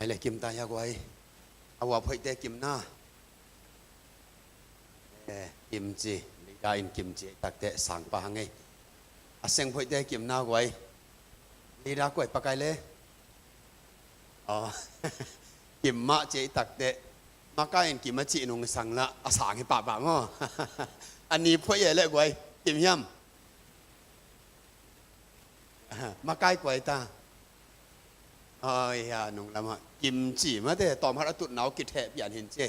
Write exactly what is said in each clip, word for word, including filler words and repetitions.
Ei le kim ta hia guai. A huap hoihte kim na. Eh, kim ci. Leader in kim ci ei takteh sang pah hang ei. A seng hoihte kim na guai. Leader kuai pakai le. Aw. Kim mah ci ei takteh. Makai in kim a cih nungsang lah a sang hi pahpah maw. A nip hoih ei le guai. Kim hiam. Makai kuai ta. Oi, a nung lamah kim ci mate, tawm hat a tutna uh kitheh pian hin ci.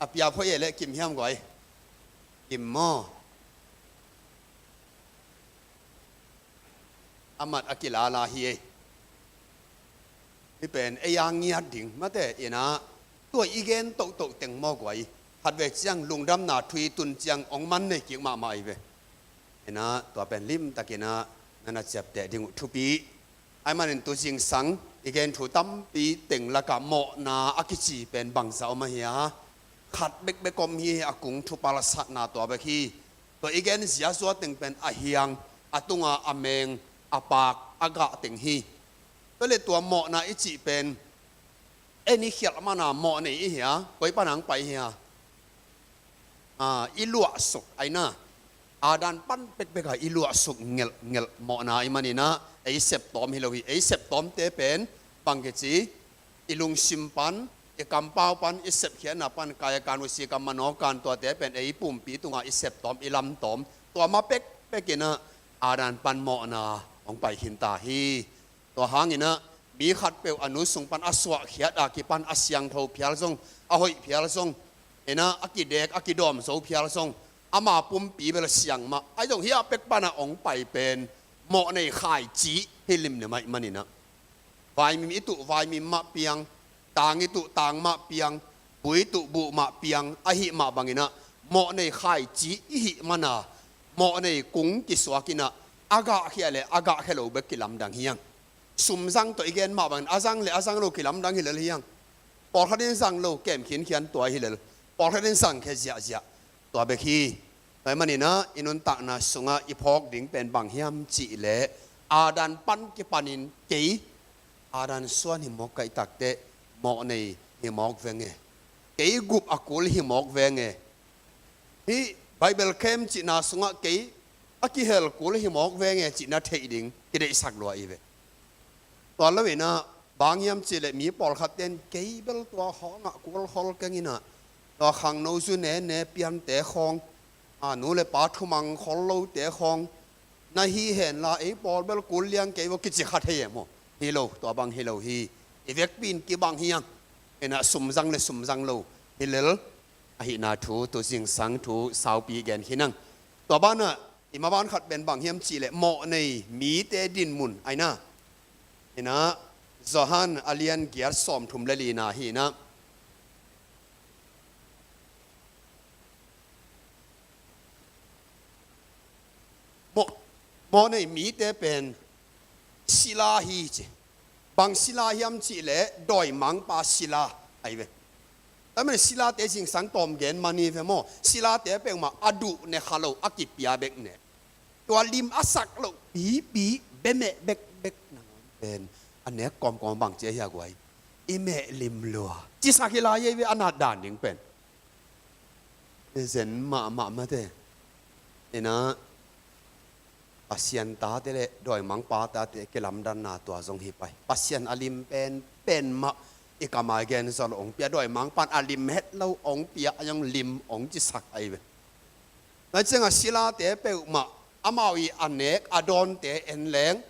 A piap hoih ei le kim hiam guai. Kim maw. A mat a kilala hi ei. Hi pen ei a ngiat ding mate, ina tua i gen tohtoh teng maw guai. Khat ve ciang lungdamna thu i tun ciang ong man nei kik mahmah ei ve. Ina tua pen limtak ina na na ciapteh ding uh thupi. Ahih manin tu zingsang i gen thu tampi teng lakah mawhna a kici pen bangzah om ahi a. Khat bekbek om hi, a kung thu palsatna tua bek hi. Tua i gen ziazua teng pen a hiang, a tunga a meng, a paak, a gah teng hi. Tua le tua mawhna i cih pen en i khialh mana mawh nei i hia, koi pana hong pai hia. Ah, i luahsuk aina. Adam pan pekpek a i luahsuk ngelhngelh mawhna i maninah ei septawm hi lo hi. Ei septawmte pen bang kici, i lungsim pan, i kampau pan, i sepkhiatna pan, kaya kan, husia kan, manaw kan, tuate pen ei pumpi tungah i septawm, i lamtawm. Tua ma pekpekinah Adam pan mawhna hong pai khinta hi. Tua hanginah mi khatpeuh a nu sung pan a suahkhiat a kipan a siangtho phial zong, a hoih phial zong, inah a kidek a kidawm zo phial zong, ama pumpi bel siang mah ahi zong, hih a pek panah hong pai pen mawh nei khaici hi limlim ahih maninah. Vaimim i tuh vaimim mah piang, tang i tuh tang mah piang, bu i tuh bu mah piang, ahih mah banginah mawh nei khaici i hih mana mawh nei kung kisuakinah a gahkhia le a gahkhia lo bek kilamdang hiang. Sum zang tawh i gen mah bangin a zang le a zang lo kilamdang hi lel hiang. Pawlkhat in zang lo kem khinkhian tua hi lel. Pawlkhat in zangkhia ziahziah tua bek hi. Tua ahih maninah i nuntakna sungah i phawk ding pen bang hiam cihleh Adam pan kipanin kei Adam suan hi mawk ka hih takteh mawh nei hi mawk veng e. Kei gup a kul hi mawk veng e. Hih Bible camp cihna sungah kei a kihel kul hi mawk veng e cihna theih ding kideihsak lua i ve. Tua loinah bang hiam cihleh mi pawlkhatte in kei bel tua khawngah kul khol kenginah tua khangno zu nene piante khawng, a nu le pa thumang khol lote khawng na hi henla ei pawl bel kul liang kei vaw kici kha thei e maw? Hi lo, tua bang hi lo hi. I vekpi in kibang hiang. Inah sum zang le sum zang lo hi lel. Ahihna thu tu zingsang thu saupi gen khin ang. Tua banah i maban khat pen bang hiam cihleh mawh nei mite dinmun aina. Inah Johan a lian giat sawmthum le lina hi inah. Mawh, mawh nei mite pen sila hi ci. Bang sila hiam cihleh dawimangpa sila ahi ve. Tua ahih manin silate zingsang tawm gen mani ve maw? Silate peuhmah a duh ne kha lo, a kipia bek ne. Tua lim a sak loh pipi bemeh bekbek nangawn pen a nek kawmkawm bang ci ahi a guai. I meh lim lua cisak hi lai ei ve, a nat dan ding pen. Zen mahmah mate. Inah Pasian tate le dawimangpa tate kilamdanna tua zong hi pai. Pasian a lim penpen mah i kamai gen zaw lo hong pia, dawimangpan a lim het lo hong pia, a zong lim hong cisak ahi ve. Nai ciangah silate peuhmah amau i a nek a dawnte en leng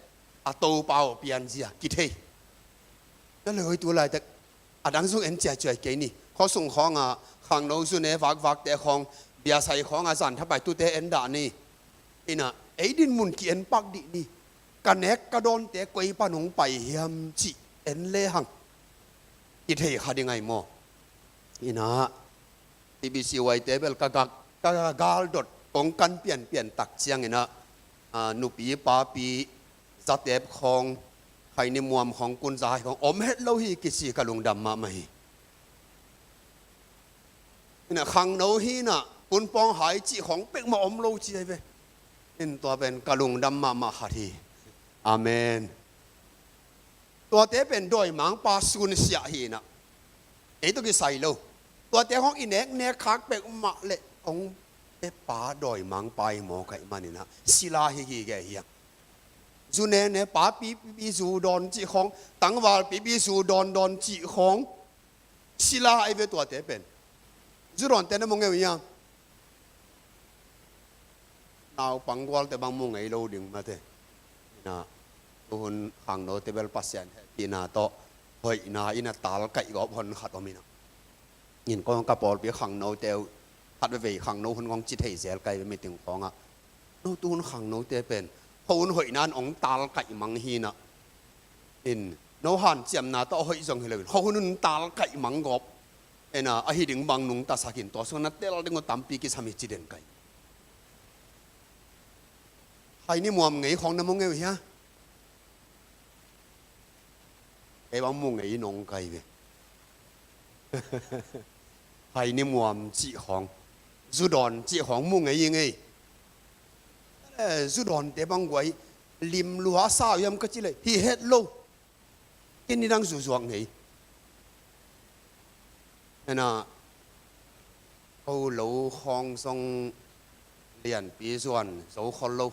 a Topa aw pianzia kithei. Tua le hoi tu laitak a dang zong en ciaciai kei ni. Khuasung khawngah khangno zu ne vakvakte khawng, biasai khawngah zan thapai tute en dah ni. Inah ei dinmun ki-en pak dih ni. Ka nek ka dawnte koi pan hong pai hiam cih en lehang kithei kha ding ahi maw? Inah T B C Y te bel ka gak, ka galdot kong kan pianpian tak cianginah, ah, nupi papi zatep khawng, khaini muam khawng, kunza hai khawng om het lo hi kici ka lungdam mahmah hi. Inah khangno hinah kunpawng hai cih khawng pekmah om lo ci ahi ve. In tua pen ka lungdam mahmah khat hi. Amen. Tuate pen dawimangpa sunsiah hi inah, ei tawh kisai lo. Tuate hong i neknek khak peuhmah le hong pepa dawimangpa i mawk ahih maninah sila hi gige hi a. Zu nene pa pipi zu dawn cih khawng, tangval pipi zu dawn dawn cih khawng, sila ahi ve tuate pen. Zu dawnte na mu ngei uh hiam? Naupang gualte bang mu ngei lo ding mate. Inah, tuhun khangnote bel Pasian hehpihna tawh hoihna inah talkaih gawp hon khat om inah. In kong ka pawlpi khangnote uh khat veivei khangno hun kong ci thei zel kai ve meeting khawngah. No tuhun khangnote pen khuahun hoihna in hong talkaih mang hi inah. In no hanciamna tawh a hoih zong hi loin khuahun hun talkaih mang gawp. Inah, ahi ding bang nungtasak in tua sungah na tel ding uh tampi kisam hi ci den kai. Khaini muam ngei khawng na mu ngei uh hia? Kei bang mu ngei nong kai ve. Khaini muam cih khawng, zu dawn cih khawng mu ngei i ngei. Eh, zu dawnte bang guai lim lua sa uh hiam ka ci le hi het lo. Ken nidang zu zuak ngei. Inah, ko lo khawng zong lianpi zuan zo khol lo.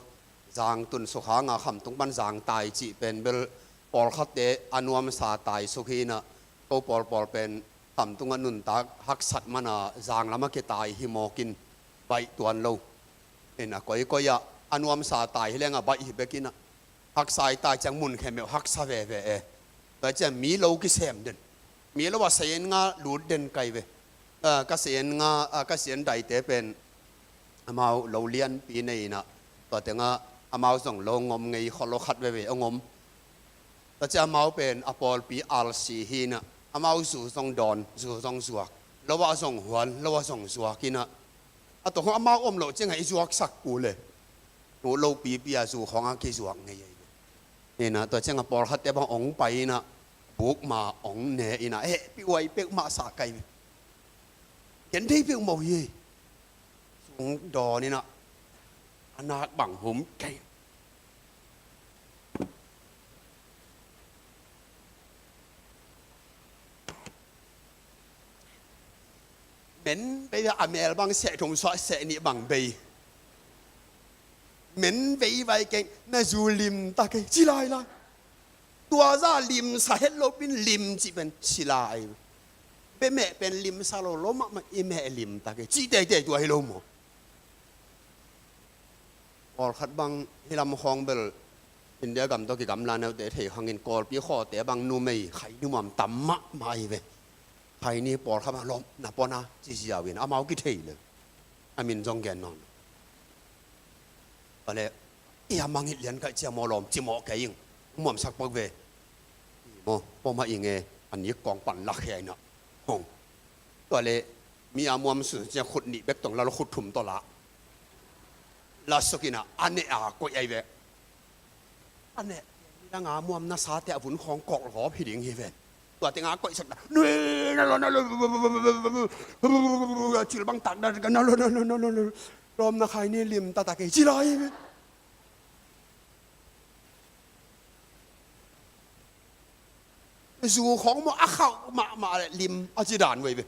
Zang tun sukha nga khamtung pan zang tai cih pen bel pawlkhatte a nuamsa tai suk hi inah, ko pawlpawl pen khamtungah nuntak haksat mana zang lamah kitai hi mawkin baih tuan lo. Inah, koikoi ah a nuamsa tai hi lengah baih hi bek inah, haksa i tai ciang mun khempeuh haksa veve e. Tua ciang mi lo kisem den, mi lo a sayin nga lut den kai ve. Ah, ka sayin nga, ah, ka sayin daite pen amau lo lianpi nei inah, tua tengah amau zong lo ngom ngei khol lo khat veve a ngom. Tua ciang amau pen a pawlpi alsi hi inah, amau zu zong dawn, zu zong zuak, lo ah zong huan, lo ah zong zuak inah, a tua khawng amau om loh ciangah i zuaksak kul le nu lopipi a zu khawngah kizuak ngei ahi ve. Inah, tua ciangah pawlkhatte bang hong pai inah, bukma hong ne inah, hehpih huai peuhmah sa kai ve. Ken thei peuhmah uh hi. Sung dawn inah a nak bang hum kai. Men bei a mel bang seh thum suah seh nih bang bei. Men bei vai keng na zu lim ta kei ci lai lai. Tua za limsa het lo pin lim cih pen sila ahi. Bemeh pen limsa lo lo mahmah i meh lim ta kei ci teitei tua hi lo maw? Pawlkhat bang hih lam khawng bel India gam tawh kigamla neute thei khangin Kawlpi khawte bang numei khaini muam tam mahmah ahi ve. Khaini pawlkhat bang lawm na pawna ci ziau in amau kithei le. A min zong gen nawn. Tua le, i a mangit lian kaih cia maw lawm ci mawh kei ing. Muamsak pak ve. Maw, pawmah ing e, a nik kawng pan lak khia inah. Hong. Tua le, mi a muam sun cia khut nih bek tong la lo khut thum tawh la. La suk inah, a neh a koih ahi ve. A neh, nidang a muam na sate a vun khawng kawk gawp hi ding hi ve. Tua tengah a koihsak na. Nui, na lo, na lo, cil bang tak na, na lo, na lo, na lo, na lo. Lawm na khaini lim ta ta kei ci lai hi ve. Zu khawng maw a khauh mahmah le lim a ci dan uh ahi ve.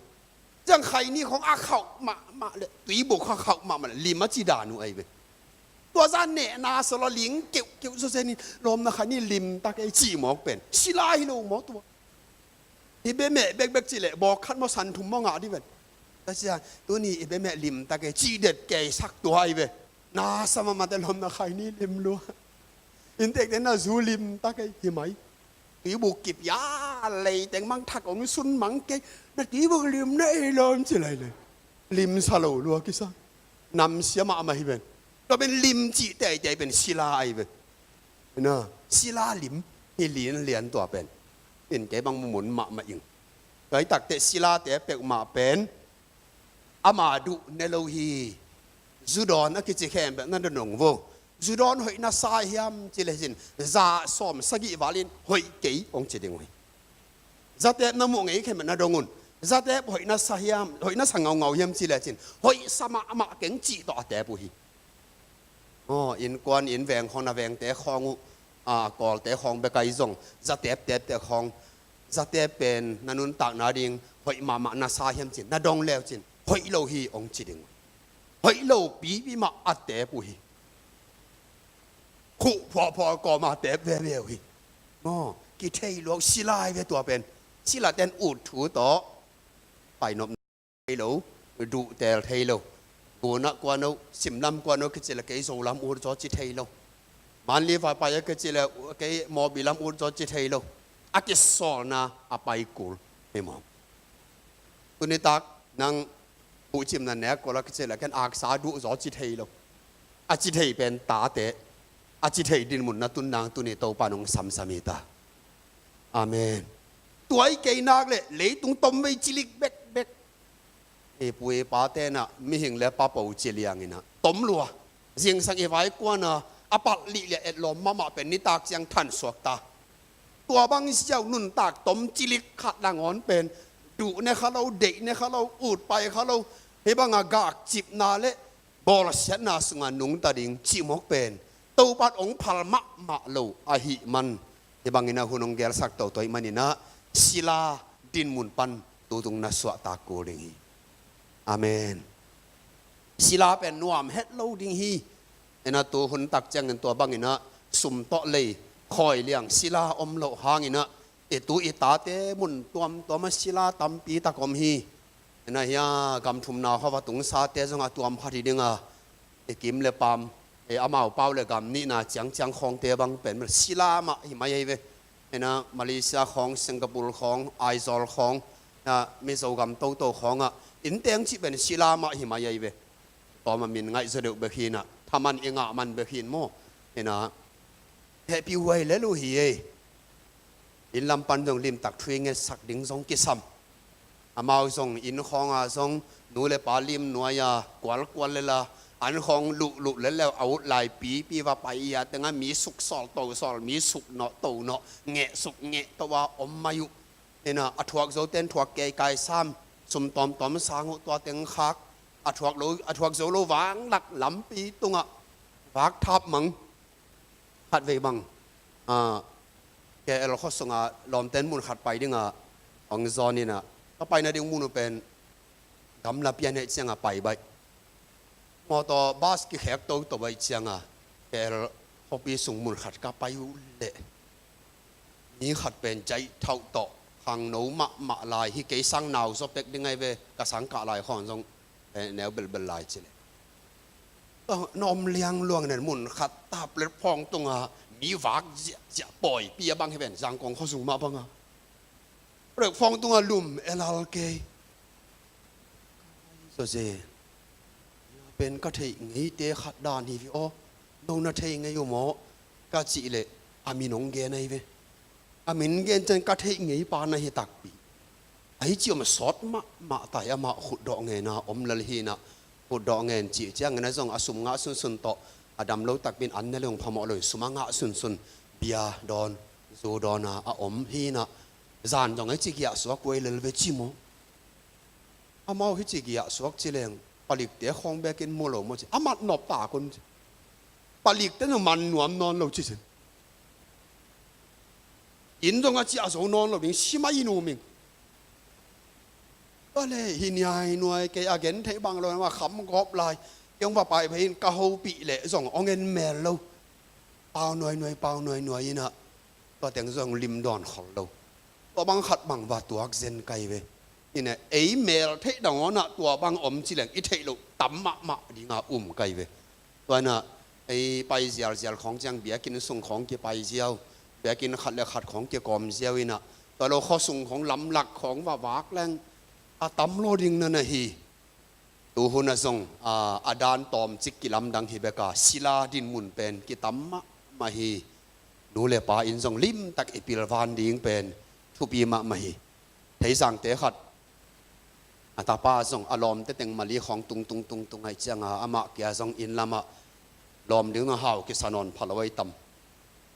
Ciang khaini khawng a khauh mahmah le tuibuk khawng a khauh mahmah le lim a ci dan uh ahi ve. Tua zan nehna sawlaw ling keuhkeuh zawzen in lawmna khaini lim ta kei cih mawk pen sila hi lo maw tua. I bemeh bekbek cih leh bawk khat maw san thum maw ngah dih ven. Tua ciang tuni i bemeh lim ta kei cih det kei sak tua ahi ve. Na sa mahmah teh lawmna khaini lim lua. Inntekte na zu lim ta kei hi mai. Tuibuk kip ya leiteng mang thak ong sun mang kei. Na tuibuk lim na ei lawm ci lai le. Lim sa lo lua kisa. Namsia mahmah hi ven. Tua pen lim cih teitei pen sila ahi ven. Na sila lim hi lianlian tua pen. In kei bang mumun mahmah ing. Tua hi takteh silate peuhmah pen ama duh ne lo hi. Zu dawn a kici khempeuh na dong vo. Zu dawn hoih na sa hiam ci lecin za sawm sagih valin hoih kei hong ci ding uh hi. Zatep na muh ngei khempeuh na dong un. Zatep hoih na sa hiam, hoih na sa ngaungau hiam ci lecin hoih sa mahmah keng cih tawh a tep uh hi. Aw, innkuan inn veng khawng na vengte khawng uh a, Kawlte khawng bek ahi zong, zatep tepte khawng, zatep pen na nuntakna ding hoih mahmah na sa hiam cin, na dong leu cin, hoih lo hi hong ci ding. Hoih lo pipi mah a tep uh hi. Khuh phuahphuah kawma tep veve uh hi. Maw, kithei lo, sila hi ve tua pen. Sila ten ut thu tawh painop thei lo, duhtel thei lo. Gunah kuan oh, simlam kuan oh kici le kei Zolam ut zaw ci thei lo. Manli va pai a kici le kei Mawbi lam ut zaw ci thei lo. A kisawlna a pai kul hi maw? Tunitak nang buhcimna nek kol a kici le ken aksa duh zaw ci thei lo. A ci thei pen tate, a ci thei dinmun na tun nang tuni Topa nong samsam hi ta. Amen. Tua i kei nak le leitung tomvei cilik bekbek. I pu i pa tenah mihing le papo ci lianginah tom lua. Zingsang i vai kuanah a palh lih le etlawm mahmah pen nitak ciang thansuak ta. Tua bang siau nuntak tom cilik khat nangawn pen duh ne kha lo, deih ne kha lo, ut pai kha lo. Hih bangah gakcipna le bawlsiatna sungah nungta ding cihmawk pen Topa ong phal mahmah lo ahih man, hih bangin a hun ong gelsak toto ahih maninah sila dinmun pan tutung na suahtak kul ding hi. Amen. Sila pen nuam het lo ding hi. Ina tu hun tak ciangin tua banginah sum tawh lei khawi liang sila om loh hanginah i tu i tate mun tuamtuam a sila tampi tak om hi. Ina hia gam thumna khaw va tungsate zong a tuam khat hi dinga, i kim le pam, i amau pau le gam nihna ciangciang khawngte bang pen sila mah hi mai ahi ve. Ina Malaysia khawng, Singapore khawng, Aizawl khawng, na Mizo gam toto khawngah innteng cih pen sila mah hi mai ahi ve. Tawm a min ngaih zaw deuh bek hinah thaman i ngah man bek hin maw? Ina hehpih huai lel uh hi ei. Inn lam pan zong limtak thu i ngetsak ding zong kisam. Amau zong inn khawnga zong nu le pa lim nuai-a kualkual lela an khawng luhluh leleu a ut lai pipi va pai ia tengah mi suk sawl to sawl, mi suk nawh to nawh, ngeh suk ngeh to a om mai uh. Ina a thuak zo ten thuak kei kai sam, sum tawmtawm sang uh tua teng khak, a thuak lo, a thuak zo lo vanglak lampi tungah vak thap mang. Khatvei bang, ah, K L khuasunga lawmten mun khat pai dinga hong zawn inah, ka paina ding mun uh pen gamla pian heh cianga pai baih. Mawtaw bas kikhek toto baih cianga K L khuapi sung mun khat ka pai uh leh mi khat pen jaih thauh tawh khangno mahmah lai hi, kei sang nau zaw pek ding ahi ve, ka sang kah lai khawng zong, eh, neu belbel lai ci leh. Na om liangluang nen mun khat ta platform tunga mi vak ziahziah pawipi a bang hi ven, Zangkong khuasung mah banga platform tunga lum elal kei. Zawze pen ka theih ngeite khat dan hi ve aw. No na thei ngei uh maw? Ka cih leh a min hong gen ahi ve. A min gen ciang ka theih ngei pa na hi takpi. Ahi ci om sawt mahmah tai, amah khutdawh ngena om lel hinah khutdawh ngen cih ciangin a zong a sum ngah sunsun tawh a dam lo takpin an ne le hong phamawh lo in sum a ngah sunsun bia dawn zu dawna a om hinah zan zong ahi ci giah suak kuai lel ve ci maw? Amau hi ci giah suak ci leng palikte khawng bekin mu lo maw ci, a mat nop tak un ci. Palikte na man nuam nawn lo ci cin. Inn zong a ciah zo nawn lo ding, sim a inn um ing. Tua le hi niainuai kei a gen theih bang lo ma kham gawp lai. Kei hong va pai pei in ka hopih leh zong hong en mel lo. Pau nuainuai, pau nuainuai inah tua teng zong lim dawn khol lo. Tua bang khat bang va tuak zen kai ve. Inah ei mel theih dangawnah tua bang om ci leng i theih loh tam mahmah dinga um kai ve. Tua inah ei pai zialzial khawng ciang biakinn sung khawng kipai ziau, biakinn khat le khat khawng kikawm ziau inah tua lo khuasung khawng lamlak khawng va vak leng a tam lo ding na na hi. Tuhun a zong, a, a dan tawmcik kilamdang hi beka sila dinmun pen kitam mahmah hi. Nu le pa in zong limtak i pilvan ding pen thupi mahmah hi. Theizangte khat a tapa zong a lawmte teng mali khawng tungtung tungtung ahi cianga amah kia zong inn lamah lawm ding a hau kisa nawn pha lo ahi tam.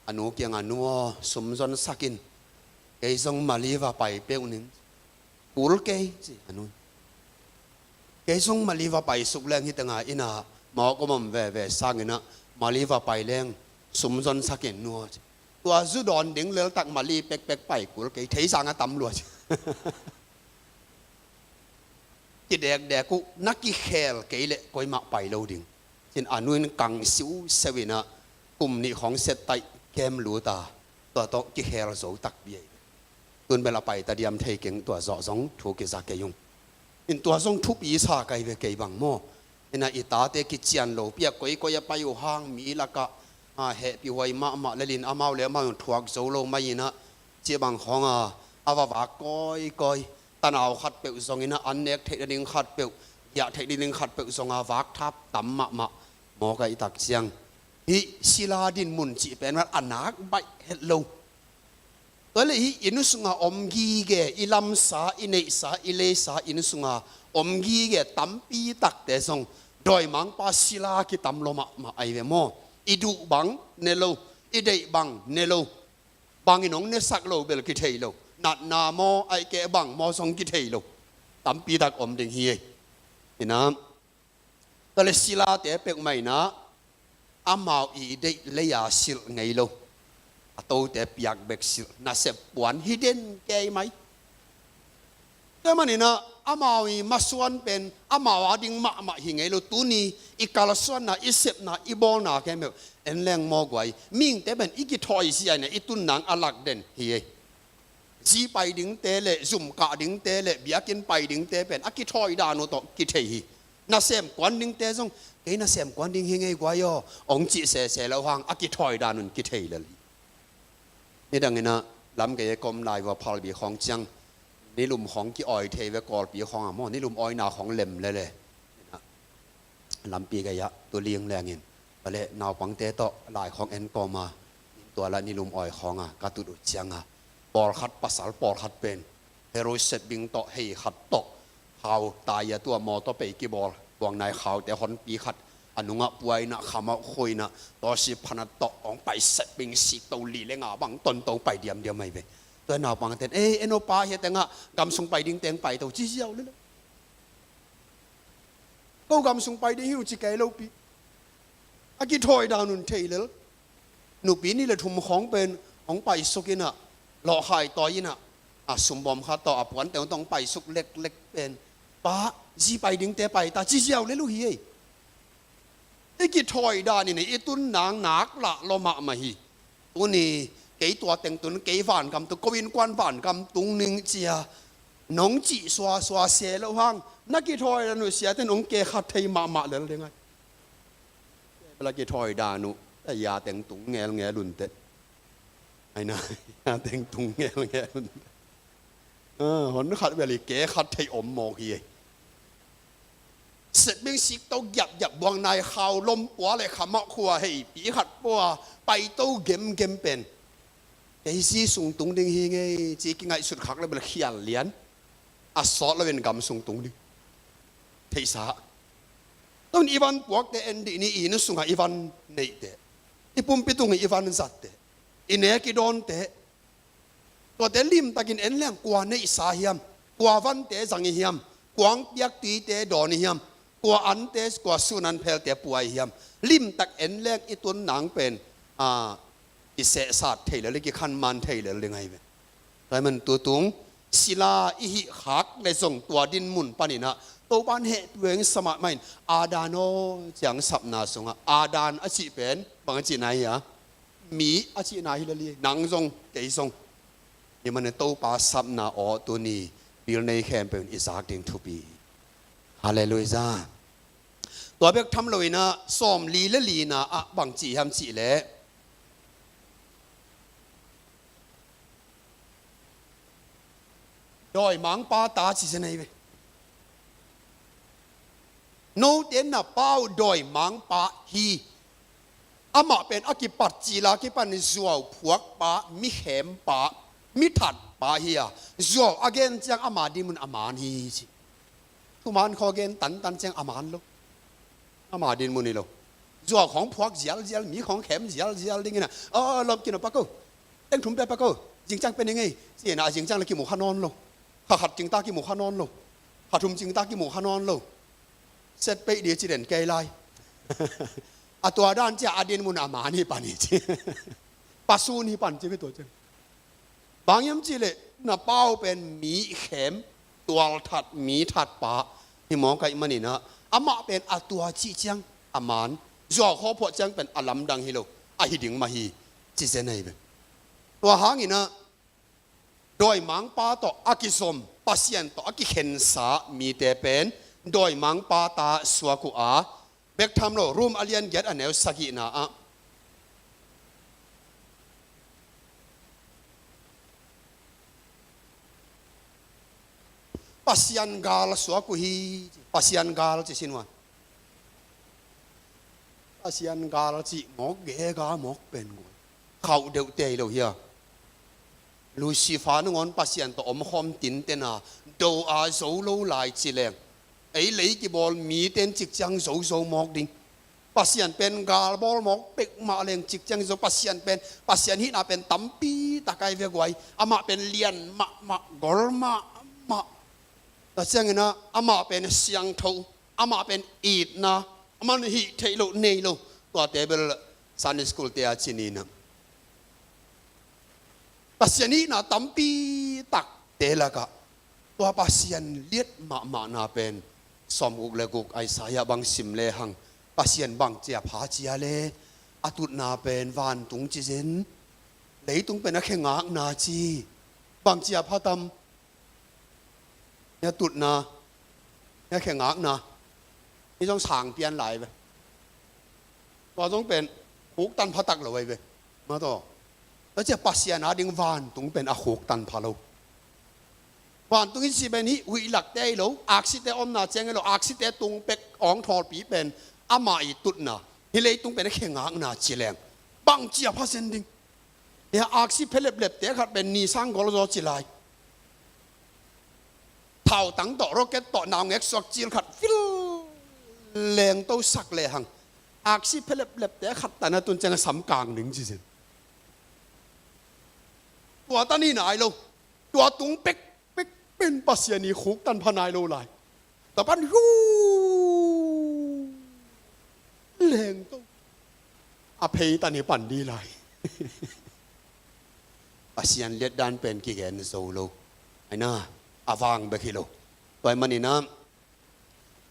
A nu kiangah, nu aw, sum zonsak in, kei zong mali va pai peuh ning. Kul kei ci a nu. Kei zong mali va pai suk leng hi tengah ina mawk om om veve sanginah mali va pai leng sum zonsak in nu aw ci. Tua zu dawn ding leltak Mali pekpek pai kul kei, theisang a tam lua ci. Kidekdek uh, na kikhel kei leh koimah pai lo ding. Cin a nu in kang siuseu in ah, kum nih khawng set taih kem lut a, tua tawh kikhel zo takpi ei. Tun bel a pai ta diam thei keng, tua zawh zong thu kiza kei ung. In tua zong thupi sa kai ve kei bang maw. Ina i tate kician lo piak koikoi a pai uh hang mi lakah, a, hehpih huai mahmah lelin amau le amau in thuak zo lo mai inah, cia bang khawng a, a va vak koikoi. Tanau khat peuh zong inah, an nek theih nading khat peuh, giah theih nading khat peuh zong a vak thap tam mahmah. Mawk a i tak ciang hih sila din mun cih pen vel a nak baih het lo. Tua leh hih inn sunga om gige, i lamsa, i neihsa, i leisa inn sunga om gige tampi takte zong dawimangpa sila kitam lua mahmah ahi ve maw. I duh bang ne lo, i deih bang ne lo, bangin hong nesak lo bel kithei lo. Natna maw, ahih keh bang maw zong kithei lo. Tampi tak om ding hi ei. Inah, tua leh silate peuhmah inah, amau i deih lei-a silh ngei lo. A tote piak bek silh, nasep puan hi den kei mai. Tua maninah amau i masuan pen amau a ding mahmah hi ngei lo. Tuni i kalsuanna, i sepna, i bawlna khempeuh en leng maw guai, mihingte pen i kithawi sia inah i tun nang a lak den hi ei. Zi pai dingte le, zum kah dingte le, biakinn pai dingte pen a kithawi dan uh tawh kithei hi. Nasem kuan dingte zong, kei nasem kuan ding hi ngei guai aw, hong cih sese lo hang a kithawi dan un kithei lel hi. Nidang inah lam kei e, kom lai vua phalbi khawng ciang, nilum khawng ki-awi thei ve, Kawlpi khawng a maw, nilum awina khawng lem lele. Lampi gei-ah tu ling lengin, tua leh naupangte tawh lai khawng en kawm a, tua lah nilum awi khawng a ka tut uh ciang a, pawlkhat pasal pawlkhat pen heroi setbing tawh, hei khat tawh, khau tai a, tua mawtaw pei kibawl, buangnai khaute honpi khat a nungah pua inah, khamauh khua inah, tawsi phanat tawh hong pai setbing sik to, li le nga bang tonto pai diamdiam ahi ve. Tua naupangte'n, ei, en aw pa, hia tengah gamsung pai ding teng pai to, ci ziau lel lo. Ko gamsung pai ding hi uh ci kei lopi. A kithawi dan un thei lel. Nupi nih le thum khawng pen hong paisuk inah, lawhkhai tawi inah, a sumbawm khat tawh a puante hong tawh hong paisuk leklek pen, pa, zi pai dingte pai ta, ci ziau lel uh hi ei. I kithawi dan in i tun nang nak lah lua mahmah hi. Tuni kei tua teng tun, kei vangam tung, ko innkuan vangam tung ning cia nong cih suasua se lo hang, na kithawi dan uh siate nong kekhat thei mahmah lel ding ai. Bela kithawi dan uh, a ya teng tung ngelngel un teh. Ai na, ya teng tung ngelngel un teh. A, hon khat bel i kekhat thei om mawk hi ei. Setbing sik to giapgiap, buangnai khau lom pua le khamauh khua heipi khat pua pai to gemgem pen, kei zi sung tung ding hi ngei ci kingaihsut khak le bel khial lian. A sawt loin gamsung tung ding. Theihsa. Tun i van puakte en dih ni, i inn sungah i van neihte, i pumpi tungah i van zatte, i nek i dawnte, tuate limtakin en leng, kua neihsa hiam, kua vante zang i hiam, kua hong piak tuite dawn i hiam, kua ante, kua sun an phelte pua i hiam, limtak en leng i tun nang pen, a, i sehsat thei lel, i kikhanman thei lel ding ahi ve. Tua hi man tutung sila i hih khak le zong tua din mun paninah Topan hehpih huai hong sa mahmah in, Adam aw, ciang sapna sungah Adam a cih pen bang a cihna hi a, mi a cihna hi lel hi. Nang zong kei zong. Hi manin Topa sapna aw tuni pilnei khempeuh in i zak ding thupi. Halleluiah. Tua bek tham loinah sawmli le lina ah bang ci hiam cih leh, dawimangpa ta ci zen ahi ve. Note na pa uh dawimangpa hi. Amah pen a kipat cila kipan zuau phuakpa, mi khempa, mi thatpa hi a, zuau a gen ciang ama dinmun a man hi ci. Thuman khaw gen tantan ciang a man lo. Ama dinmun hi lo. Zuau khawng phuak zialzial, mi khawng khem zialzial dingin a, a, lawm kin a pa ko, teng thum pia pa ko, zingciang pia ning ei, ci-in a, zingciang le kimu kha nawn lo. Kha khat cingta kimu kha nawn lo. Kha thum cingta kimu kha nawn lo. Set peih di ci den kei lai. A tua dan cia a dinmun a man hi pan hi ci. Pasun hi pan ci ve tua ciang. Bang hiam cih leh na pau pen mi khem, tualthat, mi thatpa hi mawk ahih manin ah, amah pen a tua cih ciang a man, zuau khawphuah ciang pen a lamdang hi lo, a hi ding mah hi, ci zen ahi ve. Tua hangin ah, dawimangpa tawh a kizom, Pasian tawh a kikhensa mite pen dawimangpa ta suak uh a, bek tham lo, Rom a lian giat a neu sagihna ah, Pasian gal a suak uh hi. Pasian gal ci sin uh a, Pasian gal cih mawk gega mawk pen guai. Khauh deuh tei lo hia? Lucifer nangawn Pasian tawh omkhawm tintena, do a zo lo lai ci leng, ei lei kibawl mite in cik ciang zozo mawk ding. Pasian pen galbawl mawk pek mah leng cik ciang zo. Pasian pen, Pasian hihna pen tampi tak ahi ve guai. Amah pen lian mahmah, gol mahmah. Tua ciangin ah, amah pen siangtho, amah pen itna, amah hih theih loh nei lo. Tuate bel Sunday school te a ci ni na. Pasian hihna tampi takte lakah tua Pasian liat mahmahna pen, sawmguk le guk Isaiah bang sim lehang, Pasian bang ciapha cia le, a tutna pen vantung ci zen, leitung pen a khe ngakna ci. Bang ciapha tam? Hia tutna, hia khe ngakna. Hih zong sang pian lai ve. Tua zong pen khuk tanpha tak lo ahi ve. Mah tawh, tua ciah Pasian ading vantung pen a khuk tanpha lo. Vantung i cih pen hih huih lakte ahi lo, aksite omna ciang ahi lo, aksite tung pek awng thawlpi pen amah i tutna. Hih leitung pen a khe ngakna ci leng, bang ciapha zen ding? Hia, aksi pheleplepte khat pen ni sang gol zaw ci lai. Thautang tawh, rocket tawh, naungek suak cil khat vil lengto sak lehang, aksi pheleplepte khat tan a tun ciang a sam kang ding ci zen. Tua tan hi nai lo. Tua tung pekpek pen Pasian i khuk tanpha nai lo lai. Tua pan hu lengto, a phei tan hi pan di lai. Pasian liatdan pen kigen zo lo. Aina, a vang bek hi lo. Tua ahih manin ah,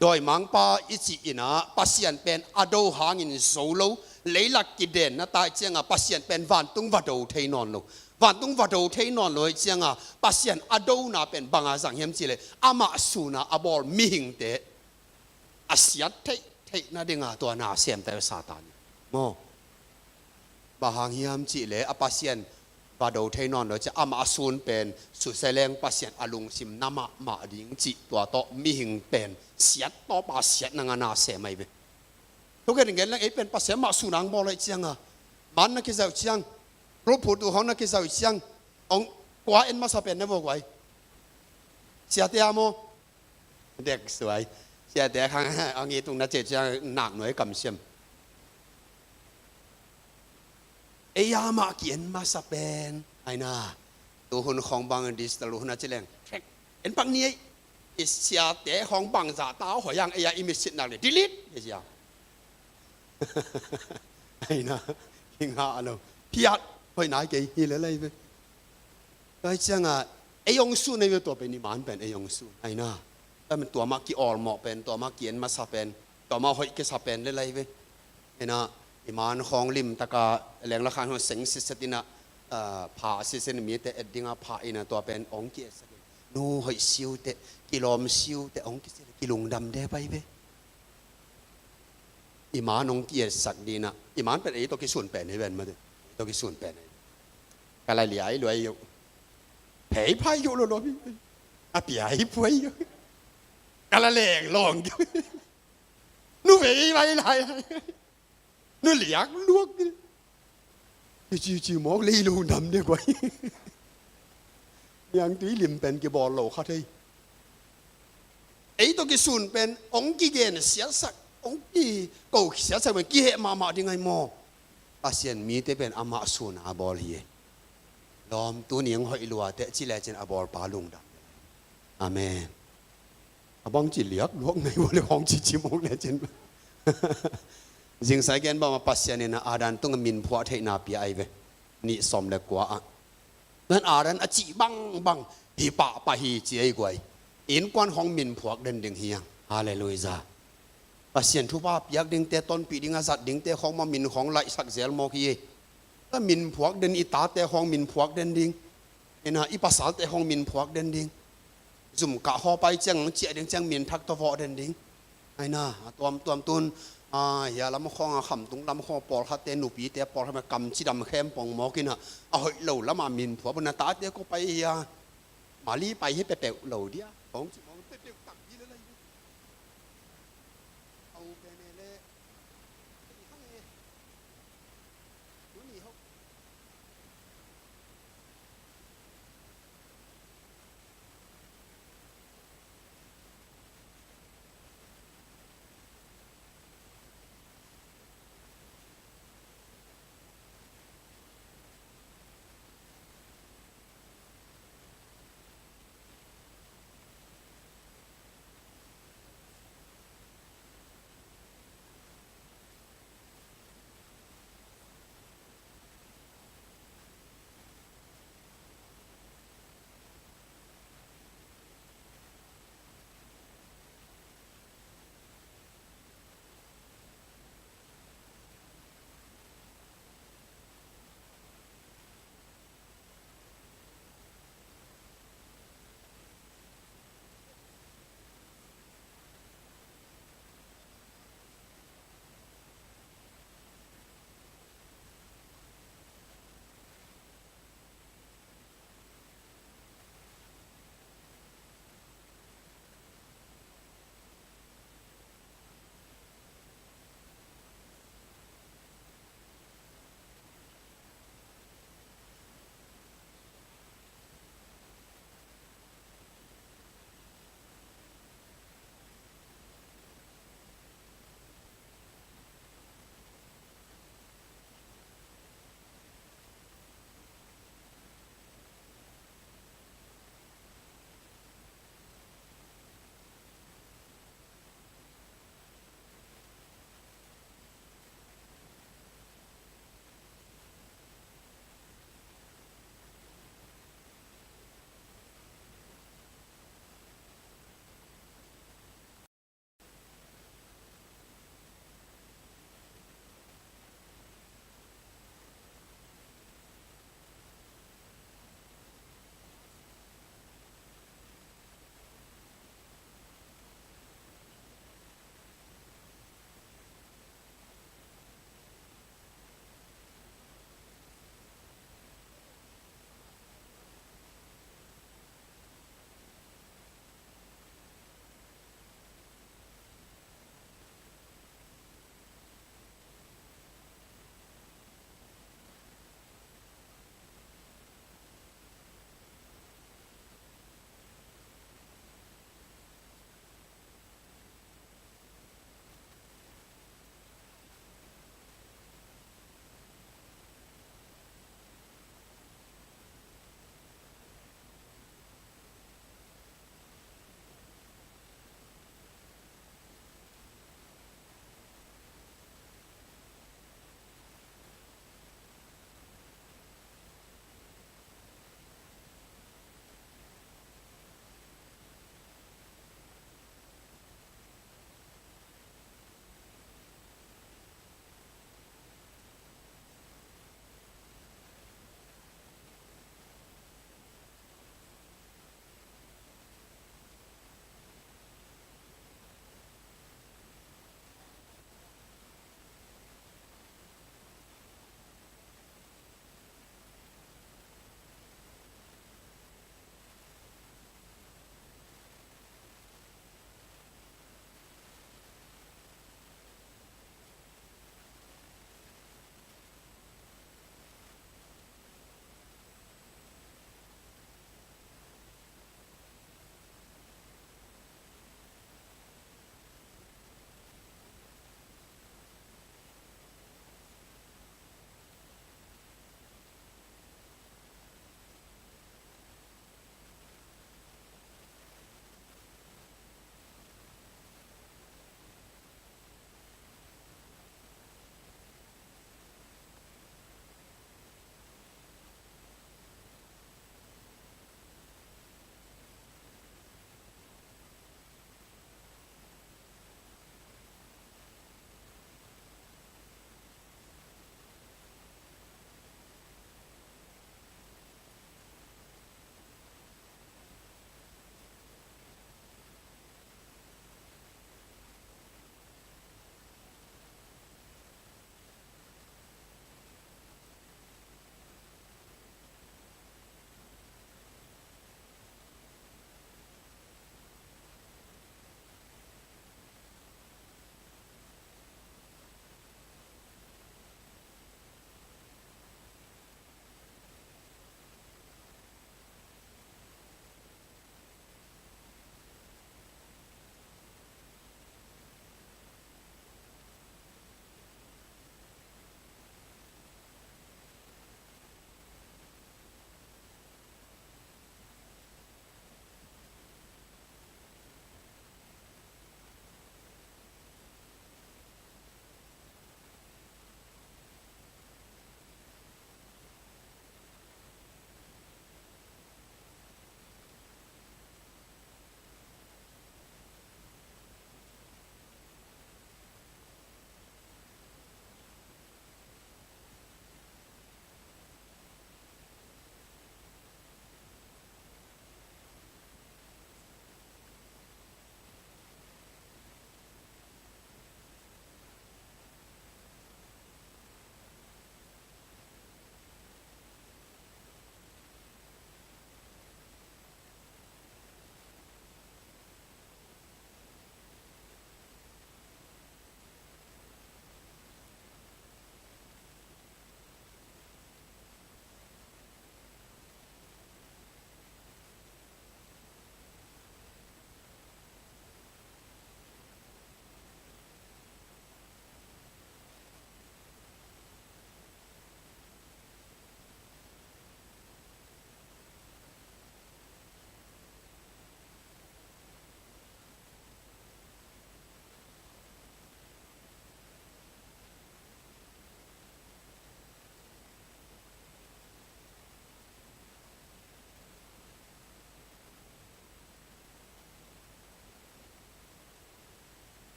dawimangpa i cih in ah, Pasian pen a do hangin zo lo, leilak kidenna ta ahih ciangah Pasian pen vantung va do thei nawn lo. Vantung va do thei nawn lo ahih ciangah Pasian a dona pen banga zang hiam cih leh, amah suna a bawl mihingte a siat theihtheih nadinga tua na semta Satan. Maw? Bang hang hiam cih leh a Pasian va do thei nawn lo ciah amah a sun pen susia leng Pasian a lungsim na mahmah ding cih tua tawh mihing pen siat tawpa siat nanga na sem ahi ve. Thukhen gen leng ei pen Pasian mah sun ang bawl ahih cianga, man na kizauh ciang, rulphut uh hong na kizauh ciang, hong kua en masa pen na vua guai. Siate a maw? Dek suai. Siate khang a ngi tung na ceh ciang nak nuai kamsiam. Ei a mah ki-en masa pen. Aina. Tu hun khawng bang digital hun a ci leng. Thek. En pak ni ei. I siate khawng bang zah ta hoih ang ei a i mitsit nak le. Delete. Ei sia. Aina. Hi ngah lo. Phiat. Hoih nai kei. Hi le lai ve. Tua hi ciangah, ei hong sun ahi ve tua pen, i man pen ei hong sun. Aina, tua pen tua mah ki-awlmawh pen, tua mah ki-en masa pen, tua mah hoih kisa pen le lai ve. Aina, i man khawng limtaka, lengla khan khawng seng sitset inah, ah, pha sitset in mite et dinga pha inah tua pen hong ki-etsak in. Nu hoih siute, kilawm siute, hong kisia le, kilungdam de pai ve. I man hong ki-etsak dinah, i man pen ei tawh kisun pen hi ven mate. Ei tawh kisun pen hi. Ka la liai luai yo. Phei phai yo lo lo pi. A piai puai yo. Ka la leng long yo. Nu vei vai lai. Nu liak luak. Cici mawk lei lo nam de guai. Niangtui lim pen kibawl lo kha thei. Ei tawh kisun pen hong kigen siatsak, hong kiko siatsak pen kiheh mahmah ding ahi maw? Pasian mite pen amah suna a bawl hi. Lawm, tuni hong hoih luate ci lecin a bawlpa lungdam. Amen. A bang ci liak luak ngai ua le hong cici mawk lecin. Zingsai gen bang a Pasian in a Adam tungah min phuah theihna pia ahi ve. nih sawm le kua ah. Tua in Aaron a cih bangbang hi pahpah hi ci ei guai. Innkuan khawng min phuak den ding hi hang. Halleluiah. Pasian thupha piak dingte, tonpih ding a zat dingte khawng mah min khawng laihsak zel mawk hi. Tua min phuak den, i tate khawng min phuak den ding. Ina, i pasalte khawng min phuak den ding. Zum kah khawng pai ciang, ciah ding ciang min thak tawh vawh den ding. Aina, a tuamtuam tun, a, hia lam khawng a, khamtung lam khawng pawlkhatte, nupite pawlkhat mah kam cidam khempong mawk ina, a hoih lo lam a min phuak, na tate kua pai hia, Mali pai hi peuhpeuh lo dia, kong ci mawk peuhpeuh tak hi le lai. Au pe ne le, hang e, tuni ho.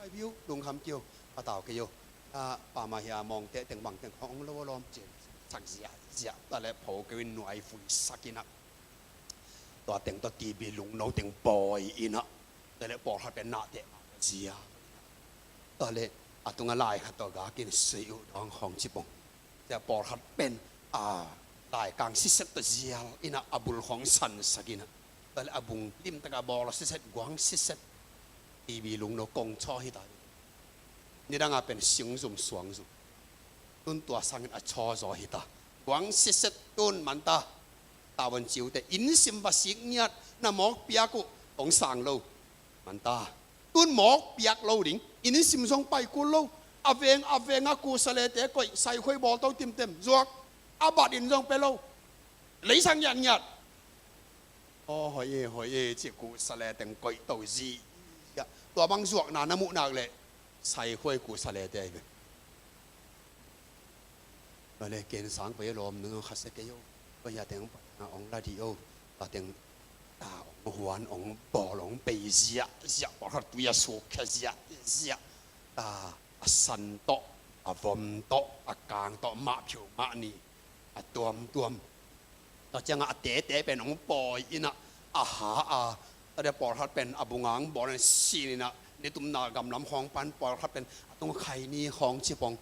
Pai biu, lungkham kei uh, a tau kei uh. A, pa mah hi a, mawngte teng bang teng khawng lo a lawm cin sak ziahziah. Tua leh pho kei uh in nuai vui sak in ah, tua teng tawh T B lungno teng bawi in ah, tua leh pawlkhat pen nahteh mah ziau in ah, tua leh a tungah lai khat tawh gak in, "Sui uh dawng," khawng ci pong. Tua pawlkhat pen, a, laikang siset tawh ziau in ah, a bul khawng sansak in ah, tua leh a bung limtak a bawl a siset, guang siset. T B lungno kong chaw hi ta. Nidang a pen singzum suangzum. Tun tua sangin a chaw zaw hi ta. Guang siset tun man ta. Tavuan ciute, inn sim va sik ngiat, na mawk piak uh, hong sang lo. Man ta. Tun mawk piak lo ding. Inn sim zong pai kul lo. A veng, a veng a kusalete koih, saikhuai bawl to timtem. Zuak. A bat in zong pe lo. Leisak ngiatngiat. Aw, hoi e, hoi e, ci kusalete teng koih to zi. Tua bang zuakna na muh nak leh, saikhuai kusalete ahi ve. Tua leh ken sang pai a lawm nung khasia kei o. Tua hi a teng pa teng a ong la dih o. Tua teng, a, ong huan, ong bawl, ong bei ziahziah. Pawlkhat tui a suk khia ziahziah. A, a san tawh, a vom tawh, a kang tawh, mah phiu mah ni. A tuamtuam. Tua ciangah a tete pen hong pawi in ah, a ha a, tua deh pawlkhat pen a bung ah hong bawl in sin in ah, nitumna gamlam khawng pan pawlkhat pen a tung khaini khawng ci pong.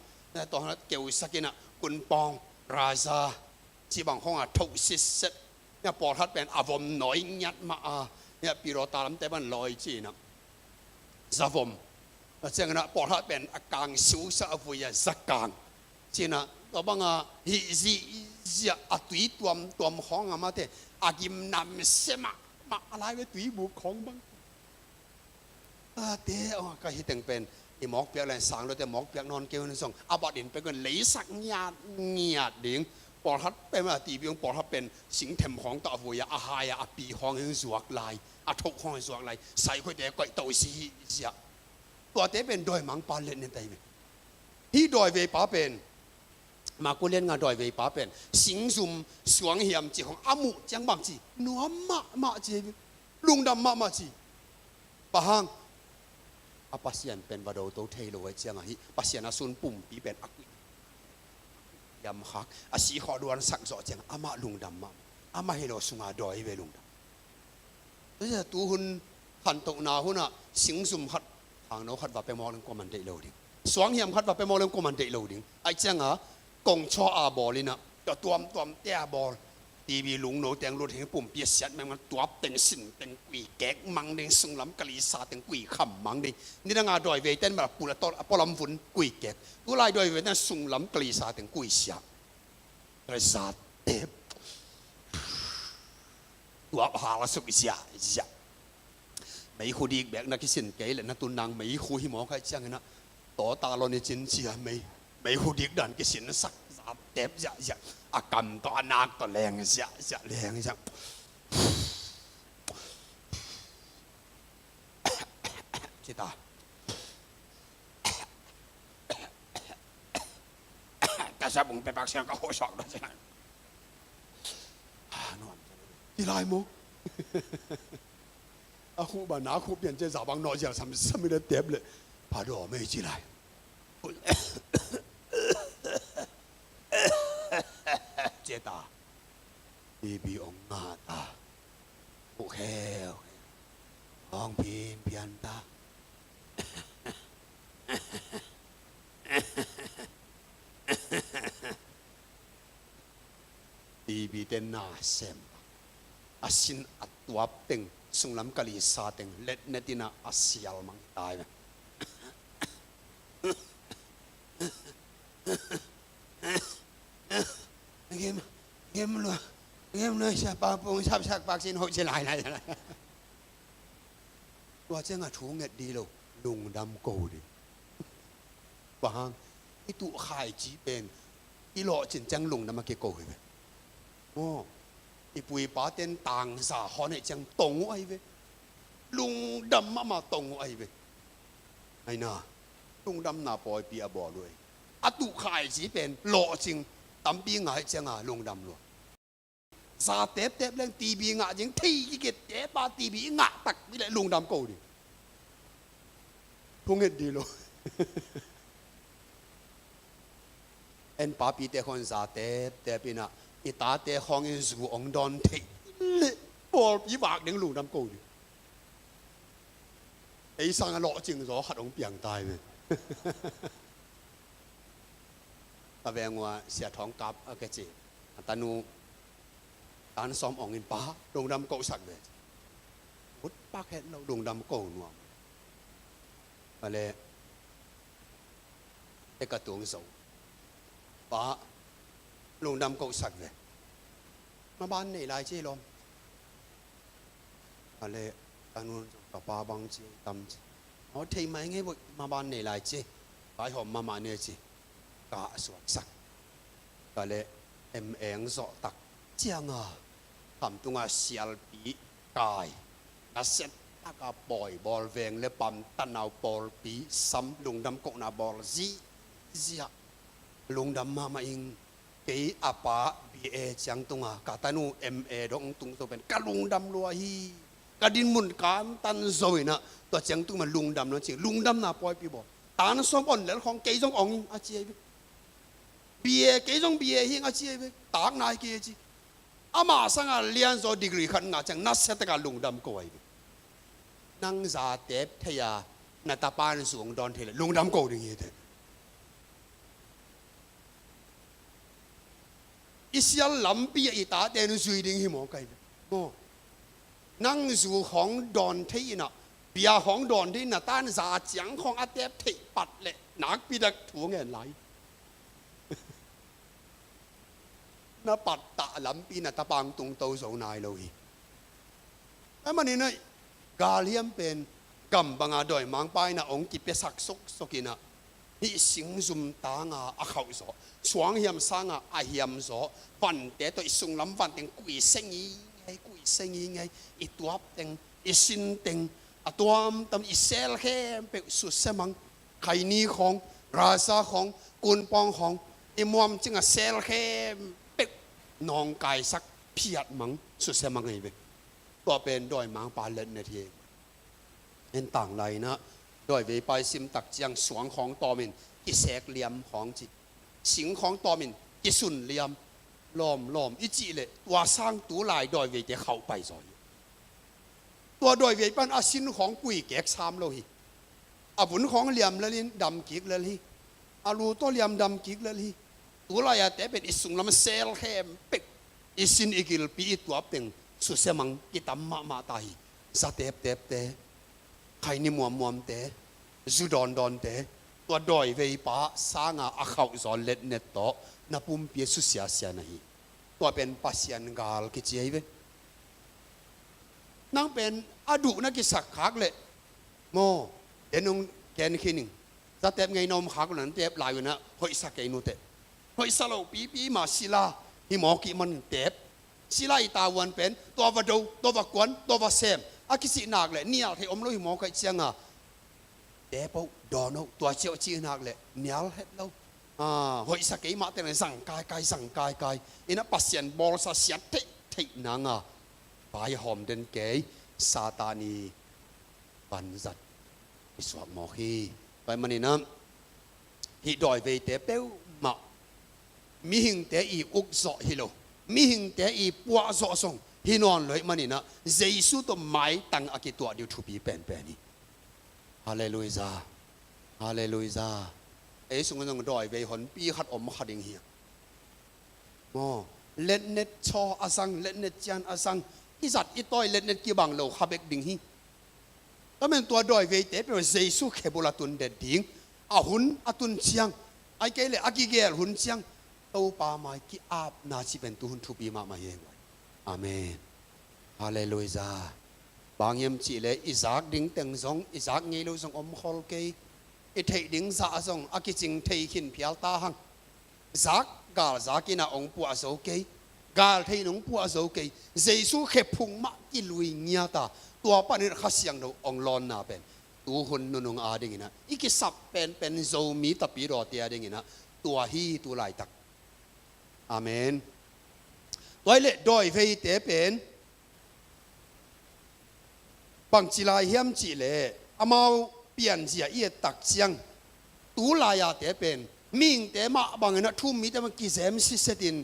Tua keusak in ah, kunpawng, raza, ci bang khawng a thoh sitset. Tua pawlkhat pen a vom nawi ngiat mah a, tua pilota lamte pan lawi ci in ah, zavom. Tua ciangin ah pawlkhat pen a kang siusa a vui a zakang. Ci in ah tua bang a hih zihziah a tui tuamtuam khawng a mate a gim namsia mahmah a lai ve, tuibuk khawng bang. Ate, aw, ka hih teng pen i mawk piak leng sang lote mawk piak nawn kei un zong a bat in pek un leisak ngiatngiat ding. Pawlkhat pen a ti biung pawlkhat pen singthem khawng tawh a vui a, a hai a, a pi khawng hi zuak lai, a thoh khawng hi zuak lai, saikhuaite koih to si hi ziah. Tuate pen dawimangpa letnet ahi ve. Hih dawiveipa pen, Maku lian nga dawiveipa pen singzum suanghiam ci khawng a muh ciang bang ci, nuam mahmah ci ahi ve. Lungdam mahmah ci. Bang hang? A Pasian pen va do to thei lo ahih ciangah hih Pasian a sun pumpi pen a kuih hiam khak, a si khawh luansak zawh ciangah amah lungdam mahmah. Amah hi lo sunga dawi ve lungdam. Tua hi a tu hun khantohna hunah singzum khat, khangno khat va pia mawk leng kuaman deih lo ding. Suanghiam khat va pia mawk leng kuaman deih lo ding. Ahih ciangah kong chaw a bawl in ah, tua tuamtuamte a bawl. T B lungno teng lut hi pumpi a siat mengmang, tuap teng, sin teng, kuikek mang ding, sunglam kalisa teng kuikham mang ding. Nidang a dawivei ten mah pul a tawh a pualam vun kuikek. Tulai dawivei ten sunglam kalisa teng kuisiak. Tua zate tuap hal a suk ziahziah. Meikhu dik bek na kisin kei leh na tun nang meikhu hi mawk ahih ciangin ah, tawta lawn i cin cia mei, meikhu dik dan kisinsak, zat tep ziahziah, a kam tawh a nak tawh leng ziahziah, leng ziah. Ci ta. Ka sa bung pe pak siang ka ho sok da ci lai. Ci lai maw? A khuh ban a khuh pian cia za bang nawh zial sam sam i le tep le. Pha daw mei ci lai. Cia ta. Bibi ong nga ta. Khuh kheu kheu. Ong pin pian ta. Bibi te na sem. A sin a tuap teng, sunglam kalisa teng, letnet in a sial mang tai ve. Gem, gem lua, gem lua, sia pa pung, sap sak pak sin ho ci lai lai lai. Tua ciang a thu nget di lo, lungdam ko ding. Bang hang, i tuh khaici pen i lawhcin ciang lungdam a kiko hi ve. Maw, i pu i pa ten tangza hon ahih ciang tong uh ahi ve. Lungdam mahmah tong uh ahi ve. Aina, lungdamna pawipi a bawl uh ahi. A tuh khaici pen lawhcing tampi ngah ahih cianga lungdam lua. Za teptep leng T B ngah ding, thei kikit tepa T B i ngah takpi leh lungdam ko ding. Phung het dih lo. En papite khawng za teptep inah i tate khawngin zu ong dawn theih leh pawlpi vak ding lungdam ko dih. Ei sangah lawhcing zaw khat ong piang tai ve. Ka veng ua Sia Thawng Kap a kici a tanu tan sawm ong in, pa, lungdam kosak ve. Ut pak het lo, lungdam ko nuam. Ka leh e ka tung zo, pa, lungdam kosak ve. Maban nei lai ci lawm. Ka leh tanu, ka pa bang ci tam ci. Aw, thei mai ngei boih, maban nei lai ci. Pai hawm mahmah ni ci. Ka suaksak. Ka leh M A ong zawh tak cianga khamtunga sialpi kai, nasia taka pawi bawl, veng le pam tanau pawlpi sam, lungdam kohna bawl zihziah. Lungdam mahmah ing. Kei a pa B A ciang tunga ka tanu M A dong tung zo pen ka lungdam lua hi. Ka dinmun kantan zo inah tua ciang tung mah lungdam lo ci. Lungdamna pawipi bawl. Tan sawm ong lel khawng kei zong ong ing a ci ahi ve. B A kei zong B A hi ing a ci ahi ve. Tak nai kei a ci. Ama sangah lianzaw degree khat ngah ciang nasia taka lungdam ko ahi ve. Nang za tep thei a na tapan zu ong dawn thei leh lungdam ko ding hi teh. I sial lampi ah i tate in zui ding hi maw kai ve? Maw? Nang zu khawng dawn thei inah, bia khawng dawn thei inah, tan za ciang khawng a tep theih pat leh nakpi tak thu ngen lai. Na pattah lampi na tapa ong tungto zo nai lo hi. Ahih manin ah galhiam pen gam banga dawimangpa inah ong kipiasak soksok inah, hih singzum tanga a khauh zaw, suanghiam sanga a hiam zaw vante tawh i sunglam vanteng kuise ngingei, kuise ngingei, i tuapteng, i sinteng, a tuamtuam i sel khempeuh susia mang, khaini khawng, rasa khawng, kunpawng khawng, i muam cinga sel khempeuh nawngkaisak, phiat mang, susia mang ahi ve. Tua pen dawimangpa letnet hi. En tang lai inah dawiveipa i sim tak ciang suang khawng tawmin kisek liam khawng ci, sing khawng tawmin kisun liam lawmlawm i cih leh tua sang tulai dawiveite khauh pai zaw hi. Tua dawiveipa in a sin khawng pui kek sam lo hi. A vun khawng liam lel in dam kik lel hi. A lu tawh liam dam kik lel hi. Tulai a te pen i sunglam sel khempeuh, i sin, i gilpi, i tuapteng susia mang kitam mahmah ta hi. Za teptepte, khaini muammuamte, zu dawndawnte, tua dawiveipa sanga a khauh zaw letnet tawh na pumpi a susiasia na hi. Tua pen Pasian gal kici ahi ve. Nang pen a duh na kisak khak leh maw, en ung, ken khin ing. Za tep ngei na om khak uh na, tep lai uh na, hoihsa kei nuteh. Hoihsa lo pipi mah sila hi mawk ih manin tep. Sila i tavuan pen tua va do, tua va kuan, tua va sem a kicih nak leh nial thei om lo hi mawk ahih cianga, tep oh, dawn oh, tua ciah oh cih nak leh nial het lo. Ah, hoihsa kei mah teng leh zang kaikai, zang kaikai. Inah Pasian bawlsa siat theihtheih nanga vaihawm den kei, Satan i vanzat i suak mawk hi. Tua ahih maninah hih dawiveite peuhmah mihingte i ukzawh hi lo, mihingte i puahzawh zong hi nawn lo ahih maninah Jesu tawh maitang a kituah ding uh thupi penpen hi. Halleluiah. Halleluiah. Ei sungah zong dawivei honpi khat om kha ding hi. Maw, letnet chaw a zang, letnet cian a zang, i zat i tawi letnet kibang lo kha bek ding hi. Tua men tua dawiveite peuh Jesu khebul a tun det ding, a hun a tun ciang, ahih kei leh a kigel hun ciang, Topa mai ki-apna cih pen tuhun thupi mahmah hi. Amen. Halleluiah. Bang hiam cih leh i zak ding teng zong, i zak ngei lo zong om khol kei. I theih ding zah zong a kicing thei khin phial ta hang. Zak, gal zak inah ong puah zo kei. Gal thei in ong puah zo kei. Jesu khephung mah kilui ngiat a, tua panin Kha Siangtho ong lawnna pen tuhun nunung adinginah, i kisap penpen Zomi tapidawte adinginah tua hi tu laitak. Amen. Tua ahih leh dawiveite pen bangci lai hiam cih leh, amau pianzia i et tak ciang, tu lai-a te pen mihingte mah bangin a thu-um mite mah kizem sitsetin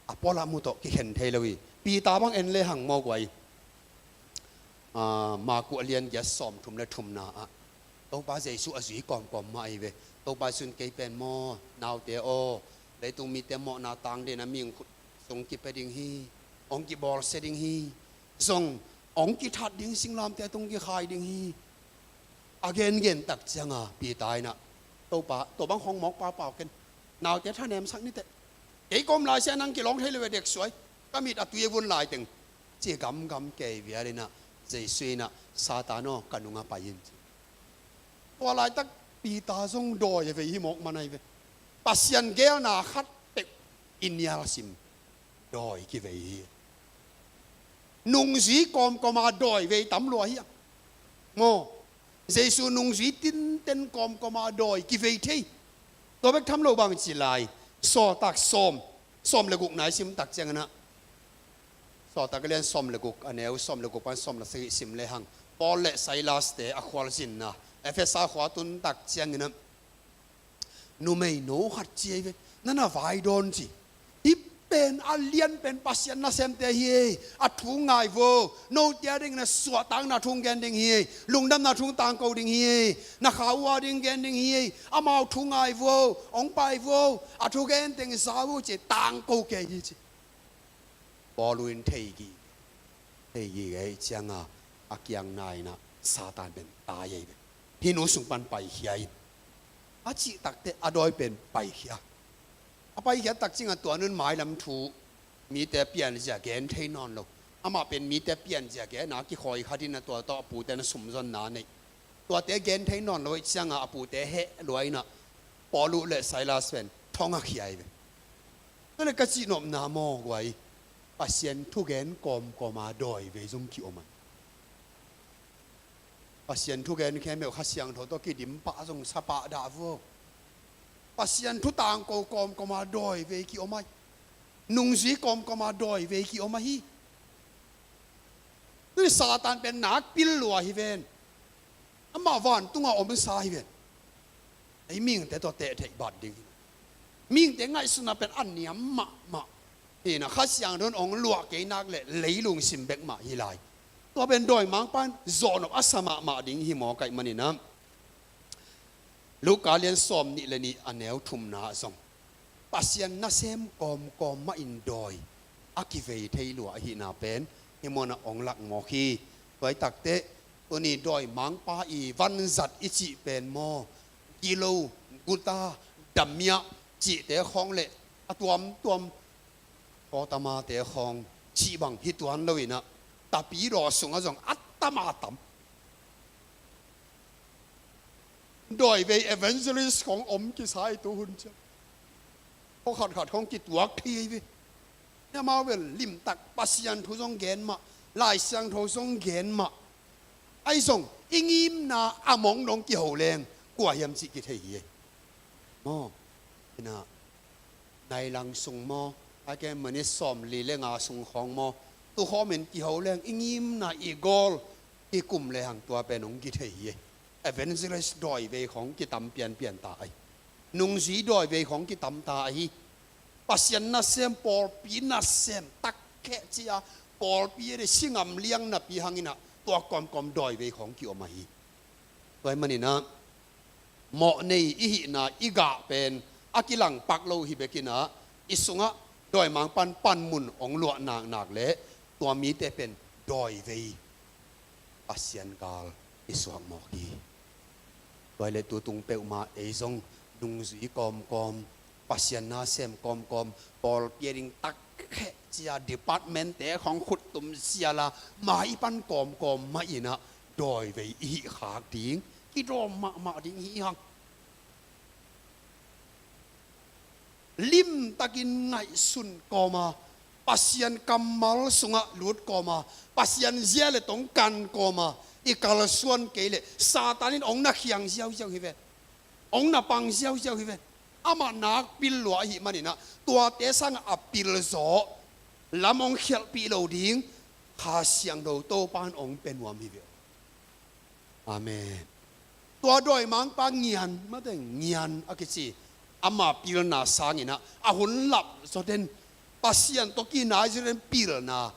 a pualam uh tawh kikhen thei lo hi. Peter bang en lehang maw guai, ah, Marku a lian giat sawmthum le thumna ah Topa Jesu a zui kawmkawm mah ahi ve. Topa Jesu in kei pen maw, naute aw, leitung mite mawhna tang den a mihing khut sung kipia ding hi, hong kibawlsia ding hi, zong hong kithat ding, singlamteh tung kikhai ding hi. A gengen tak cianga Peter in ah, Topa, tua bang hong mawk paupau ken, naute thanemsak ni teh. Kei ka om lai sia nang kilawng thei lo ve, dek suai, ka mit a tui a vun laiteng, ci gamgam kei vial in ah, Jesu in ah, Satan aw, ka nungah pai in, ci. Tua laitak Peter zong dawi a vei hi mawk man ahi ve. Pasian geelna khat peuh i nialsim, dawi kivei hi. Nungzui kawmkawma dawi vei tam lua hi a, maw? Jesu nungzui tinten kawmkawma dawi kivei thei. Tua bek tham lo bang ci lai, Sawltak sawm, sawm le gukna i sim tak ciangin ah, Sawltak a lian sawm le guk, a neu sawm le guk pan sawm le sagih sim lehang, Paul le Silas te a khualzinna, Efesa khua tun tak ciangin ah, numeino khat ci ahi ve, na na vai dawn ci. Hih pen a lianpen Pasian nasemte hi ei, a thu ngai vo, note a dingin a suahtakna thu gen ding hi ei, lungdamna thu tangko ding hi ei, na kha uh a ding gen ding hi ei, amau thu ngai vo, hong pai vo, a thu gen teng za vo ci, tangko kei hi ci. Paul uh in thei gige, thei gige ahih cianga a kiangna in ah Satan pen tai ahi ve. Hih nu sung pan paikhia in, a cih takteh a dawi pen paikhia. A paikhia tak cianga tua nun mailam thu, mite pianzia gen thei nawn lo. Amah pen mite pianzia gen a kikhawi khat in ah tua tawh a pute na sumzonna nei. Tuate gen thei nawn lo ahih cianga a pute heh lua in ah Paul uh le Silas pen thong a khia ahi ve. Tua le ka cih nopna maw guai, Pasian thugen kawmkawma dawi vei zong ki-om a. Pasian thugen khempeuh Kha Siangtho tawh kidim pah zong sa pah dah vo. Pasian thu tangko kawmkawma dawi vei ki-om ahi. Nungzui kawmkawma dawi vei ki-om ahi. Tuni Satan pen nakpi lua hi ven. Amah vantunga omsa hi ven. Ei mihingte tawh tehtheih bat ding hi. Mihingte ngaihsutna pen a niam mahmah hi in ah, Kha Siangtho in hong luah kei nak leh leilung sim bek mah hi lai. Tua pen dawimangpa in zawhnop a sa mahmah ding hi mawk ahih manin ah, Luka lian sawmnih le nih a neu thumna ah zong Pasian nasem kawmkawm mahin dawi a kivei thei lua ahihna pen hih munah hong lak mawk hi. Tua hi takteh tuni dawimangpa i vanzat i cih pen maw, gilo, guta, damia cihte khawng le a tuamtuam, kawtamate khawng cih bang hi tuan lo in ah, tapidaw sungah zong a tam a tam dawi vei evangelist khawng om kisa i tu hun ciang. Khaw khatkhat khawng kituak thei ahi ve. Amau bel limtak Pasian thu zong gen mah, Lai Siangtho zong gen mah. Ahi zong i ngimna a mong dong kiho leng kua hiam cih kithei hi ei. Maw? Hi in ah, nai lang sung maw, a ken minute sawmli le nga sung khawng maw, tukhawmin kiho leng i ngimna i gawl i kum lehang tua pen hong kithei hi. Evangelist dawi vei khawng kitam pianpian ta ahi. Nungzui dawi vei khawng kitam ta ahi. Pasian nasem, pawlpi nasem takkheh cia, pawlpi a dei singam liang napi hang in ah tua kawmkawm dawi vei khawng ki-om ahi. Tua ahih manin ah mawh nei i hihna i gah pen a kilangpak lo hi bek in ah, i sungah dawimangpa in panmun hong luah naknak leh tua mite pen dawi vei Pasian gal i suak mawk hi. Tua hi leh tu tung peuhmah ei zong nungzui kawmkawm, Pasian nasem kawmkawm, pawlpi a ding takkheh cia department-te khawng khuttum siala mai pan kawmkawm mah in ah dawi vei i hih khak ding, kidawm mahmah ding hi hang. Limtakin ngaihsun kawma, Pasian kammal sungah lut kawma, Pasian zia le tong kan kawma i kalsuan kei leh Satan in hong na khiang ziauziau hi ven. Hong na pang ziauziau hi ven. Amah nakpi lua ahih manin ah tuate sangah a pilzaw lam hong khialhpih lo ding Kha Siangtho Topa in hong pia nuam hi ve. Amen. Tua dawimangpa ngian, mate ngian a kici, ama pilna sanginah a hun lap zaw den, Pasian tawh kinai zaw den pilna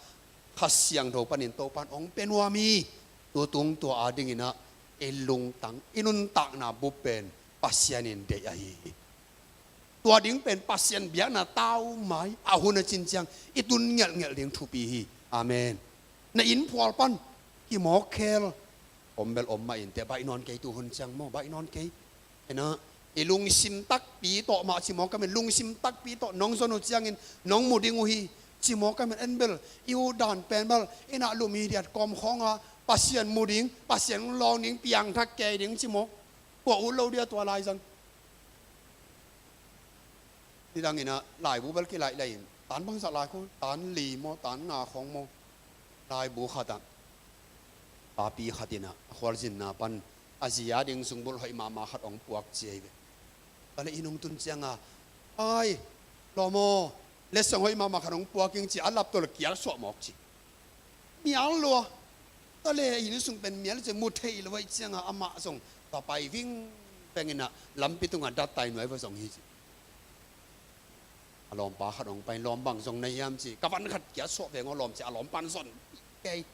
Kha Siangtho panin Topan hong pia nuam hi. Tutung tua adinginah i lungtang, i nuntakna bup pen Pasian in deih ahi hi. Tua ding pen Pasian biakna taumai a hun a cin ciang i tun ngelhngelh ding thupi hi. Amen. Na inn phual pan kimawk khel om bel om mah inteh, baih nawn kei tu hun ciang maw, baih nawn kei. Ena, i lungsim takpi tawh mah ci mawk ka men, lungsim takpi tawh nong zon uh ciangin nong mu ding uh hi ci mawk ka men. En bel i uh dan pen bel i nah lum hi diat kawm khawnga Pasian mu ding, Pasian lawng ding, piangthak kei ding ci mawk. Kua ut lo dia tua laizang. Nidangin ah laibu bel kilaih lai in, tan bangzah lai khawng, tan li maw, tan nga khawng maw, laibu khatah papi khatin ah a khualzinna pan a zi a ding zungbulh hoih mahmah khat hong puak ci ahi ve. Tua leh inn hong tun cianga, ai, lawm aw, letsong hoih mahmah khat hong puak ing ci a, a laptop leh kial suah mawk ci. Mial lua. Tua leh inn sung pen mial ci, mu thei lo ahih cianga amah zong tua pai vingveng inah lampi tungah dat tai nuai va zong hi ci. A lawmpa khat hong pai, lawm bang zong na hiam ci, ka van khat kial suah veng aw lawm ci, a lawmpan zon kei.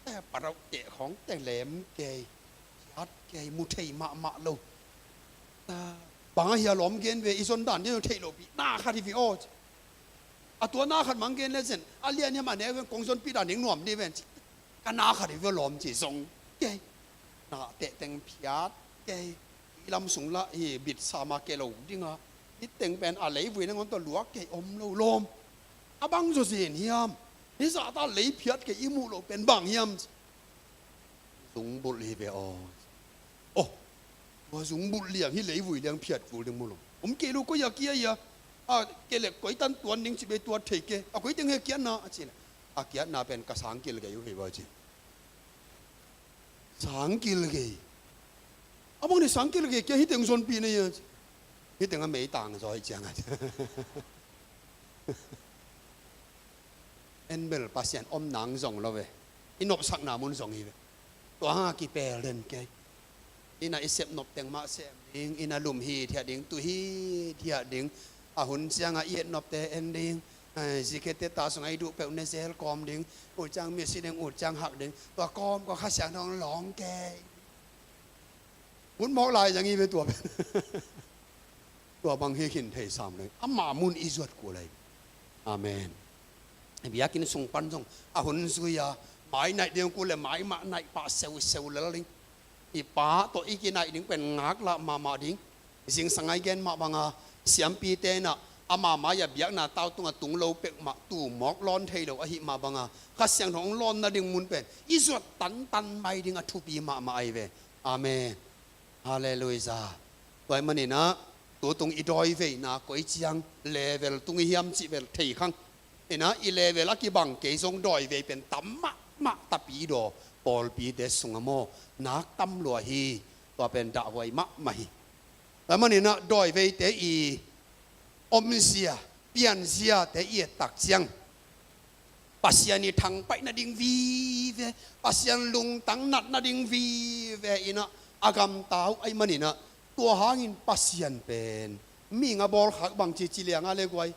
Te parauh teh khawng te lem kei, kiat kei, mu thei mahmah lo. Bang ahi a lawm gen ve, i zon dan ding theih lopi na khat hi ve aw ci. A tua na khat mang gen le zen a lian hiam a neu hiam kong zonpih dan ding nuam ding ven ci. Ka na khat hi ve lawm ci zong kei. Na teh teng phiat kei. I lam sung lah hi bit sama kei lo dinga. Hi teng pen a leivui nangawn tawh luak kei om lo lawm. A bang zaw zen hiam? Hi zahta lei phiat kei i muh loh pen bang hiam ci. Zungbulh hi ve aw. Aw, tua zungbulh liang hi leivui liang phiat kul ding mu lo. Om kei lo koi a kia ia. A kei leh koi tan tuan ding ci bei tuat thei kei. A koi teng he kiatna a ci leh, a kiatna pen ka sangkil kei uh hi va ci. Sangkil kei. A bang ni sangkil kei kia hi teng zonpih na ia ci. Hi teng a meitang zaw hi cianga ci. En bel Pasian om nang zong lo ve. I nopsakna mun zong hi ve. Tua hanga kipel den kei. Ina i sep nop teng mah sem ding, ina lum hithiat ding, tu hithiat ding. A hun cianga i et nopte en ding. Ai, zikhiate ta sunga i duh peuh ne zel kawm ding. Ut ciang misi ding, ut ciang hak ding. Tua kawm kawm Kha Siangtho hong lawng kei. Hun mawk lai zang hi ve tua pen. Tua bang hi khin thei sam leng ama mun i zuat kul lai. Amen. Biakinn sung pan zong a hun zui a, mai naih ding kul le mai mah naih pah seuseu lel ding. I pa tawh i kinaih ding pen ngaklah mahmah ding. Zingsang a i gen mah banga siampite inah ama mai-ah biakna tau tungah tung lo pek mah tu mawk lawn thei lo ahi mah banga Kha Siangtho hong lawn nading mun pen i zuat tantan mai ding a thupi mahmah ahi ve. Amen. Halleluiah. Tua ahih maninah tutung i dawi veina koi ciang level tung i hiam cih vel thei khang. Inah i level a kibang kei zong dawi vei pen tam mahmah tapidaw pawlpite sunga maw nak tam lua hi. Tua pen dahhuai mahmah hi. Tua ahih maninah dawi veite i omzia, pianziate i ettak ciang Pasian i thangpaih nading vive, Pasian lungtang nat nading vive inah a gamta uh ahih maninah tua hangin Pasian pen mihing a bawlkhak bangci ci lianga le guai.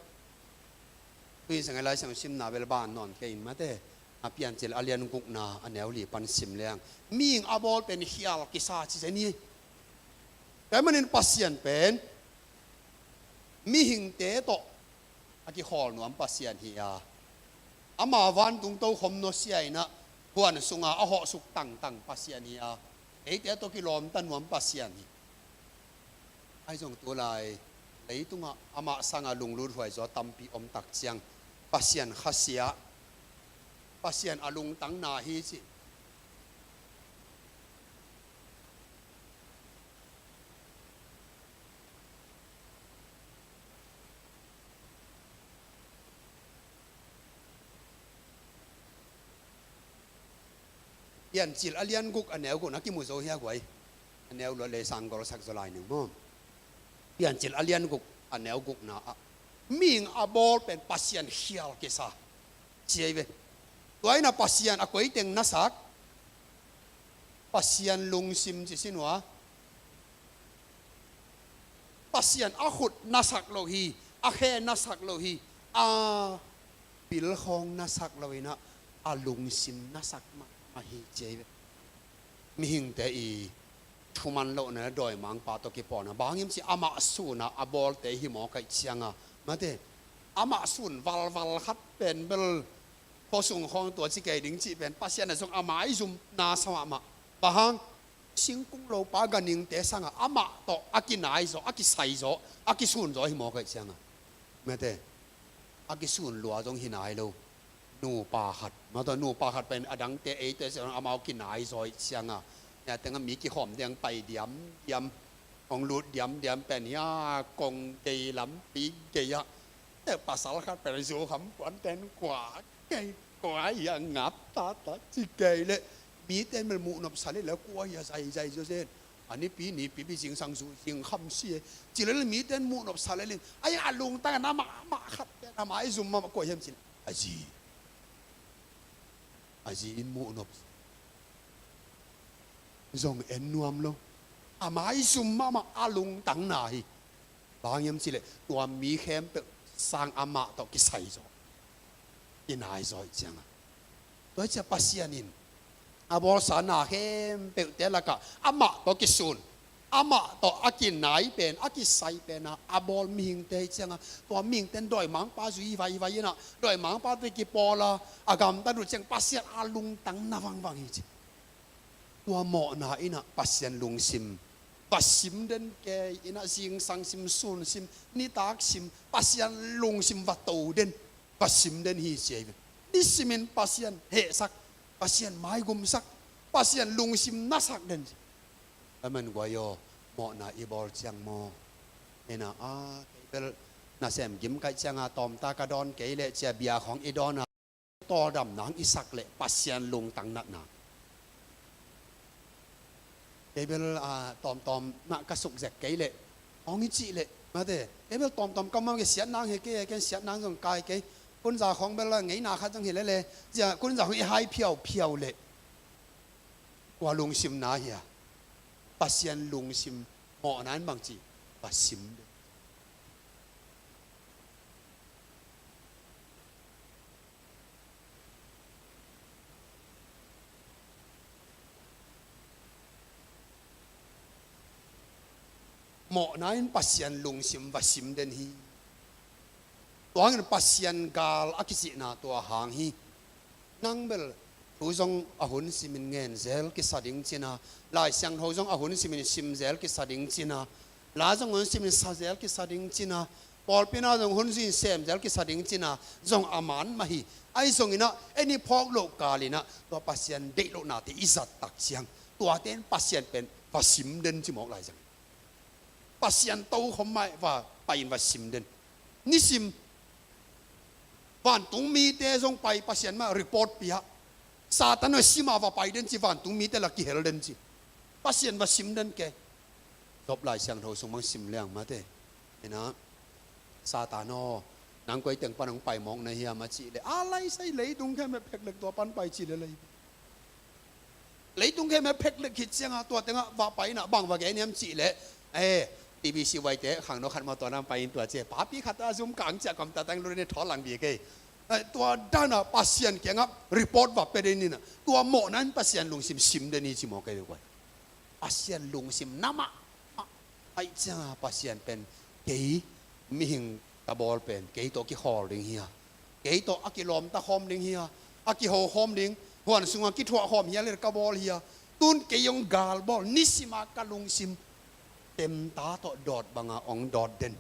Tui zanga Lai Siangtho simna bel ban nawn kei in mate, a Piancil a lian gukna a neu li pan sim liang mihing a bawl pen khial kisa ci zen hi. Tua ahih manin Pasian pen mihingte tawh a kikhawl nuam Pasian hi a, ama vantung tokhom nusia inah huan sunga a hawhsuk tangtang Pasian hi a, eite tawh kilawmta nuam Pasian hi. Ahi zong tulai leitungah amah sanga lunglut huaizaw tampi omtak ciang Pasian khasia, Pasian a lungtang na hi cih Piancil a lian guk a neu gukna kimu zo hia guai. A neu lua lei sang gol sak zaw lai ning maw. Piancil a lian guk a neu gukna ah mihing a bawl pen Pasian khial kisa ci ahi ve. Tua inah Pasian a koi teng na sak, Pasian lungsim ci sin uh a, Pasian a khut na sak lo hi, a khe na sak lo hi, a pil khawng na sak lo in ah, a lungsim na sak mahmah hi ci hi ve. Mihingte i thuman lohna le dawimangpa tawh kipawlna, bang hiam cih leh amah sun a a bawlte hi mawk ahih ciangin, mate, amah sun valval khat pen bel khuasung khawng tua ci kei ding cih pen Pasian in zong a maizumna sa mahmah. Bang hang? Singkung lopa ganhingte sangin amah tawh a kinai zaw, a kisai zaw, a kisun zaw hi mawk ahih ciangin, mate, a kisun lua zong hi nai lo. Nupa khat, mate, nupa khat pen a dangte, eite sangin amau kinai zaw ahih ciangin, nia tengah mi kikhawm ding pai diamdiam, hong lut diamdiam pen hi a, kong gei lampi gei ah, te pasal khat pen zu kham puanten kua kei, kua hi a ngap tata ci kei leh, mite in bel muh nopsa leh, leh kua hi a zaizai zaw zen. A nipi nipi pi zingsang zu zing kham si e. Ci leh leh mite in muh nopsa leh ling. Ai a lungtang a na mahmah khat pen a maizum mahmah kua hiam cih leh, a zi. A zi in muh nopsa zong en nuam lo. A maizum mahmah a lungtang na hi. Bang hiam cih leh tua mi khempeuh sang amah tawh kisai zaw, kinai zaw ahih ciangin. Tua ahih ciangin Pasian in a bawlsa na khempeuhte lakah amah tawh kisun, amah tawh a kinai pen, a kisai pen a a bawl mihingte ahih ciangin, tua mihingte in dawimangpa zui vaivai in ah, dawimangpa tawh kipawl a, a gamtat uh ciang Pasian a lungtang na vangvang hi ci. Tua mawhna in ah Pasian lungsim va sim den kei in ah, zingsang sim, sun sim, nitak sim, Pasian lungsim va to den, va sim den hi ci hi ve. Nisimin Pasian hehsak, Pasian maigumsak, Pasian lungsim nasak den. Amen guai aw, mawhna i bawl ciang maw? Hi na a, kei bel nasem gim ka hih ciangin tawmta ka dawn kei leh ci a bia khawng i dawn a, tawldamna hong i sak leh Pasian lungtang natna. Kei bel, ah, tawmtawm na ka suk zek kei leh, hong i cih leh, mate, kei bel tawmtawm ka mawk kei, siatna hong hi kei, ken siatna zong kai kei. Kunza khawng bel a ngeina khat zong hi lele, zia kunza khawng i hai phiauphiau leh, kua lungsim na hi a? Pasian lungsim mawhna in bangci va sim den. Mawhna in Pasian lungsim va sim den hi. Tua hangin Pasian gal a kicihna tua hang hi. Nang bel thu zong a hun simin ngen zel kisa ding cina, Lai Siangtho zong a hun simin sim zel kisa ding cina, la zong hun simin sa zel kisa ding cina, pawlpi na zong hun simin sem zel kisa ding cina, zong a man mah hi. Ahi zongin ah, en i phawk loh kalin ah, tua Pasian deih lohnate i zat tak ciang, tuate in Pasian pen va sim den ci mawk lai zang. Pasian tokhom mah va pai in va sim den. Nisim. Vantung mite zong pai Pasian mah report pia. Satan a sim a va pai den ci, vantung mite la kihel den ci. Pasian va sim den ke. Job Lai Siangtho sung bang sim leng mate. Hi na, Satan aw, nang koi teng pan hong pai mawk na hiam a cih leh, a lai sai leitung khempeuh phek lek tua pan pai ci lel hi. Leitung khempeuh phek lek khit ciangin tua tengah va pai in ah bang va gen hiam cih leh, eh, T B C Y te khangno khat maw tua nam pai in tua ci, papi khat a zum kang ciah kam ta tang lu ne thawl lang bi kei. Eh, tua dan a Pasian kiangah report va pia den in ah, tua mawhna in Pasian lungsim sim den hi ci mawk kei ve guai. Pasian lungsim na mah, mah. Ahih ciangin Pasian pen, kei mihing ka bawl pen kei tawh kikhawl ding hi a, kei tawh a kilawmta khawm ding hi a, a kiho khawm ding, huan sungah kithuah khawm hi a leh ka bawl hi a. Tun kei hong gal bawl, nisim a ka lungsim temta tawh dawt banga hong dawt den.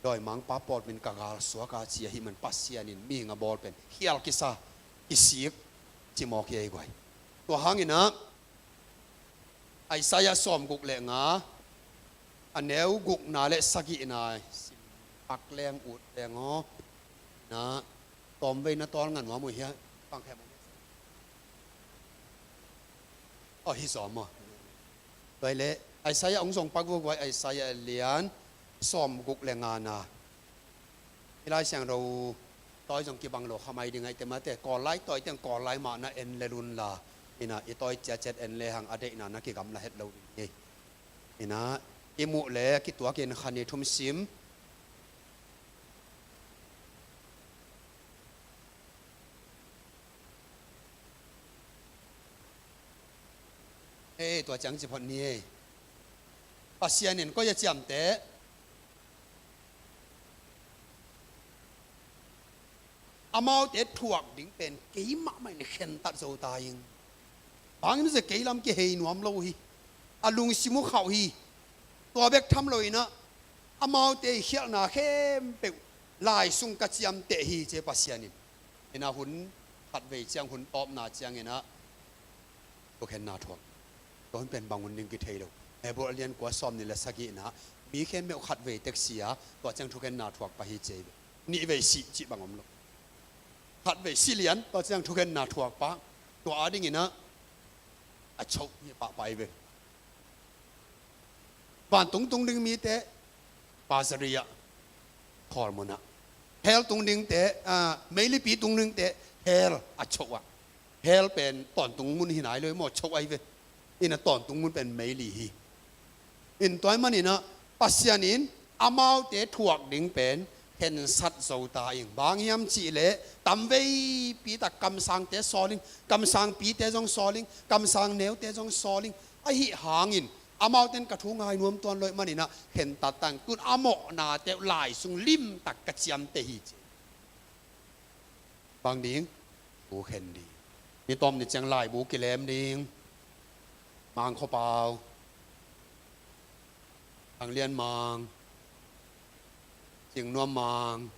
Dawimangpa pawlpi in ka gal suak a ci ahih man Pasian in mihing a bawl pen khial kisa, kisik ci mawk hi ei guai. Tua hangin ah Isaiah sawmguk le nga, a neu gukna le sagihna, sim pak leng ut leng aw. Na, tawmvei na tawl ngan nuam uh hia, pang khem. Aw, hi sawm aw. Tua hi leh, Isaiah hong zong pak vua guai, Isaiah lian sawmguk le ngana. Hih Lai Siangtho tawi zong kibang lo kha mai ding ahih teh mate, Kawl lai tawi teng Kawl lai mah na en lel un la, hi na, i tawi ciatciat en lehang a deihna na kigamla het lo ding hi. Hi na, I muh leh kituakin kha ni thum sim. Ei, tua ciang ci phot ni ei. Pasian in koi a ciamteh? Amaute thuak ding pen kei mahmah in khentat zo ta ing. Bang hang hiam cih leh kei lam kihei nuam lo hi. A lungsim uh khauh hi. Tua bek tham lo in ah, amaute i khialhna khempeuh lai sung ka ciamteh hi, ci Pasian in. Inah hun khatvei ciang, hun tawpna ciangin ah thukhenna thuak. Tua hun pen bang hun ding kithei lo. Hebru a lian kua, sawmnih le sagihna, mi khempeuh khatvei tek si a, tua ciang thukhenna thuak pah hi, ci hi ve. Nihvei sih cih bang om lo. Khatvei si lian, tua ciang thukhenna thuak pah. Tua adingin ah a choh hi pahpah hi ve. Vantung tung ding mite, Passoria, khawl mun ah. Hell tung dingte, ah, meilipi tung dingte, hell a choh ah. Hell pen tawntung mun hi nai lo hi maw, choh ahi ve. Inah tawntung mun pen meili hi. Inah tua ahih manin ah Pasian in amaute thuak ding pen khensat zo ta ing. Bang hang hiam cih leh tamveipi tak kamsangte sawl ing, kamsangpite zong sawl ing, kamsang neute zong sawl ing. Ahih hangin amaute in ka thu ngai nuam tuan lo ahih manin ah khentat ta ing. Tu-in a mawhnate uh lai sung limtak ka ciamteh hi, ci. Bang ding? Thu khen ding. Ni tawp ni ciang laibu kilem ding. Mang Khua Pau, Thang Lian Mang, Cing Nuam Mang,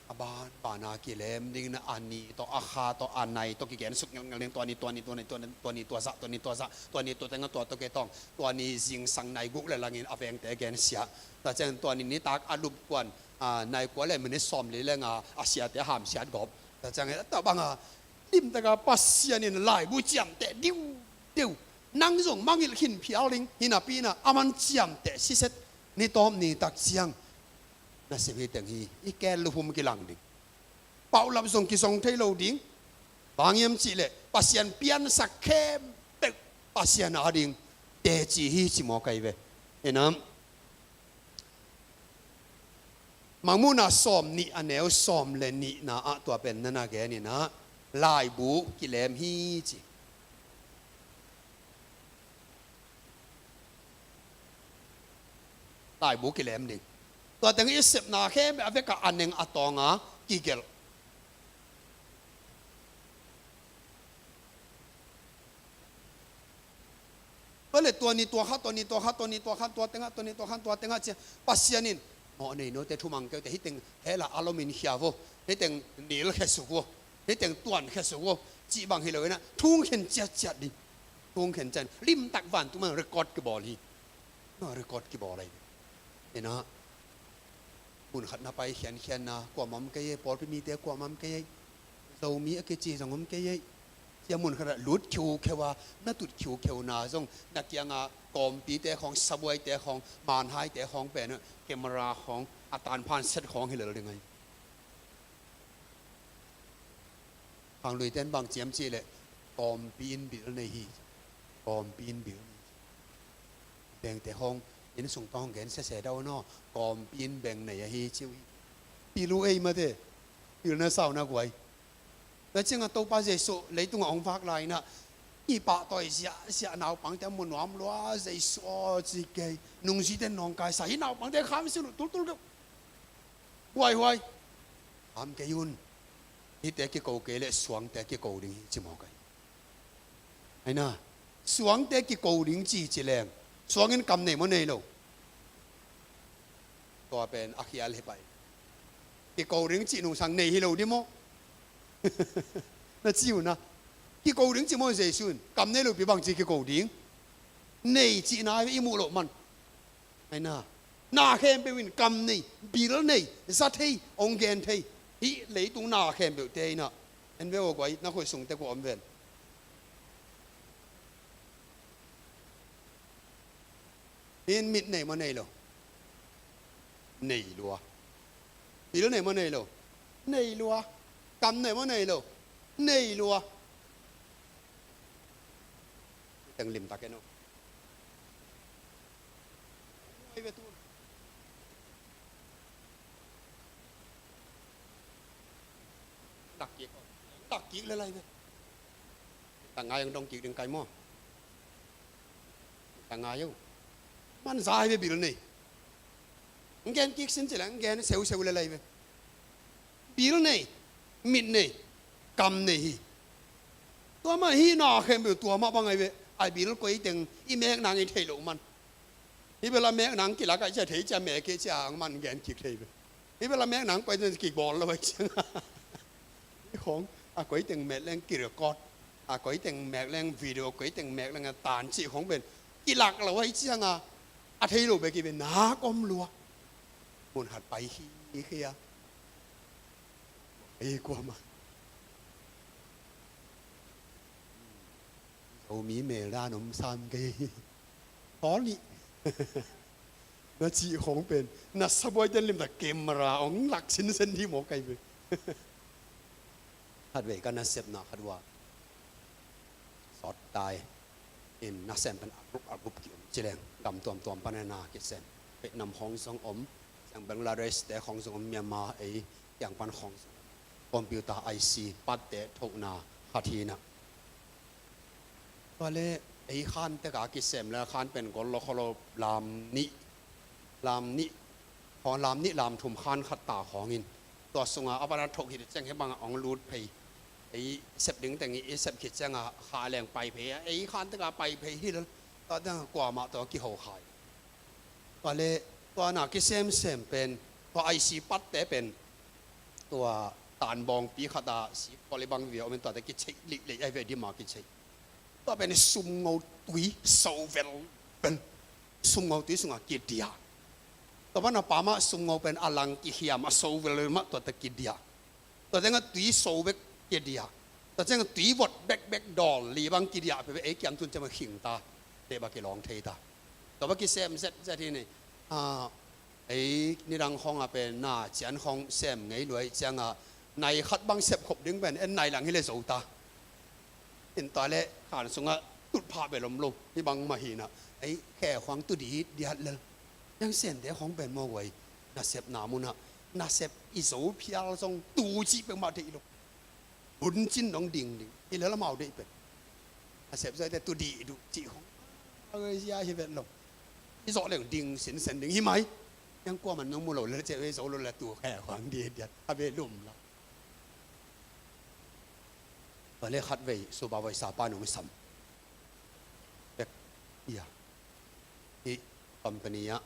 a banban a kilem ding, na a ni tawh, a kha tawh, a nai tawh kigen suk ngelhngelh ding. Tua ni, tua ni, tua ni, tua ni, tua ni, tua zah, tua ni, tua zah, tua ni, tua teng ah tua tawh kei tawng, tua ni zingsang nai guk le langin a vengte gensia. Tua ciang tua ni nitak a lup kuan, a, nai kua le minit sawmli le nga a siate hamsiat gawp. Tua ciang tua bang a limtak a Pasian in laibu ciamteh diudiu. Nang zong mangngilh khin phial ding hi napi-in ah aman ciamteh siset. Ni tawp ni tak ciang nasep hi teng hi, i kel luphum kilang ding. Paulap zong kizong thei lo ding. Bang hang hiam cih leh Pasian piansak khempeuh Pasian ading teci hi, ci mawk ahi ve. Inah Mangmuhna sawmnih a neu sawm le nihna ah tua pen na na gen inah laibu kilem hi, ci. Laibu kilem ding. Tua teng i sepna khempeuh a vekah a neng a tawng a kigelh. Tua le tua ni tua kha, tua ni tua kha, tua ni tua kha, tua tengah, tua ni tua kha, tua tengah, ci-a Pasian in, mawh nei note, thumang keute, hih teng hell ah a lomin khia vo, hih teng nilkhia suk vo, hih teng tuankhia suk vo, cih bang hi lo inah thu hong khen ciatciat ding. Thu hong khen ciat, limtak vantung mah record kibawl hi. Record kibawl ahi. Inah mun khat na pai khiankhianna, kuamah om kei ei, pawlpi mite kuamah om kei ei, Zomi a kici zong om kei ei. Cia mun khatah lut khiukheu a, na tut khiukheu na zong na kiangah kawmpite khawng, sabuaite khawng, manhaite khawng pen camera khawng, a tanphan set khawng hi lel ding ahi. Khangluite in bang ci hiam cih leh, kawmpi in bil nei hi. Kawmpi in bil nei. Bengte hong, inn sung pan hong gen sese dah un aw, kawmpi in beng nei ahi ci uh hi. Bil uh ei mate, bil na sau na guai. Tua ciangah Topa Jesuh leitungah hong vak lai inah, i pahtawi ziahziah naupangte a mu nuam lua, Jesuh aw ci kei, nungzuite in nawngkaisa, hih naupangte kham sin uh tultul keuh. Huaihuai. Kham kei un. Hihte kiko kei leh suangte kiko ding hi ci mawk ahi. Aina, suangte kiko ding ci ci leng, suang in kam nei maw nei lo? Tua pen a khial hi pai. Kiko ding cih nungsang nei hi lo ding maw? Na ci uh na. Kiko ding ci maw Jesuh in? Kam nei lo pi bangci kiko ding? Nei cihna i muh loh man. Aina, na khempeuh in kam nei, bil nei, za thei, hong gen thei. Hih leitung na khempeuhte inah, en ve aw guai, na khut sung tek uh om ven. Hih in mit nei maw nei lo? Nei lua. Bil nei maw nei lo? Nei lua. Kam nei maw nei lo? Nei lua. Teng limtak en aw. Ai ve tu. Dak kik, dak kik le lai ve. Dak ngai ang dong kik ding kai maw. Dak ngai yo. Man zai ve bil nei. Ang gen kik sin ci le ang gen seu seu le lai ve. Bil nei, mit nei, kam nei hi. Tua mah hi na khem bil tua mah bang ai ve. Ai bil koi teng i mek nang i thei lo man. Hi bela mek nang kilak ai cia thei cia mek ke cia ang man gen kik thei ve. Hi bela mek nang koi teng kik bol lo ai cia. Hi khong a koi teng mek leng ki record. A koi teng mek leng video, koi teng mek leng a tan ci khong ben. Kilak lo ai cia nga. A thei lo be ki ben na kom lua. Mun khat pai hi hi a. Ei kuama. Zomi mel dan om sam kei. Tawlni. Na cih khong pen na sabuai ten limta camera ong lak sinsen hi maw kai ve. Khat vei ka nasepna khat ua sawt tai. In nasem pen a group a group ki om cileng gam tuamtuam pan na kisem. Vietnam khong zong om, siang Bangladesh te khong zong om, Myanmar ei kiang pan khong zong om. Computer I C patte thohna khat hi na. Tua le ei khan teka kisem le khan pen gol lo kholo lam nih, lam nih, khong lam nih lam thum khan khat ta khongin tua sunga a pana thok hi ciang he banga ong lut phei. Ei sep ding teng i sep khit cianga kha leng pai phei a, ei khan teka pai phei hi lo. Tua teng kuamah tua kiho khai. Tua le tua na kisemsem pen tua I C patte pen tua tanbawngpi khata sip kol i bang via omen tuate kicheih lihleih ai ve dima kicheih. Tua pen sumngo tui so velvel. Sumngo tui sunga kidia. Tua pana pama sumngo pen a lang kihiam a so velvel mah tuate kidia. Tua tengah tui so bek kidia. Tua tengah tui vot bekbek dawl li bang kidia pebe ei kiam tun ciama khingta. Deba kilawng theita. Tua ba kisem zetzet hi ni. Ei nidang khong a pen na cian khong sem ngei luai cianga nai khat bang sep khop ding pen en nai lang hi le zota. In tua le khan sunga tutphah bel om lo hi bang mah hi na. Ei khe khuang tu di diat lel. Yang sente khong pen maw guai nasepna muna nasep i zo phial zong tu cih pek mah deih lo. Hun cin dong ding ding hi lel amau deih pen. Nasep zaite tu dih duh cih khong a zia hi vet lo. I zawh leng ding sinsen ding hi mai. Yang kuaman nong mu lo le ceh vei zo lo le tu khe khuang di diat a ve lum la. Tua le khat vei suba voi sapa nong sam. Pek ia. Hih company ah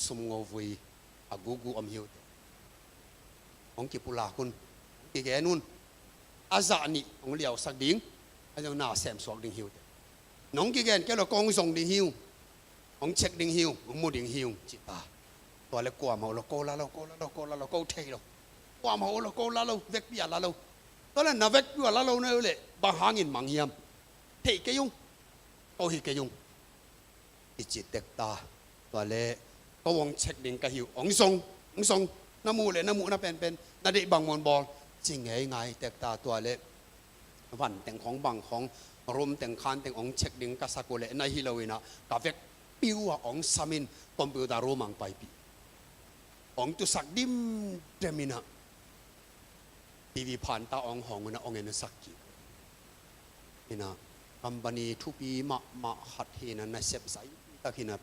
sumngo vui a gugu om hi uh teh. Hong kipulak un, hong kigen un. A zah nih hong liausak ding, a zong na semsuak ding hi uh teh. Nong kigen kei lo kong zong ding hi uh. Hong check ding hi uh, hong mu ding hi uh, ci ta. Tua le kuamah uh lo ko la lo, ko la lo, ko la lo, ko thei lo. Kuamah uh lo ko la lo, vekpi a la lo. Tua le na vekpi a la lo na uh le bang hangin mang hiam? Thei kei ung, ko hi kei ung. I ci tek ta. Tua le ko hong check ding ka hi uh. Hong zong, hong zong. Na muh le na muhna penpen na deih bang mun bawl. Ci ngei ngai tek ta tua le van teng khong bang khong room teng khan teng hong check ding ka sak uh le na hi lo inah ka vek piu ah hong sam in computer room ang paipih. Hong tusak dimdem inah T V phan ta ong hong una ong en sak ki. Hina company thupi mahmah khat hina nasep zai tak hina.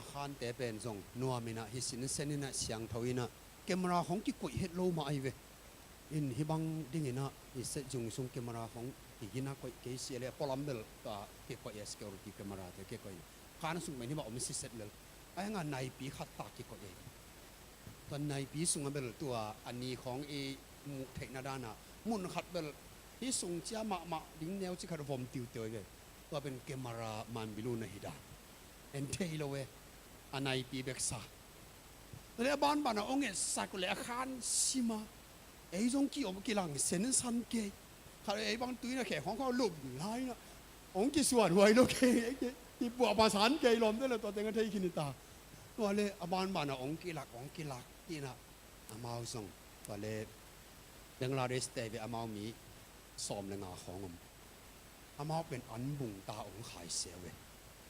A khante pen zong nuam inah hi sinsen inah siangtho inah camera khong kikoih het lo mah ahi ve. In hi bang ding inah hi set zung sung camera khong Hi gina koih kei sia le, pualam bel tua kikoih e, security camera te kikoih. Khan sung pen hi bang om siset lel. Ai nga naipi khat ta kikoih e. Tua naipi sunga bel tua a ni khawng i muh theihna dana mun khat bel hi sung cia mahmah ding neu ci khat vom tiuteu ve. Tua pen camera manbilu na hi dan en thei lo e. A naipi beksa le a banbana ong etsak le a khan sima. Ei zong kiom kilang sensan kei. Khat ei bang tuina khe khawng khawng lum laina ong kisuan huai lo kei. Kipuah pasan kei lawmte le tua teng a thei khin i ta. Tua le a banbana ong kilak ong kilak tina amau zong tua le Bangladesh te ve amau mi sawm le nga khawng om. Amau pen an bung ta ong khai sia ve.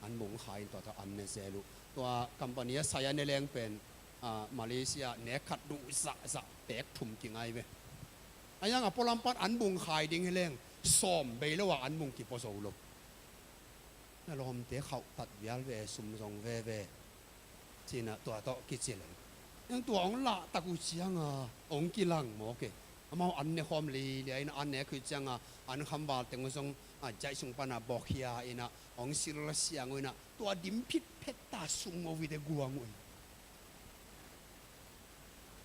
An bung khai in tua ta an ne zel uh. Tua company a sai a ne leng pen Malaysia nek khat duh zahzah pek thum kingai ve. A yang a pualam pan an bung khai ding hi leng sawm bei lo a an bung kipua zo lo. Na lawmte khauh tat vial ve, sum zong veve. Cina tua tawh kici leng. Yang tua ong lah tak uh cianga ong kilang mawk e. Amau an ne khawm lilia ina an ne khui cianga an khamval teng uh zong a jaih sung pana bawkhia ina ong sil siang uh ina tua dim phitphet ta sum uh vite guang uh.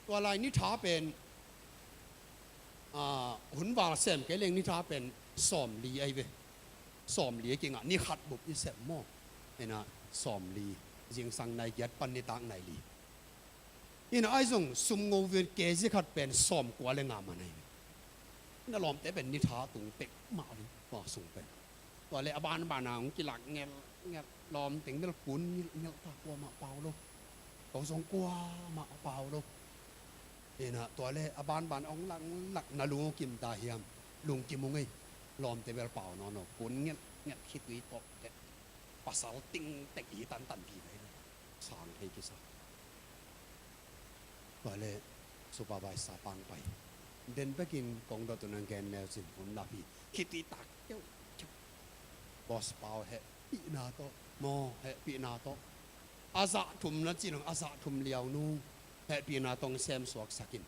Tua lai ni tha pen hun val sem kei leng ni tha pen sawm li ai ve. Sawm li a kingah ni khat bup i sem maw? Ina sawm li zingsang nai giat pan ni tak nai li. Ina ai zong sum ngo ven kezi khat pen sawm kua le nga man ai ve. Ina lawmte pen ni tha tung pek mah ve tua sung pen. Tua le a banbana ong kilak ngelh ngelh lawm teng bel kun ngelh ngelh ta kuamah pau lo. Ko zong kuamah a pau lo. Ina tua le a banban ong lak lak na lung ong kim ta hiam? Lung kim ung ei. Lawmte bel pau nawn lo. Kun ngelh ngelh khitui tawh teh. Pasal ting tek i tantan pi vei lo. Sang thei kisa. Tua le supervisor pang pai. Den pekin kong dot un ang gen leu cin hun lap hi. Khitui tak keu keu. Boss pau hehpihna tawh maw, hehpihna tawh a zah thum na cin ong a zah thum liau nung hehpihna tawh ong sem suaksak in.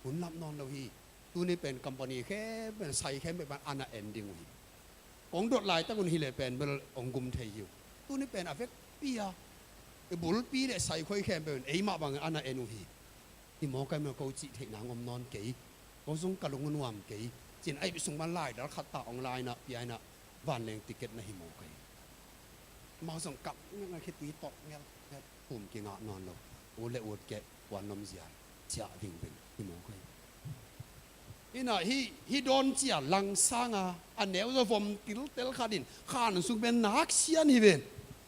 Hun lap nawn lo hi. Tuni pen company khempeuh in sai khempeuh pan ana en ding uh hi. Kong dot laitak un hileh pen bel ong gum thei hi uh. Tuni pen a vekpi a i bulpi le sai khoi khempeuh in eimah bangin ana en uh hi. Hi mawk ai maw, ko cih theih nang om nawn kei. Ko zong ka lung a nuam kei. Cin a ip sung pan laidal khat ta ong laina piaina vanleng ticket na hi mawk ai. Amau zong kap ngelh ngelh khitui tawh ngelh ngelh. Kum kingah nawn lo. Ut le ut keh puan lom zial ciah vingving hi mawk ai. Ina hi hi dawn cia langsanga a neu zaw vom tiltel khatin khan sung pen nak sian hi ven.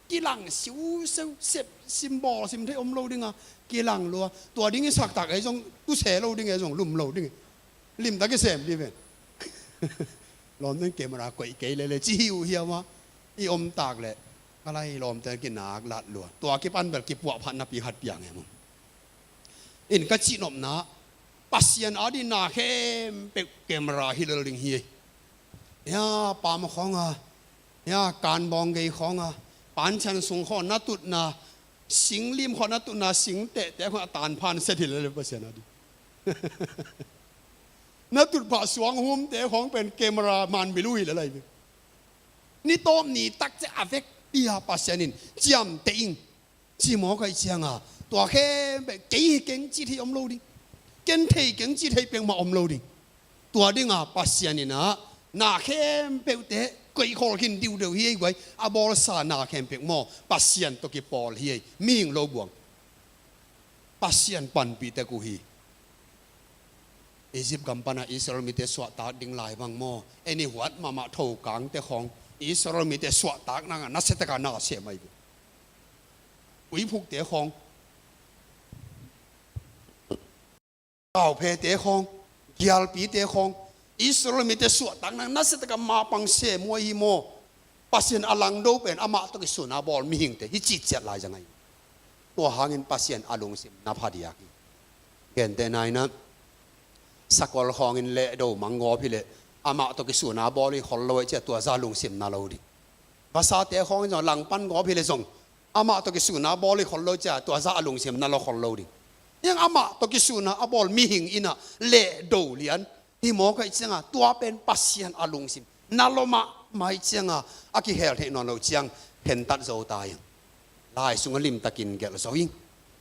Kilang siuseu sep sim bawl sim thei om lo dinga kilang lua. Tua ding i saktak ei zong tuse lo ding ei zong lum lo ding. Limtak i sem di ven. Lawm ding camera koih kei lele ci hi uh hiama i omtak le. Ka lai lawmte kinak lat lua. Tua kipan bel kipuah phat napi khat piang em uh. In ka cihnopna Pasian a dina khempeuh camera hi lel ding hi. Ya pam khawnga ya kanbawng gei khawnga panchan sung khaw na tutna singlim khaw na tutna singtehte khaw a tanphan set hi lel Pasian a di. Na tutphah suang humte khawng pen camera manbilu hi lel ai ve. Ni tawp ni takce a vekpi a Pasian in ciamteh ing. Ci mawk ai cianga tua khempeuh kei hi keng cih thei om lo ding. Ken thei keng cih thei peuhmah om lo ding. Tua dinga Pasian inah na khempeuhte koihkholh khin diudeu hi ei guai. A bawlsa na khempeuh maw Pasian tawh kipawl hi ei. Mihing lo buang. Pasian panpih tek uh hi. Egypt gam pana Israel mite suahtak ding lai bang maw? Eni huat mahmah thokangte khawng Israel mite suahtak nanga nasiataka na sem ahi ve. Uiphukte khawng, kauphete khawng, gialpite khawng, Israel mite suahtak nanga nasiataka mapang sem uh ahi maw? Pasian a langdo pen amah tawh kisuna bawl mihingte hi citciat lai zang ahi. Tua hangin Pasian a lungsim na phadiak hi. Gentehna inah sakol khawngin lehdo manggawp hileh amah tawh kisuna bawl hi khol lo ahi cia tua za lungsim na lo ding. Vasate khawngin zong langpan gawp hileh zong amah tawh kisuna bawl hi khol lo cia tua za a lungsim na lo khol lo ding. Hiang amah tawh kisuna a bawl mihing inah lehdo lian hi mawk ahi cianga tua pen Pasian a lungsim Na lua mahmah cianga a kikhel theih nawn loh ciang khentat zo ta ing. Lai sungah limtakin gelh zo ing.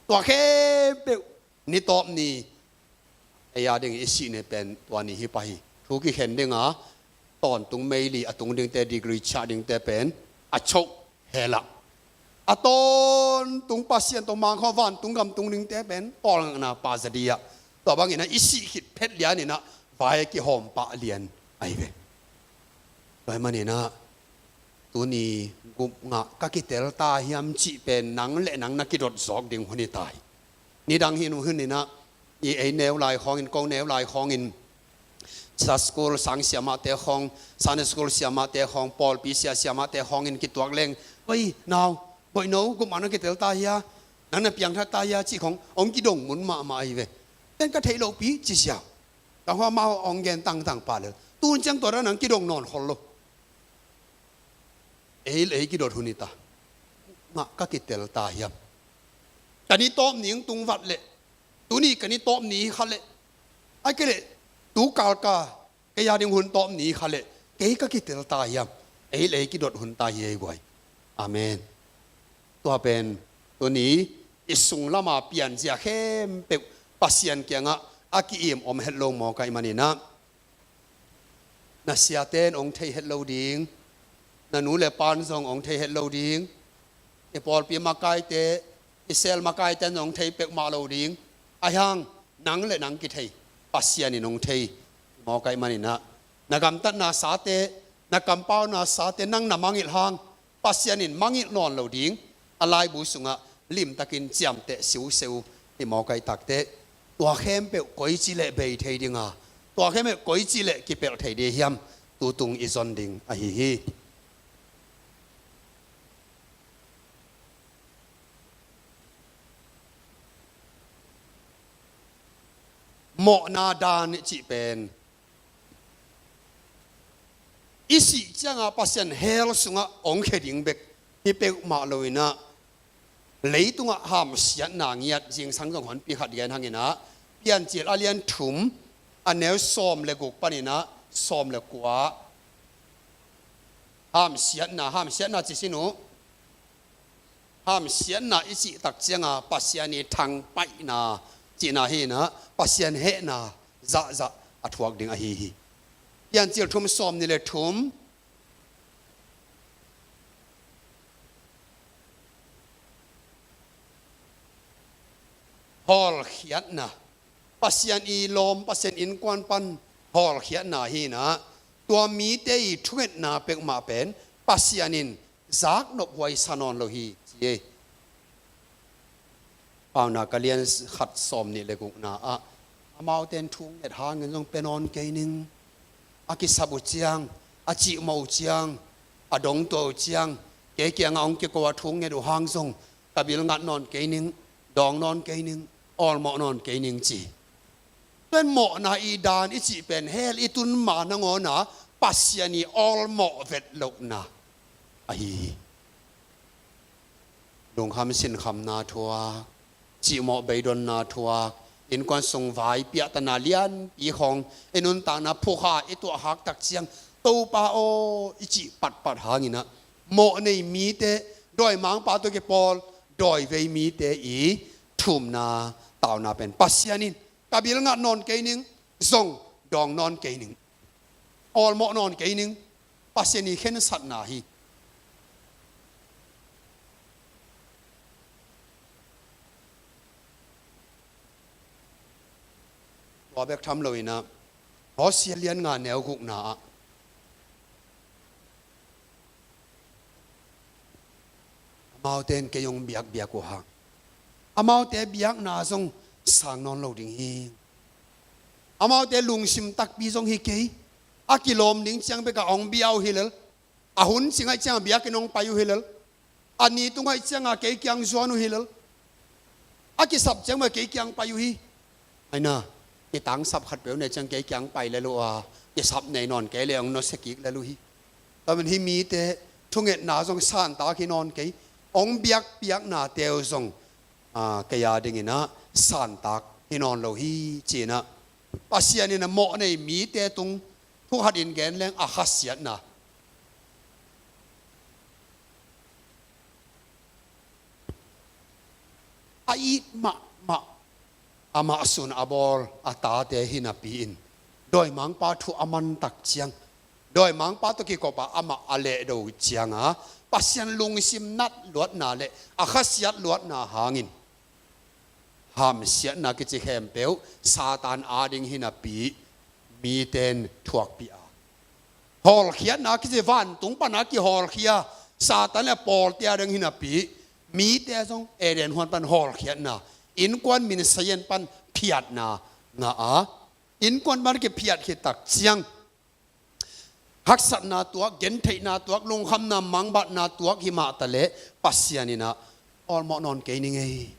Tua khempeuh ni tawp ni ei a ding i sih ni pen tua ni hi pah hi. Thu kikhen dinga tawntung meili a tung dingte, degree ciah dingte pen a choh hela. A tawntung Pasian tawh mangkhaw vantung gam tung dingte pen tawlngakna pa zadia. Tua bangin ah i sih khit phet lianin ah vai kihawm pah lian ahi ve. Tua ahih manin ah tuni gupngah ka kitel ta hiam cih pen nang le nang na kidot zawk ding hun hi ta hi. Nidang hin hun in ah i ei neu lai khawngin, ko neu lai khawngin, sa school sang siamahte khawng, Sunday school siamahte khawng, pawlpi sia siamahte khawngin kituak leng, oi nau, boih no, gupngah na kitel ta hia, nang na piangthak ta hia cih khawng hong kidong mun mahmah ahi ve. Ken ka theih lohpi ci siau. Ka hua mau hong gen tangtang pah lel. Tun ciang tua dan nang kidong nawn khol lo. Ei le ei kidot hun hi ta. Gupngah ka kitel ta hiam? Ka ni tawp ni hong tung vat leh, tuni ka ni tawp ni hi kha leh, ai kei leh tu kalka kei a ding hun tawp ni hi kha leh kei ka kitel ta hiam? Ei le ei kidot hun ta hi ei guai. Amen. Tua pen tuni i sung lama pianzia khempeuh Pasian kiangah a ki-im om het lo mawk ahih manin ah, na siate in hong thei het lo ding. Na nu le pa in zong hong thei het lo ding. I pawlpi makaite, i sel makaite in hong thei peuhmah lo ding. Ahi hang nang le nang kithei, Pasian in hong thei mawk ahih manin ah, na gamtatna sate, na kampauna sate nang na mangngilh hang Pasian in mangngilh nawn lo ding. A laibu sungah limtakin ciamteh siuseu hi mawk ahih takteh, tua khempeuh koici leh bei thei dinga, tua khempeuh koici leh kipelh thei ding hiam? Tutung i zon ding ahi hi. Mawhna dan i cih pen i sih cianga Pasian hell sungah hong khia ding bek hi peuhmah lo in ah, leitungah hamsiatna ngiat, zingsang zong honpi khat gen hang in ah, Piancil a lian thum, a neu sawm le guk panin ah sawm le kua. Hamsiatna, hamsiatna ci sin uh. Hamsiatna i cih tak cianga Pasian i thangpaihna cihna hi in ah, Pasian hehna zahzah a thuak ding ahi hi. Piancil thum sawm nih le thum. Hawlkhiatna, Pasian i lawm, Pasian innkuan pan hawlkhiatna hi in ah, tua mite i thungetna peuhmah pen Pasian in zaknop huai sa nawn lo hi ci hi. Paunak a lian khat sawm nih le gukna ah, amaute in thunget hangin zong pia nawn kei ning. A kisap uh ciang, a cihmawh uh ciang, a dongtuah uh ciang, kei kiangah hong kiko a thunget uh hang zong ka bil ngat nawn kei ning, dawng nawn kei ning, awlmawh nawn kei ning ci. Tua in mawhna i dan i cih pen hell i tun ma nangawna Pasian i awlmawh vet lohna ahi hi. Lungkham sinkhamna thuak, cihmawh beidonna thuak, innkuan sung vai piahtana lianpi khawng, i nuntakna phukha i tuahkhak tak ciang, Topa aw i cih patpat hangin ah, mawh nei mite, dawimangpa tawh kipawl dawivei mite i thumna tauna pen Pasian in ka bil ngat nawn kei ning, zong dawng nawn kei ning, awlmawh nawn kei ning, Pasian i khensatna hi. Tua bek tham lo in ah, Hosea lian nga neu gukna ah, amaute in kei hong biakbiak uh hang, amaute biakna zong sang nawn lo ding hi. Amaute lungsim takpi zong hi kei. A kilawm ding ciang bekah hong bia uh hi lel. A hun ci ngaih cianga biakinn hong pai uh hi lel. A ni tu ngaih cianga kei kiang zuan uh hi lel. A kisap ciang mah kei kiang pai uh hi. Aina, kitangsap khat peuh nei ciang kei kiang pai lel uh a, kisap nei nawn kei le hong nusia kik lel uh hi. Tua manin hih mite thungetna zong santak hi nawn kei. Hong biakpiaknate uh zong, a, kei a dingin ah santak hi nawn lo hi ci-in ah, Pasian in a mawh nei mite tung Thu khat in gen leng a khasiatna. A it mahmah, amah sun a bawl a tate hi napi in dawimangpa thu a man tak ciang, dawimangpa tawh kikop a amah a lehdo cianga Pasian lungsim nat luatna le a khasiat luatna hangin hamsiatna kici khempeuh Satan ading hi napi miten thuakpih a, hawlkhiatna kici vantung pana kihawlkhia Satan le pawlte ading hi napi mite zong Eden huan pan hawlkhiatna, innkuan min sayan pan phiatna ngah a, innkuan pan kiphiat khit tak ciang haksatna tuak, gentheihna tuak, lungkhamna mangbatna tuak hi mah taleh Pasian in ah awlmawh nawn kei ning ei.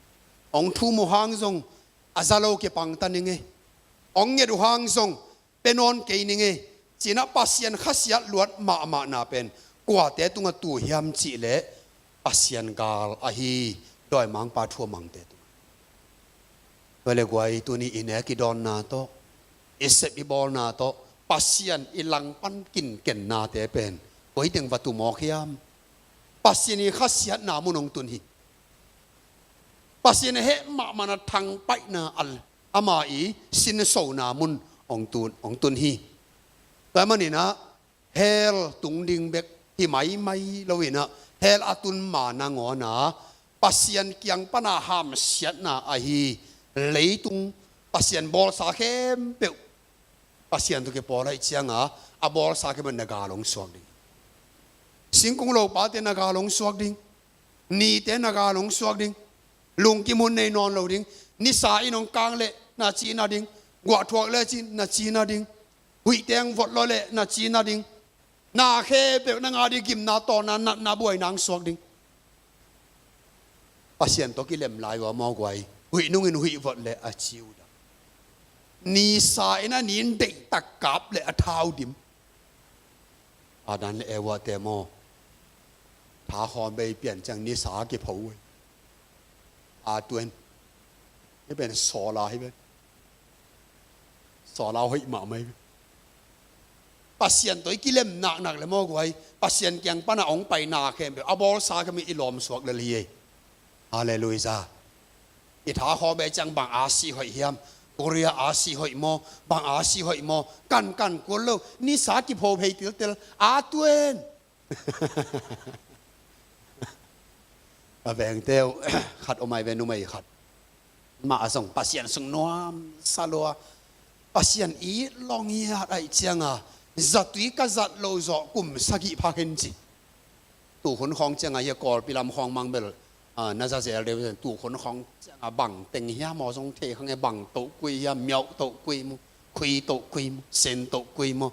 Hong thum uh hang zong a za lo kipang ta ning ei. Hong nget uh hang zong pia nawn kei ning ei. Ci-in ah Pasian khasiat luat mahmahna pen kuate tungah tu hiam cih leh Pasian gal ahi dawimangpa thu a mangte tungah. Tua le guai, tuni i nek i dawnna tawh, i sep i bawlna tawh Pasian i langpan kinkennate pen koi teng va tu mawk hiam? Pasian i khasiatna mun hong tun hi. Pasian a heh mahmahna thangpaihna a, ama i sinsona mun hong tun, hong tun hi. Tua manin ah hell tung ding bek hi maimai lo in ah, hell a tun ma nangawn ah Pasian kiang pana hamsiatna ahi leitung Pasian bawlsa khempeuh Pasian tawh kipawl ahih cianga a bawlsa khempeuh na gal hong suak ding. Singkung lopate na gal hong suak ding. Nite na gal hong suak ding. Lungkim hun nei nawn lo ding. Nisa in hong kang leh na cina ding. Guahthuak lecin na cina ding. Huih teng vot lo leh na cina ding. Na khempeuh na ngah ding, gimna, tawnna, natna, buaina hong suak ding. Pasian tawh kilem lai uh a maw guai, huih nungin huih vot leh a ciu dam. Nisa in a nin deihtak kap leh a thau dim. Adam le Eva te maw, tha khawm bei pian ciang nisa kipho uh ei. A tuan. Hih pen sawla hi pen. Sawla hoih mahmah hi pen. Pasian tawh i kilem naknak le maw guai, Pasian kiang pana hong pai na khempeuh a bawlsa khempeuh i lawmsuak lel hi ei. Halleluiah. I tha khawm bei ciang bang a si hoih hiam? Korea a si hoih maw? Bang a si hoih maw? Kankan kul lo. Nisa kipho phei tiltel. A tuan. A vengte uh khat om ai ve, numei khat. Mah a zong Pasian sung nuamsa lua. Pasian it lawng hiat ahih cianga zatui ka zat lo zawh kum sagih phak hen ci. Tukhun khawng cianga hi a, Kawlpi lam khawng mang bel, ah, na za zel deuh. Tukhun khawng cianga bang teng hiam aw zong thei kha ngei, bang toh kui hiam, miauh toh kui mu, khui toh kui mu, sen toh kui mu,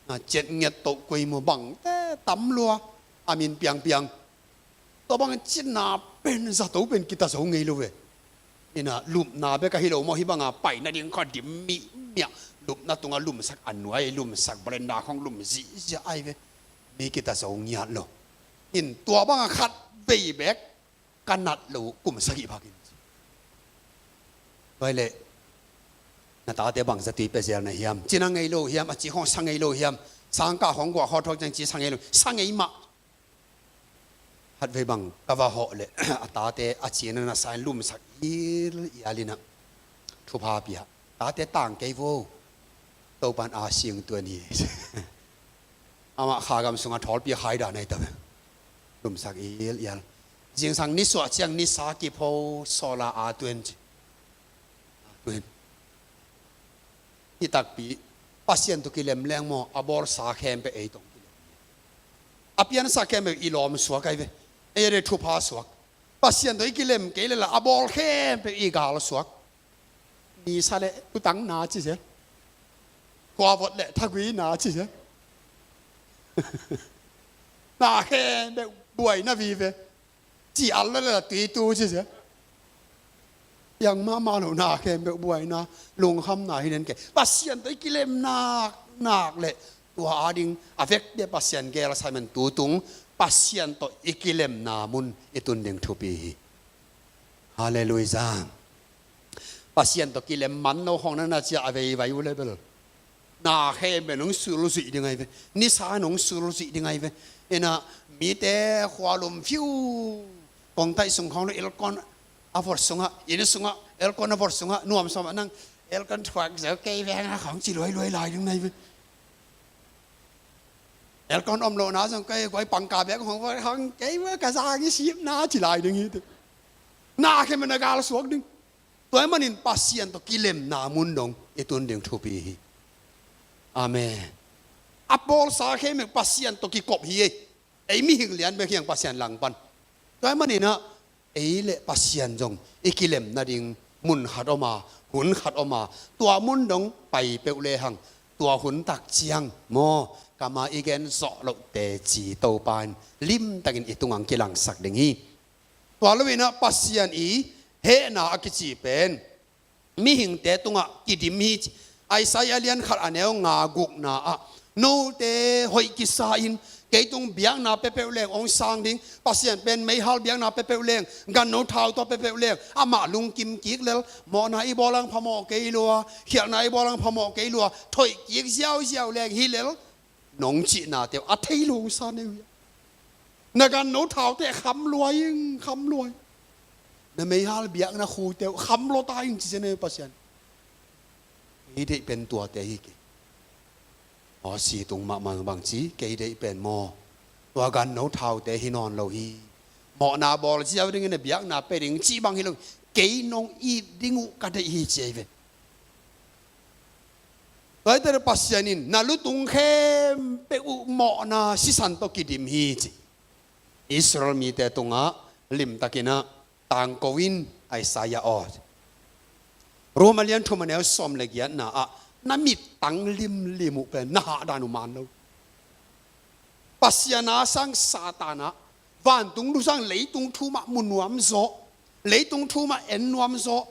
ah, ciat ngiat toh kui mu, bangte tam lua. A min piangpiang. Tua bangin cina pen zato pen kita zo ngei lo ve. Ina lupna bek ahi lo maw, hih banga pai nading kha dim mihmiah. Lupna tunga lumsak a nuai, lumsak balenda khawng lum zihziah ai ve. Mi kita zo ngiat lo. In tua banga khat vei bek ka nat lo kum sagih phak in. Tua hi leh na tate bang zatui pia zel na hiam? Cina ngei lo hiam? A ci khawng sa ngei lo hiam? Sangkah khawng guah khawng thuak ciang ci sa ngei lo, sa ngei mah. Khatvei bang ka va hawh leh a tate a cina na sa in lumsak ial ial in ah thupha pia. Tate tang kei vo. Topan a sing tuan hi. Amah kha gam sunga thawlpi khai dan ahi ta ve. Lumsak ial ial. Zingsang nisuah ciang nisa kipho sawla a tuan ci. A tuan. Hi takpi, Pasian tawh kilem leng maw, a bawlsa khempeuh ei tawh kilem. A piansa khempeuh i lawmsuak ai ve. Ei a dei thupha suak. Pasian tawh i kilem kei leh la a bawl khempeuh i gal suak. Nisa leh tutang na ci zel. Khua vot leh thagui na ci zel. Na khempeuh buai na vive. Ci al la la tui tu ci zel. Piang mahmah lo na khempeuh buaina, lungkhamna hi nen kei. Pasian tawh i kilem nak nak leh tua ading a vekpi a Pasian gel sa hi man, tutung Pasian tawh i kilemna mun i tun ding thupi hi. Halleluiah. Pasian tawh kilem man lo khawng na na ciah a veivai uh leh bel Na khem pen hong sulzuih ding ahi ve. Nisa in hong sulzuih ding ahi ve. Ina, mite khua lum fiu. Kongtaih sung khawng lo aircon a vot sungah, inn sungah, aircon a vot sungah, nuam sawm ah nang aircon thuak zo kei veng a khawng ci luailuai lai ding ahi ve. Aircon om lohna zong kei guai pangka bek hong vot hong kei vua ka zang i sipna ci lai ding hi. Na khem pen a gal suak ding. Tua ahih manin Pasian tawh kilemna mun dong i tun ding thupi hi. Amen. A bawlsa khem pen Pasian tawh kikop hi ei. Ei mihing lian bek hi hang Pasian langpan. Tua ahih manin ah ei le Pasian zong i kilem nading mun khat om a, hun khat om a, tua mun dong pai peuh lehang, tua hun tak ciang maw, kam a i gen zawh loh teci Topa in limtakin i tungah hong kilangsak ding hi. Tua lo-in ah Pasian i hehna a kici pen mihingte tungah kidim hi ci. Isaiah lian khat a neu nga gukna ah, note hoih kisa in, kei tung biakna peuhpeuh leng hong sang ding, Pasian pen meihal biakna peuhpeuh leng, ganno thau tawh peuhpeuh leng amah lungkim kik lel. Mawhna i bawl hang phamawh kei lua, khialhna i bawl hang phamawh kei lua, thoih kik ziauziau leng hi lel. Nong cihnate uh a thei lo sa neu hi a. Na ganno thaute kham lua ing, kham lua ing. Na meihal biakna khute uh kham lua ta ing ci sia neu Pasian. Kei deih pen tuate hi kei. Aw, si tung mahmah bang ci, kei deih pen maw, tua ganno thaute hi nawn lo hi. Mawhna bawl ziau dingin na biakna pe ding cih bang hi lo. Kei nong it ding uh ka deih hi ci ahi ve. Tua ahih teh Pasian in na lutung khempeuh uh mawhna sisan tawh kidim hi ci. Israel mite tungah limtakin ah tangko in Isaiah aw. Rom a lian thum a neu sawm le giatna ah na mittang limlim uh pen na hahdan uh man lo. Pasian a sang Satan ah, vantung thu sang leitung thu mah mu nuam zaw, leitung thu mah en nuam zaw,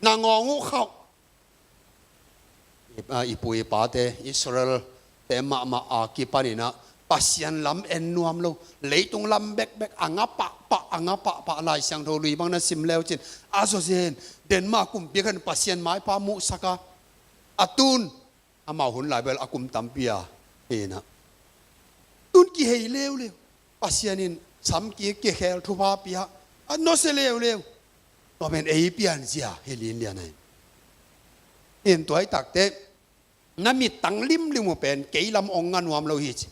na ngawng uh khauh. I, a, i pu i pate, Israel te mahmah a kipanin ah Pasian lam en nuam lo. Leitung lam bekbek a nga pahpah, a nga pahpah. Lai Siangtho lui bang na sim leu cin, a zawzen Denmark kumpi khat in Pasian maipha muhsak a, a tun amau hun lai bel a kum tampi a hi in ah, tun kihei leuleu. Pasian in samkik kikhel thupha pia a, nawsia leuleu. Tua pen ei pianzia hi linlian ahi. In tua ahih takteh na mittang limlim uh pen kei lam hong nga nuam lo hi ci.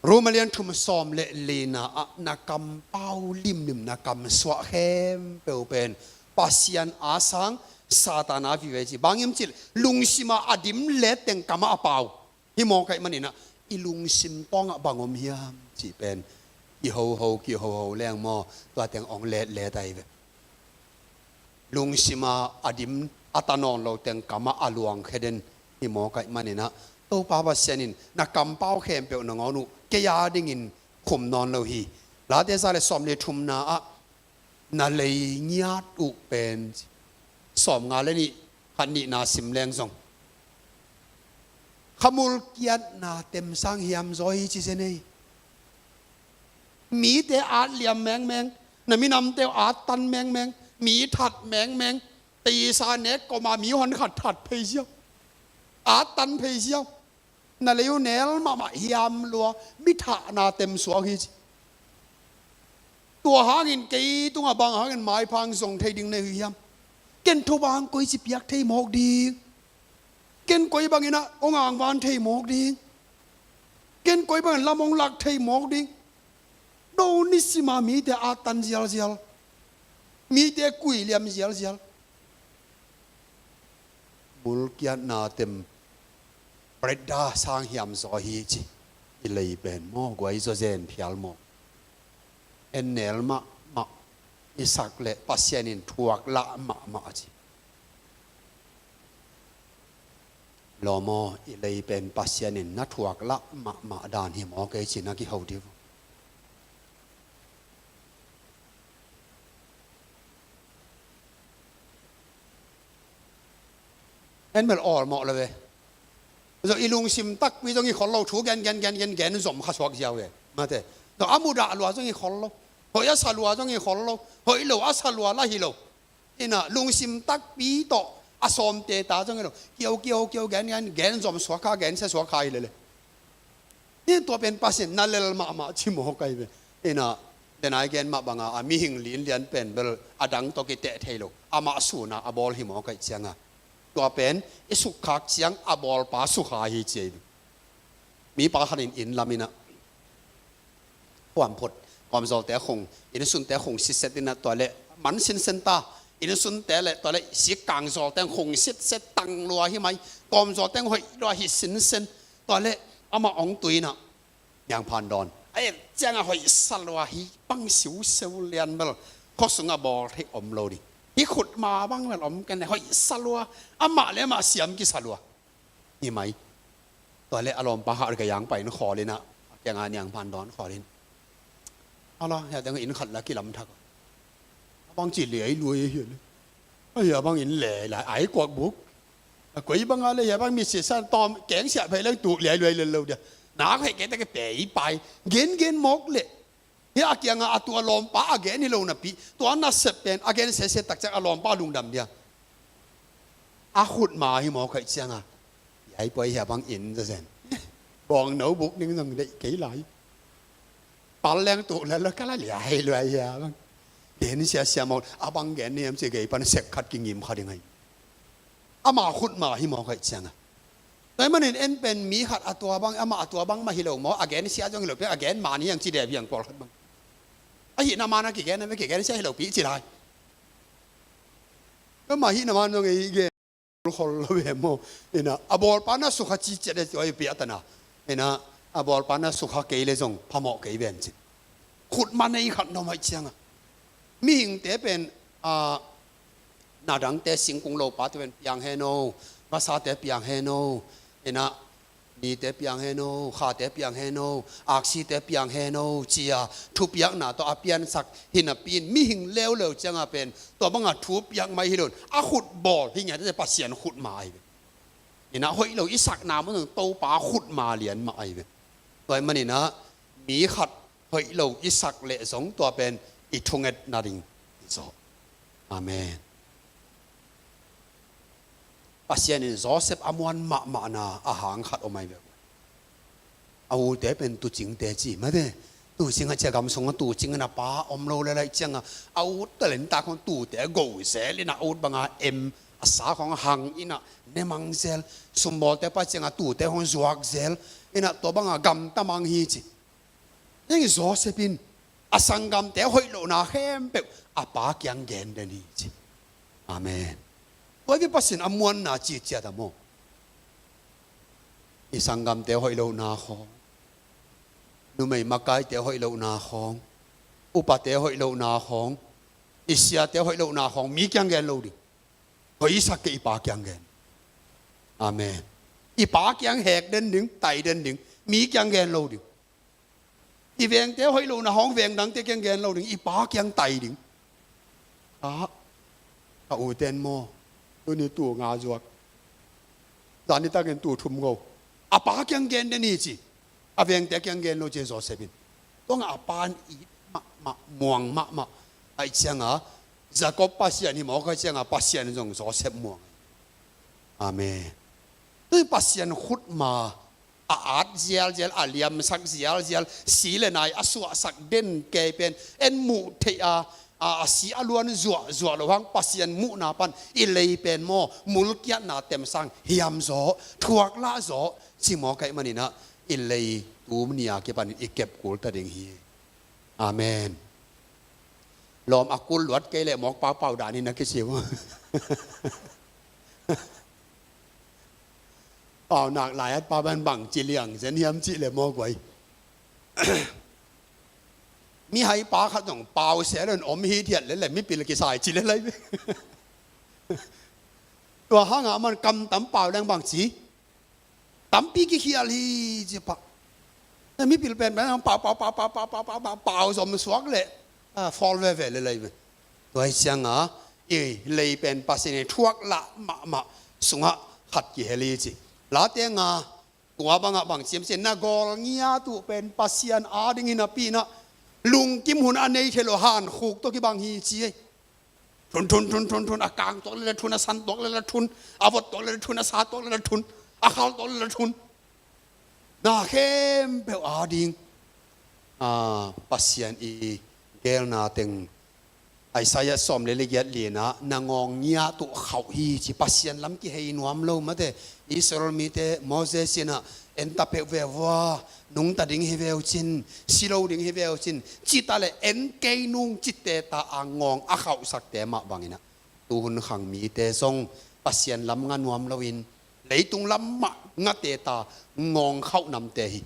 Rom a lian thum sawm le lina ah na kampau limlim, na kamsuah khempeuh pen Pasian a sang Satan a vive ci. Bang hiam cih leh lungsim a a dim let teng kam ah a pau. Hi mawk ahih manin ah i lungsim tawngah bang om hiam cih pen kihoho, kihoho leng maw, tua teng hong letlet ahi ve. Lungsim a a dim a ta nawn lo teng kam ah a luang khe den hi mawk ahih manin ah Topa Pasian in na kampau khempeuh nangawn uh kei a dingin khum nawn lo hi. Late za le sawm le thumna ah na lei ngiat uh pen sawmnga le nih, khat nihna sim leng zong khamul kiatna tem sang hiam zaw hi ci zen ei. Mite at liam mengmeng, na minamte uh at tan mengmeng, mi that mengmeng, teisa nek koma mi hon khat that phei ziau, at tan phei ziau. Na lei uh nel mahmah hiam lua, mi thahna tem suak hi ci. Tua hangin kei tungah bang hangin maipha hong zong thei ding na hi uh hiam? Ken thupha hong koici piak thei mawk ding? Ken koi bangin ah hong angvan thei mawk ding? Ken koi bangin lam hong lak thei mawk ding? No, nisim a mite at tan zialzial, mite kuiliam zialzial. Mulkiatna tem bredda sang hiam zaw hi ci. I lei pen maw, guai zawzen phial maw. En nel mahmah, i sak le Pasian in thuak lah mahmah ci. Lawm aw, i lei pen Pasian in na thuak lah mahmah dan hi maw, kei ci na kiho dih uh. En bel awlmawh lo ve. Zo i lungsim takpi zong i khol lo, thu gen gen gen gen gen zom kha suak ziau ve. Mate. Zo a mudah lua zong i khol lo. Hoih a sa lua zong i khol lo. Hoih lo a sa lua lah hi lo. Ina lungsim takpi tawh A sawmte ta zong hi lo. Kiau, kiau, kiau, gen, gen, gen zom suak kha, gensia suak kha hi lele. Hi tua pen Pasian na lel mahmah ci mawk ahi ve. Ina, denai gen mah banga a mihing linlian pen bel a dang tawh kiteh thei lo. Amah suna a bawl hi mawk ahi cianga. Tua pen i sukkhak ciang a bawlpa sukha hi ci ahi ve. Mipa khat in inn lam ina huam phot, kawmzawlte khong, innsunte khong sitset ina tua le man sinsen ta, innsunte le tua le sikkang zawlte khong sitset tang lua hi mai, kawmzawlte hoih lua hi sinsen, tua le amah ong tui ina, Niang Phan Dawn. A et cianga hoih sa lua hi, bang siuseu lian bel, khuasunga bawl thei om lo ding. Hi khut ma bang bel om ken le hoih sa lua, amah le amah siam kisa lua. Hi mai. Tua le a lawmpa khat ka yang pai in khawl ina, a kianga Niang Phan Dawn khawl in. Ala, hia teng inn khat la kilam thak. A bang ci liai luai hi le. A hia bang inn le lai ai kuak buk. A koi banga le hia bang mi sia san tawm keng sia phei leng tu liai luai le lo dia. Na khoi ke ta ke pei pai. Gen gen mawk le. Hi a kianga a tua lawmpa a gen hi lo napi, tua nasep pen a gen sese takciang a lawmpa lungdam dia. A khut ma hi mawk ahi cianga. Ai poi hia bang inn zazen. Bawng no buk ning zong deih kei lai. Pal leng tu lel lo kala liai luai hia bang. Gen siasia mawk, a bang gen ni am ci gei pan sek khat kingim khat ding ahi. Ama khut ma hi mawk ahi cianga. Tua hi manin en pen mi khat a tua bang, ama a tua bang mah hi lo maw, a gen sia zong hi lo pia, a gen man hi ang ci dep hi ang pawlkhat bang. A hihna man a kigen a ve, kigen sia hi lo pi ci lai. Tua mah hihna man zong ei gen khol lo ve maw. Ina, a bawlpa na sukha ci ciat e tua i piahtana. Ina, a bawlpa na sukha kei le zong phamawh kei ven ci. Khut ma nei khat na om ahi cianga. Mihingte pen, a, na dangte singkung lopate pen piang hen o, vasate piang hen o, ina, nite piang hen o, khate piang hen o, aksite piang hen o, cia, thupiakna tawh a piansak, hi napi in mihing leuleu cianga pen, tua banga thupiak mai hi lo in, a khut bawl, hi ngiate Pasian khut ma ahi ve. Ina hoih lo, i sakna mun Topa khut ma lian mah ahi ve. Tua hi manina, mi khat hoih lo i sak leh zong tua pen i thungetna ding hi zaw. Amen. Pasian in Joseph a muan mahmahna a hang khat om ahi ve. A ute pen tucingte ci mate. Tucing a cia gam sungah tucing in a pa om lo le laih cianga a ut talenta khong tute go zel ina a ut banga em a sa khong hang ina ne mang zel. Sumbawlte pa cianga tute khong zuak zel ina tua banga gamta mang hi ci. Heng Joseph in a sanggamte hoih lohna khempeuh a pa kiang gen den hi ci. Amen. Tua hi Pasian a muanna ci ciat a maw. I sanggamte hoih lohna khawng, numei makaite hoih lohna khawng, upate hoih lohna khawng, i siate hoih lohna khawng mi kiang gen lo ding. Hoih i sak kei i pa kiang gen. Amen. I pa kiang hek den ding, tai den ding, mi kiang gen lo ding. I vengte hoih lohna hong veng dangte kiang gen lo ding, i pa kiang tai ding. A, a u ten maw, tuni tu nga zuak, zani takin tu thum ngo. A pa kiang gen den hi ci. A vengte kiang gen lo ci Joseph in. Tua nga a pa in it mahmah, muang mahmah. Ahi cianga Jacob Pasian hi mawk ahi cianga Pasian zong Joseph muang. Amen. Tui Pasian khut ma a at zialzial, a liamsak zialzial, si le nai a suahsak den kei pen en muh theih a, a, a si a luan zuahzuah lo hang Pasian muhna pan i lei pen maw, mulkiatna temsang hiam zaw, thuak lah zaw, ci maw kaih maninah i lei tum nia kipanin i kep kul ta ding hi. Amen. Lawm a kul luat kei leh mawk paupau danin a kisiu. Pau nak lai at pa ban bang ci liang zen hiam cih le maw guai. Mi hai pa khat zong pau se lon om hi thiat le le mipil kisai ci le lai. Tua hanga man kam tam pau leng bang ci. Tampi kikhial hi ci pah. Na mipil pen pen pau pau pau pau pau pau pau pau pau zom suak le. A, fall veve le lai ve. Tua hi cianga i lei pen Pasian i thuak lah mahmah sungah khat kihel hi ci. Late nga tua bangah bang ciamciam na gawl ngiat uh pen Pasian ading hi napi inah lungkim hun a nei thei lo hankhuk tawh kibang hi ci ei. Thun, thun, thun, thun, thun, a kang tuak le la thun, a san tuak le la thun, a vot tuak le la thun, a sa tuak le la thun, a khal tuak le la thun. Na khempeuh ading, a, Pasian i gelna teng Isaiah sawm le le giat lianah na ngawng ngiat uh khauh hi ci. Pasian lam kihei nuam lo mate. Israel mite Moses inah en ta peuh veu a, nungta ding hi veu cin, si lo ding hi veu cin, cita le en kei nung cite ta a ngawng a khauhsakte mah banginah tuhun khang mite zong Pasian lam nga nuam loin leitung lam mah ngate ta ngawng khauh namte hi.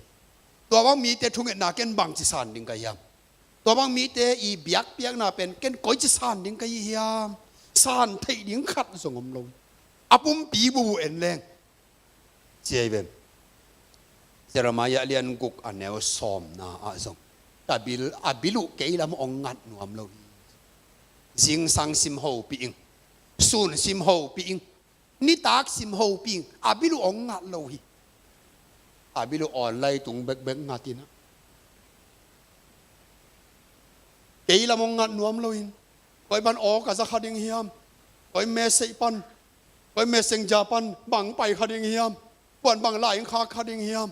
Tua bang mite thungetna ken bangci san ding ka hiam? Tua bang mite i biakpiakna pen ken koici san ding ka hi hiam? San theih ding khat zong om lo. A pumpi bubu en leng ci ei ven. Jeremiah lian guk a neu sawmna ah zong, a bil, a bil uh kei lam hong ngat nuam lo hi. Zingsang sim hopih ing, sun sim hopih ing, nitak sim hopih ing, a bil uh hong ngat lo hi. A bil uh online tung bekbek ngat inah kei lam hong ngat nuam loin, koi pan aw ka za kha ding hiam? Koi message pan, koi messenger pan bang pai kha ding hiam? Kuan bang lai in khak kha ding hiam?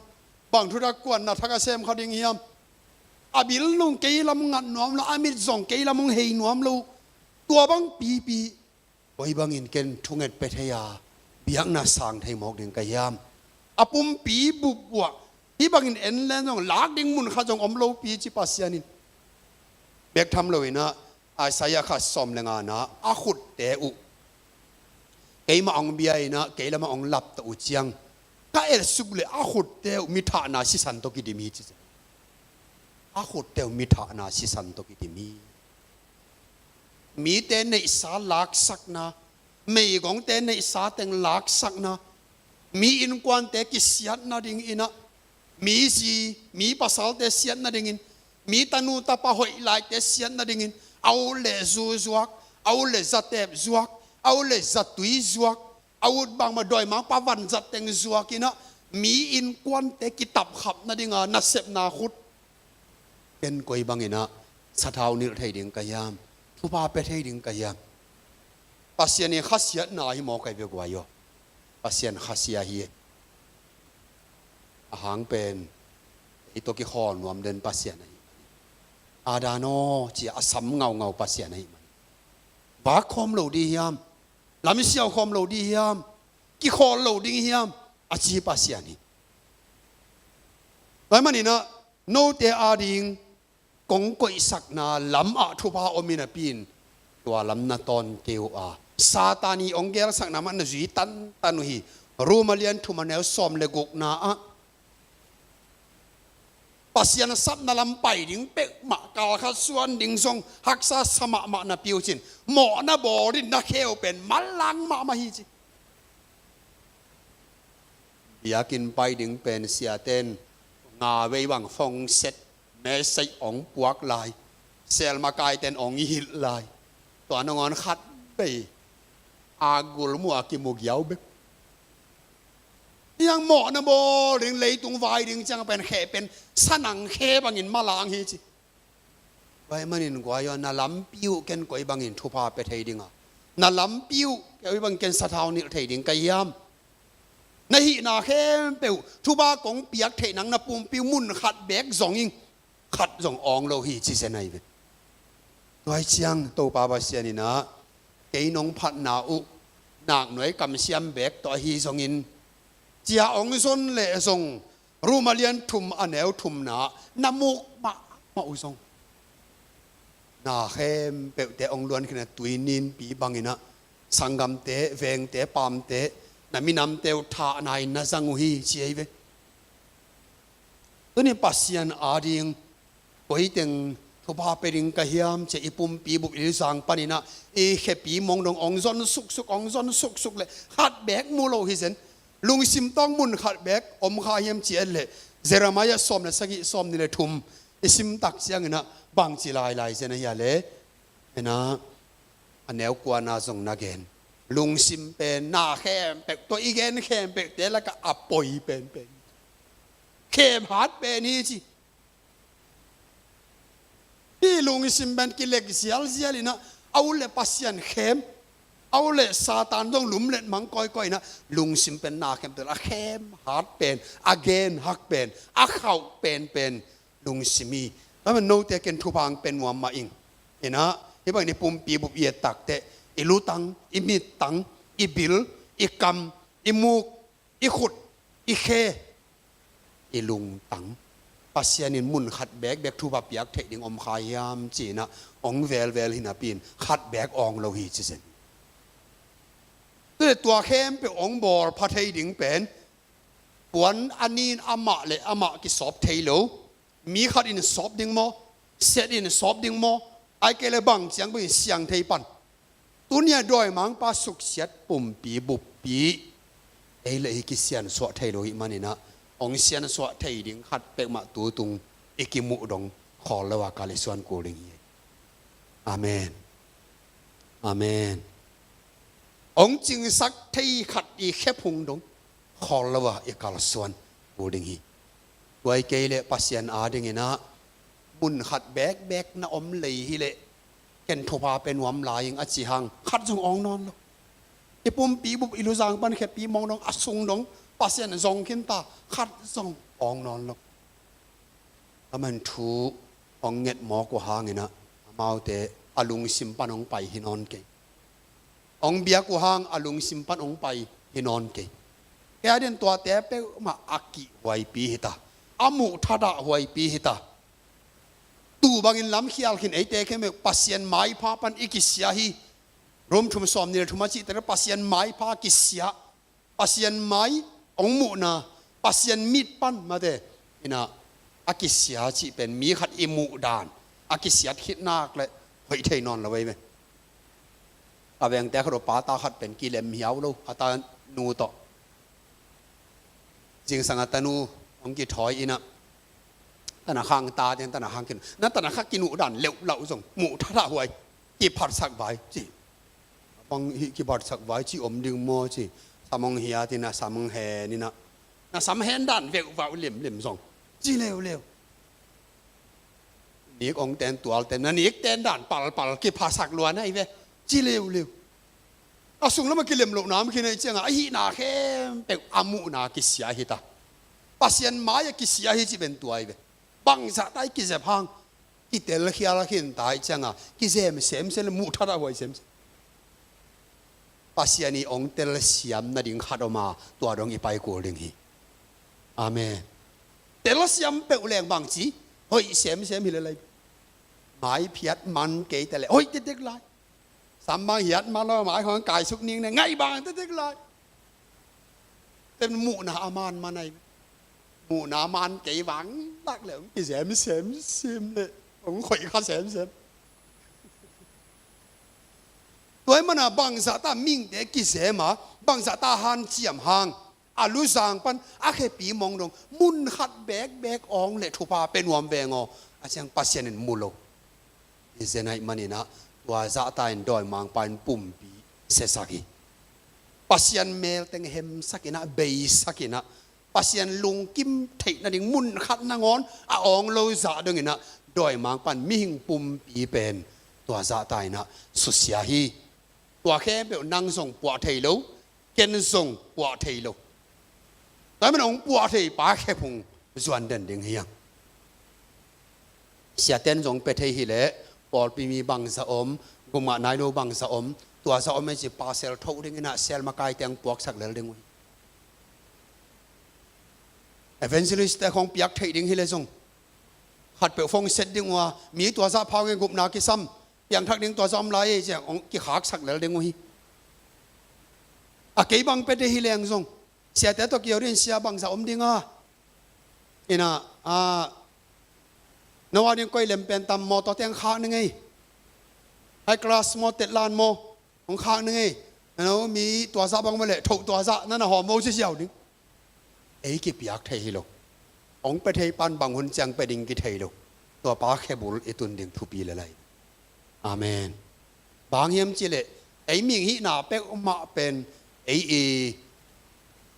Bang thutak kuan na thak a sem kha ding hiam? A bil nung kei lam ngat nuam lo, a mit zong kei lam hong hei nuam lo. Tua bang pipi koi bangin ken thunget pia thei a, biakna sang thei mawk ding ka hiam? A pumpi bubuah hih bangin en len zong lak ding mun khat zong om lopi ci Pasian in. Bek tham loinah Isaiah khat sawm le ngana a khutte uh keimah hong bia inah kei lamah hong lapta uh ciang ka etsuk le a khutte uh mi thahna sisan tawh kidim hi ci. A khutte uh mi thahna sisan tawh kidim hi. Mite neihsa laksakna, meigongte neihsa teng laksakna, mi innkuante kisiat nading inah, mi zi mi pasalte siat nadingin, mi tanu tapa hoih laite siat nadingin, a ut le zu zuak, a ut le zatep zuak, a ut le zatui zuak, a ut bangmah dawimangpa vanzat teng zuak inah, mi innkuante kitapkhap nadinga nasepna khut ken koi banginah sathau nilh thei ding ka hiam? Thupha pia thei ding ka hiam? Pasian i khasiatna hi maw kai bia guai aw? Pasian khasia hi. A hang pen ei tawh kikhawl nuam den Pasian ahi. Adam aw cia a sam ngaungau Pasian ahi man. Vak khawm lo ding hiam? Lamsiau khawm lo ding hiam? Kikhawl lo ding hiam? A ci Pasian hi. Tua ahih maninah note ading kong koihsakna lamah thupha om in a pi in tua lam na tawn kei uh a, Satan i hong gelsakna mah na zui tantan uh hi. Rom a lian thum a neu sawm le gukna ah Pasian sapna lam pai ding peuhmah kal khat suan ding zong haksa sa mahmah na piu cin, mawhna bawl in na kheu pen manlang mahmah hi ci. Biakinn pai ding pen siaten nga vei bang phone set message hong puak lai, sel makaiten hong hilh lai, tua nangawn khat vei a gul mu a kimu giau bek. Hiang mawhna bawl ding leitung vai ding ciang pen kheh pen sanang khe bangin malang hi ci. Vai manin guai aw, na lampi uh ken koi bangin thupha pia thei ding a, na lampi uh koi bangin ken sathau nilh thei ding ka hiam? Na hihna khempeuh thupha kong piak theih nang na pumpi uh mun khat beek zong ing, khat zong awng lo hi ci zen ahi ve. Tua hi ciang Topa Pasian inah kei nong phatna uh naknuai kamsiam beek tawh ahi zongin cia hong zon leh zong Rom a lian thum a neu thumna na muk mahmah uh zong na khempeuhte hong luan khin a tui ninpi banginah sanggamte, vengte, paamte, na minamte uh thahna in na zang uh hi ci ahi ve. Tuni Pasian ading koi teng thupha pia ding ka hiam ci a i pumpi bup i zang paninah i khepi mong dong hong zon suksuk, hong zon suksuk le khat beek mu lo hi zen. Lungsim tawng mun khat beek om kha hiam ci et leh Jeremiah sawm le sagih, sawm nih le thum i simtak cianginah bangci lailai zen ahi a le, enah a neu kuana zong na gen. Lungsim pen na khempeuh tawh i gen khempeuhte lakah a poi penpen, khem hat pen hi ci. Hih lungsim pen kilek zialzial inah a ut le Pasian khem, a ut le Satan zong lumlet mang kawikawi inah, lungsim pen na khempeuh a khem hat pen, a gen hak pen, a khauh penpen lungsim hi. Tua man note ken thupha hong pia nuam mah ing. Inah hih bangin i pumpi bup i et takteh, i lutang, i mittang, i bil, i kam, i muk, i khut, i khe, i lungtang, Pasian in mun khat bekbek thupha piak theih ding om kha hiam ci-inah hong velvel hi napi-in khat bek awng lo hi ci zen. Tua le tua khempeuh hong bawl pha thei ding pen, puan a nin amah le amah kisawp thei lo, mi khat in sawp ding maw, set in sawp ding maw, ahih kei le bang ciang bangin siang thei pan. Tuni-a dawimangpa suksiat pumpi buppi ei le ei kisiansuah thei lo hih maninah, hong siansuah thei ding khat peuhmah tutung i kimuh dong khawl lo a kal i suan kul ding hi. Amen. Amen. Hong cingsak thei khat i khephung dong khawl lo a i kalsuan kul ding hi. Tua ahih kei leh Pasian adinginah mun khat bekbek na om lei hileh ken thupha pia nuam lai ing a ci hang khat zong awng nawn lo. I pumpi bup i luzang pan khepi mawng dong a sung dong Pasian zong khinta khat zong awng nawn lo. Aman thu hong nget mawk uh hanginah amaute a lungsim pan hong pai hi nawn kei. Hong biak uh hang a lungsim pan hong pai hi nawn kei. Kei a din tuate peuhmah a kihhuaipi hita, a muh thatah huaipi hita. Tuu bangin lamkhial khin eite khempeuh Pasian maipha pan i kisia hi. Rom thum sawm nih le thum a cihte Pasian maipha kisia, Pasian mai hong muhna, Pasian mit pan mate inah a kisia cih pen mi khat i muh dan a kisiat khit nak le hoih thei nawn lo ei ve. A vengte khat uh pa ta khat pen kilem hiau lo a ta nu tawh. Zingsang a tanu hong kithawi inah tana khang ta tiang tana khang kinu na tana kha kinu dan leuh lauh zong muh thatah huai kiphatsak vai ci. Bang hih kiphatsak vai ci om ding maw ci. Sam hong hiat inah sam hong hen inah na sam hen dan veuh vauh limlim zong ci leuleu. Nik hong ten tual ten na nik ten dan palpal kiphasak luan ahi ve ci leuleu. A sung lamah kilem lohna om khin ahi cianga a hihna khempeuh a muhna kisia hita. Pasian mai a kisia hi ci pen tua ahi ve. Bangzah ta i kizep hang kitel khial khin ta ahi cianga kizem semsem le muh thatah huai semsem. Pasian i hong telsiam nading khat om a tua dong i pai kul ding hi. Amen. Telsiam peuh leng bangci hoih semsem hi le lai. Mai phiat man kei ta le hoih tektek lai. Sam bang hiat man lo mai khong kaisuk ning ne ngaih bang tektek lai. Ten muhna a man man ai. Muhna a man kei vang lak le hong kizem semsem le hong khoih kha semsem. Tua ahih mana bangzah ta mihingte kizem a bangzah ta hanciam hang a luzang pan a khepi mawng dong mun khat bekbek awng le thupha pia nuam veng aw a ciang Pasian in mu lo. Hi zen ahih maninah tua zahta in dawimangpa in pumpi siasak hi. Pasian melteng hemsak inah beisak inah Pasian lungkim theih nading mun khat nangawn a awng lo zah donginah dawimangpa in mihing pumpi pen tua zahta inah susia hi. Tua khempeuh nang zong puah thei lo, ken zong puah thei lo. Tua ahih manin hong puah thei pa khephung zuan den ding hi hang. Siaten zong pia thei hileh pawlpi mi bangzah om, gumah nai lo bangzah om, tua zah om e ci pa sel thoh ding inah sel makai teng puaksak lel ding uh hi. Evangelist te khong piak theih ding hileh zong khatpeuh phone set ding uh a mi tua zah phau nge gupna kisam piangthak ding tua zah om lai e ciang hong kikhaksak lel ding uh hi. A kei bang pia thei hileng zong siate tawh kio ding sia bangzah om ding a. Inah a no a ding koi lem pen tam mawtaw teng khak ning ei. High class maw tetlan maw hong khak ning ei. Na no mi tua zah bang mah leh thoh tua zah na na hawm mo ci ziau ding. Ei kipiak thei hi lo. Hong pia thei pan bang hun ciang pia ding kithei lo. Tua pa khebul i tun ding thupi le lai. Amen. Bang hiam cileh ei mihing hihna peuhmah pen ei i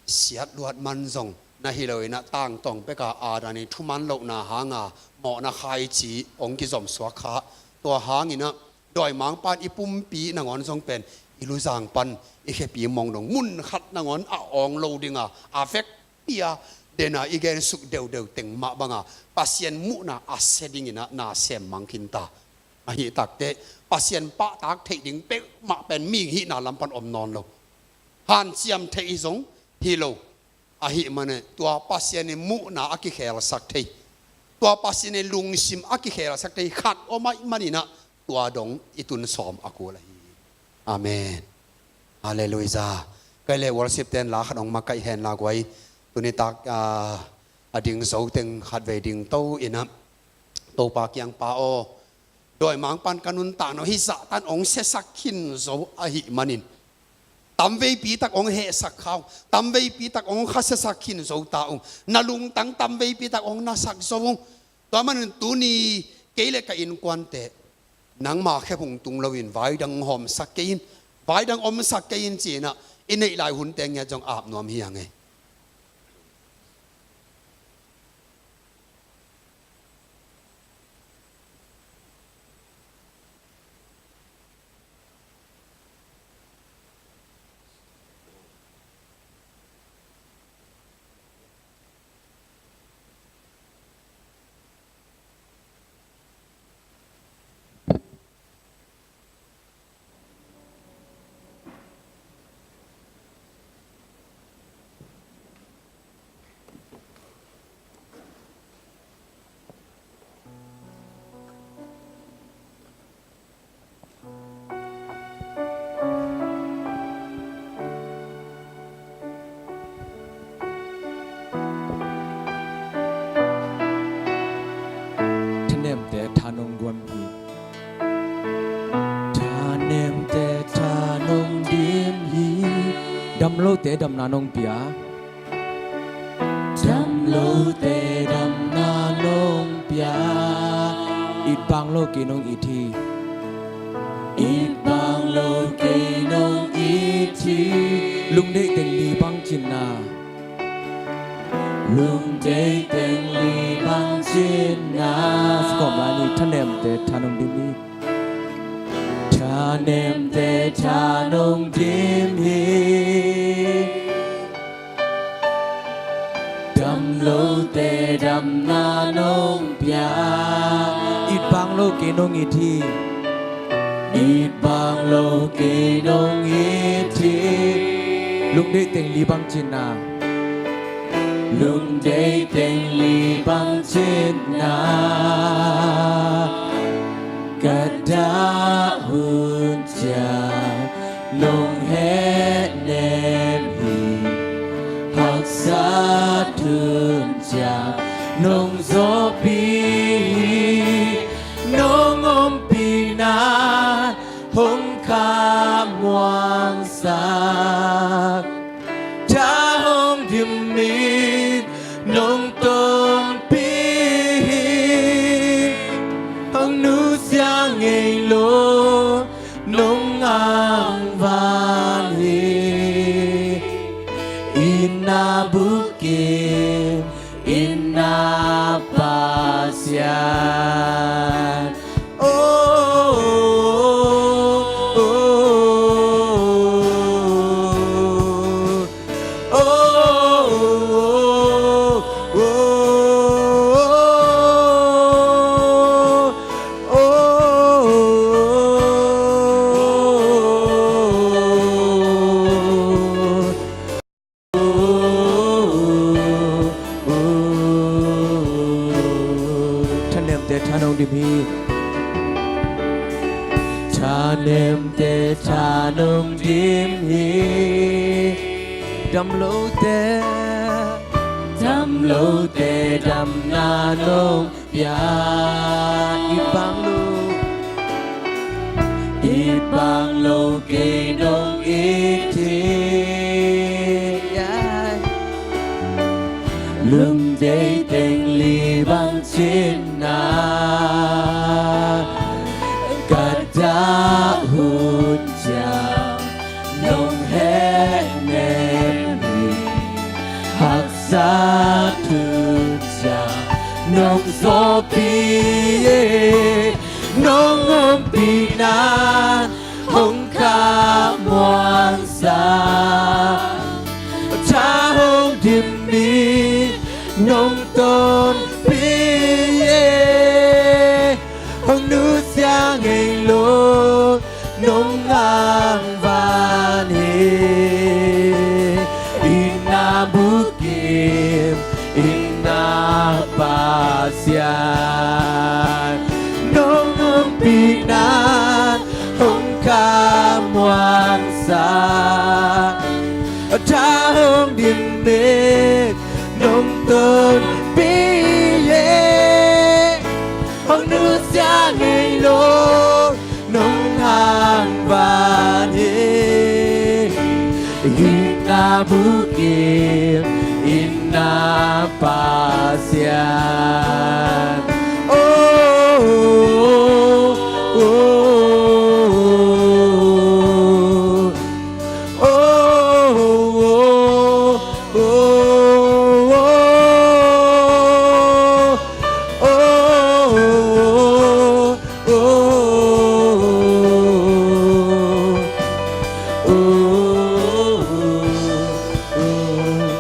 siat luat man zong na hi lo inah tangtawng peka a dan i thuman lohna hanga mawhna khaici hong kizom suak kha. Tua hanginah Dawimangpa in i pumpi nangawn zong pen i luzang pan i khepi mawng dong mun khat nangawn a awng lo dinga a vekpi a dena i gensuk deuhdeuh teng mah banga Pasian muhna a sia dinginah na sem mang khin ta. Ahih takteh Pasian pahtak theih ding peuhmah pen mihing hihna lam pan om nawn lo. Hanciam theih hi zong hi lo. Ahih manin tua Pasian in muhna a kikhelsak thei, tua Pasian in lungsim a kikhelsak thei khat om ahih maninah tua dong i tun sawm a kul ahi hi. Amen. Halleluiah. Kei le worship ten la khat hong makaih hen la guai. Tuni tak, ah, a ding zo teng khatvei ding to inah, Topa kiangpa aw, dawimangpan ka nuntakna hih zahtan hong siasak khin zo ahih manin tamveipi tak hong hehsak kha ung, tamveipi tak hong khasiasak khin zo ta ung, na lungtang tamveipi tak hong nasak zo ung. Tua manin tuni kei le ka innkuante nangma khe hong tung loin vai dang hawmsak kei in, vai dang omsak kei in cinah i neih lai hunte ngiat zong ap nuam hi a ngei. Thanemte tha nong guan hi. Thanemte tha nong dim hi. Damlote damna nong pia. Damlote damna nong pia. It bang lo kei nong it hi. It bang lo kei nong it hi. Lungdeih teng li bang cinna. Lungdeih teng li bang cinna. Sawm lai ni. Thanemte tha nong dim hi. Thanemte tha nong dim hi. Damlote damna nong pia. It bang lo kei nong it hi. It bang lo kei nong it hi. Lungdeih teng li bang cinna. Lungdeih teng li bang cinna. Ka dah hun ciang nong hehnem hi. Haksat hun ciang nong zawhpih hi. Nong ompihna hong khamuangsak. Tha hong dim in nong tonpih hi. Hong nusia ngei lo nong angvan hi. Inn a bukim, inn a Pasian. Oh, oh, oh, oh. Thanemte tha nong dim hi. Thanemte tha nong dim hi. Damlote, damlote damna nong pia. It bang lo, it bang lo kei nong it hi. Lungdeih teng li bang cinna. Ka dah hun ciang nong hehnem hi. Haksat hun ciang nong zawhpih hi. Nong ompih Inan hong khamuansa, tha hong dim mi nong tonpih e, hong nusia ngei lo nong hang van hi. Ina bukim, ina Pasian, nong ompih nan hong khamuansa, tha hong dim mi nong tonpih e, hong nusia ngei lo nong hang van hi. Ina bukim, ina Pasian. Oh, oh, oh, oh.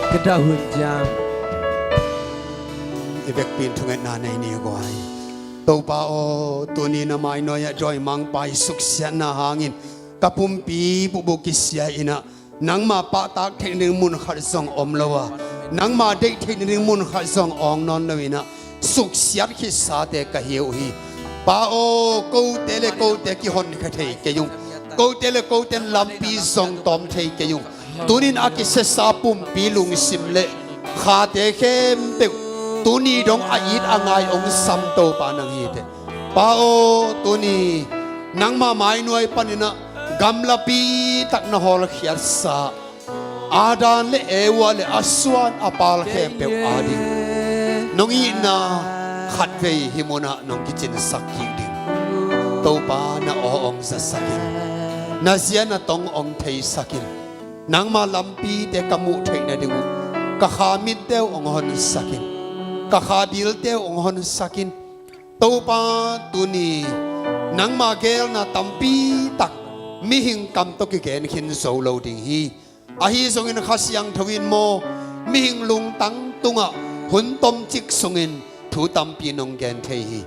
Ka dahun ciang i vekpi in thungetna nei ni guai. Topa aw, tuni na mainoi ah dawimangpa i suksiatna hangin ka pumpi buhbuh kisia inah, nangma pahtak theih nading mun khat zong om lo a, nangma deih theih nading mun khat zong awng nawn lo inah, suksiat khitsate ka hi uh hi. Pa aw, kote le kote kihonkhia thei kei ung, kote le kote lampi zong tawm thei kei ung. Tunin a kisiasa pumpi lungsim le khate khempeuh tuni dong a it a ngai hong sam Topa nang hi teh. Pa aw, tuni nangma mainuai paninah gamlapi tak na hawlkhiatsa Adam le Eva le a suan a pal khempeuh ading nong itna khatvei hih munah nong kicinsak kik ding. Topa, na aw hong zasakin, na zia na tong hong theisakin, nangma lampite ka muh theih nading uh ka kha mitte uh hong honsakin, ka kha dilte uh hong honsakin. Topa, tuni nangma geelna tampi tak mihing kam tawh kigen khin zo lo ding hi. Ahi zongin Kha Siangtho in maw, mihing lungtang tungah hun tomcik sungin thu tampi nong gen thei hi.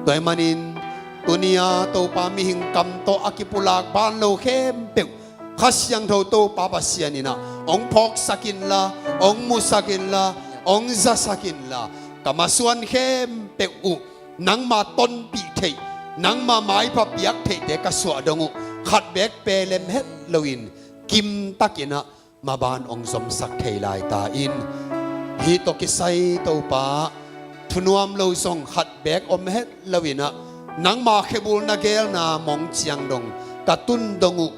Tua ahih manin tuni-a Topa, mihing kam tawh a kipulak ban lo khempeuh Kha Siangtho Topa Pasian inah hong phawksak inla, hong musak inla, hong zasak inla, ka masuan khempeuh uh nangma tonpih theih, nangma maipha piak theihte ka suah dong uh khat beek pelem het loin kimtakinah maban hong zomsak thei lai ta in. Hih tawh kisai Topa, thunuam lo zong khat beek om het loinah nangma khebulna geelna mong ciang dong ka tun dong uh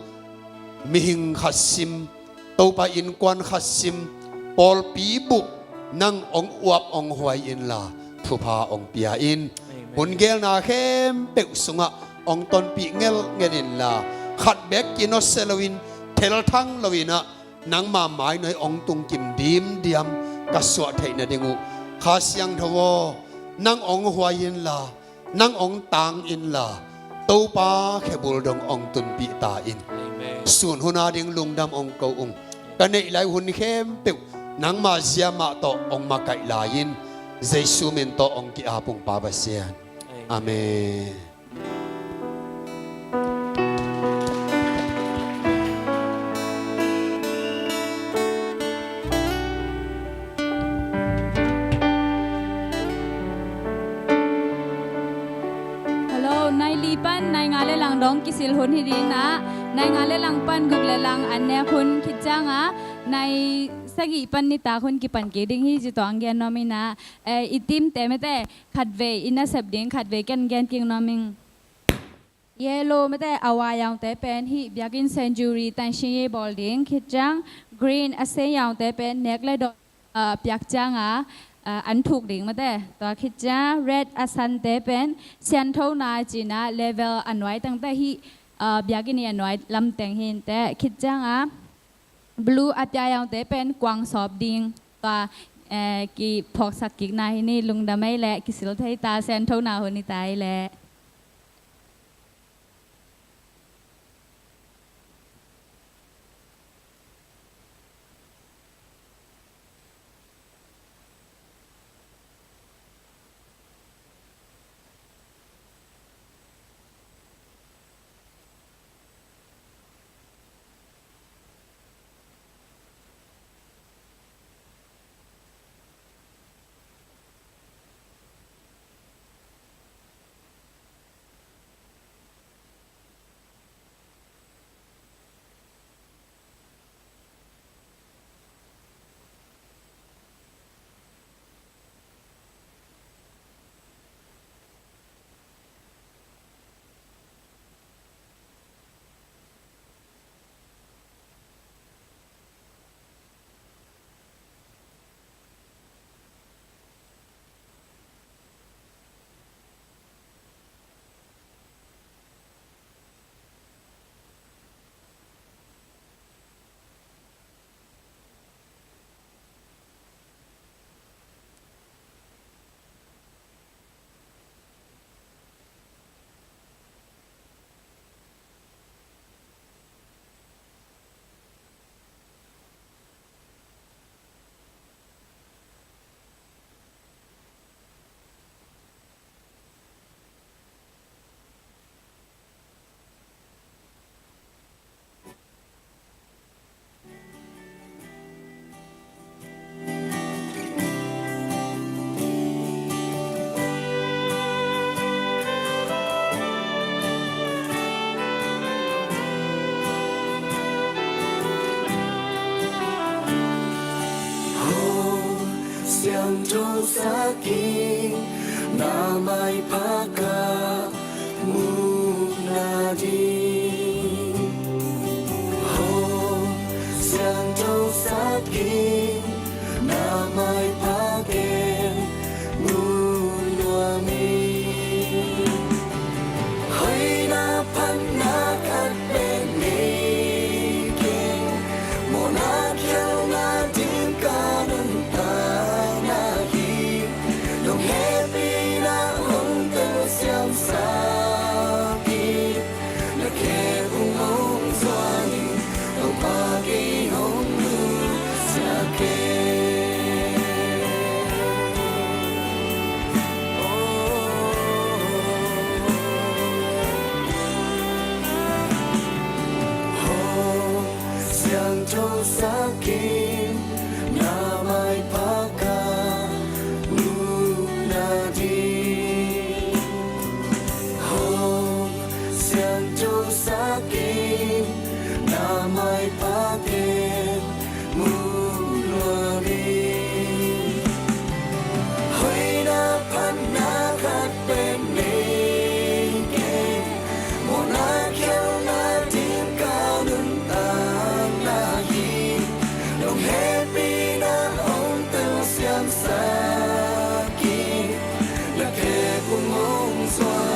mihing khat sim, Topa, innkuan khat sim, pawlpi bup nang hong uap hong huai inla thupha hong pia in. Amen. Hun geelna khempeuh sungah hong tonpih ngelngel inla, khat beek kinawsia loin, thelthang loinah nangma mainoi hong tungkim dimdiam ka suah theih nading uh Kha Siangtho aw, nang hong huai inla, nang hong tang inla, Topa khebul dong hong tunpih ta in. Amen. Sun hun ading lungdam hong ko ung. Ka neih lai hun khempeuh nangma zia mah tawh hong makaih lai in. Jesu min tawh hong ki-ap ung, Pa Pasian. Amen. Amen. Hello, nai li pan nai nga le lang dong kisil hun hi ding a, nai nga le lang pan guk le lang an nek hun khit cianga, nai sagih pan nitak hun kipan kik ding hi ci tawh hong gen nuam ing a, eh, i team te mate khatvei i nasep ding khatvei ken gen kik nuam ing. Yellow mate a wai yaungte pen hih biakinn century tanshingi bawl ding khit ciang, green a sei yaungte pen nek le dawn, ah, piak cianga, ah, an thuk ding mate. Tua khit ciang red a sante pen sianthona cina level a nuai tangte hih, ah, biakinn i a nuai lamteng hi inteh khit cianga. Blue a pia yaungte pen kuang sawp ding. Tua, eh, kiphawksak kikna hi ni, lungdam ei leh kisil thei ta, sianthona hun hi ta ei leh. Siangthosak in, na maipha ka muhna ding. Hong siangthosak in, na maipha ken mu nuam ing. Hoihna phatna khat pen nei keng, mawhna khialhna ding ka nuntakna hi. Nong hehpihna hong telsiamsak in, na khek ung hong zuan in, Topa kei hong nusia kei. Hong siangthosak in, na maipha ka muhna ding. Hong siangthosak in, na maipha ken mu nuam ing. Hoihna phatna khat pen nei keng, mawhna khialhna ding ka nuntakna hi. Nong hehpihna hong telsiamsak in, na khek ung hong zuan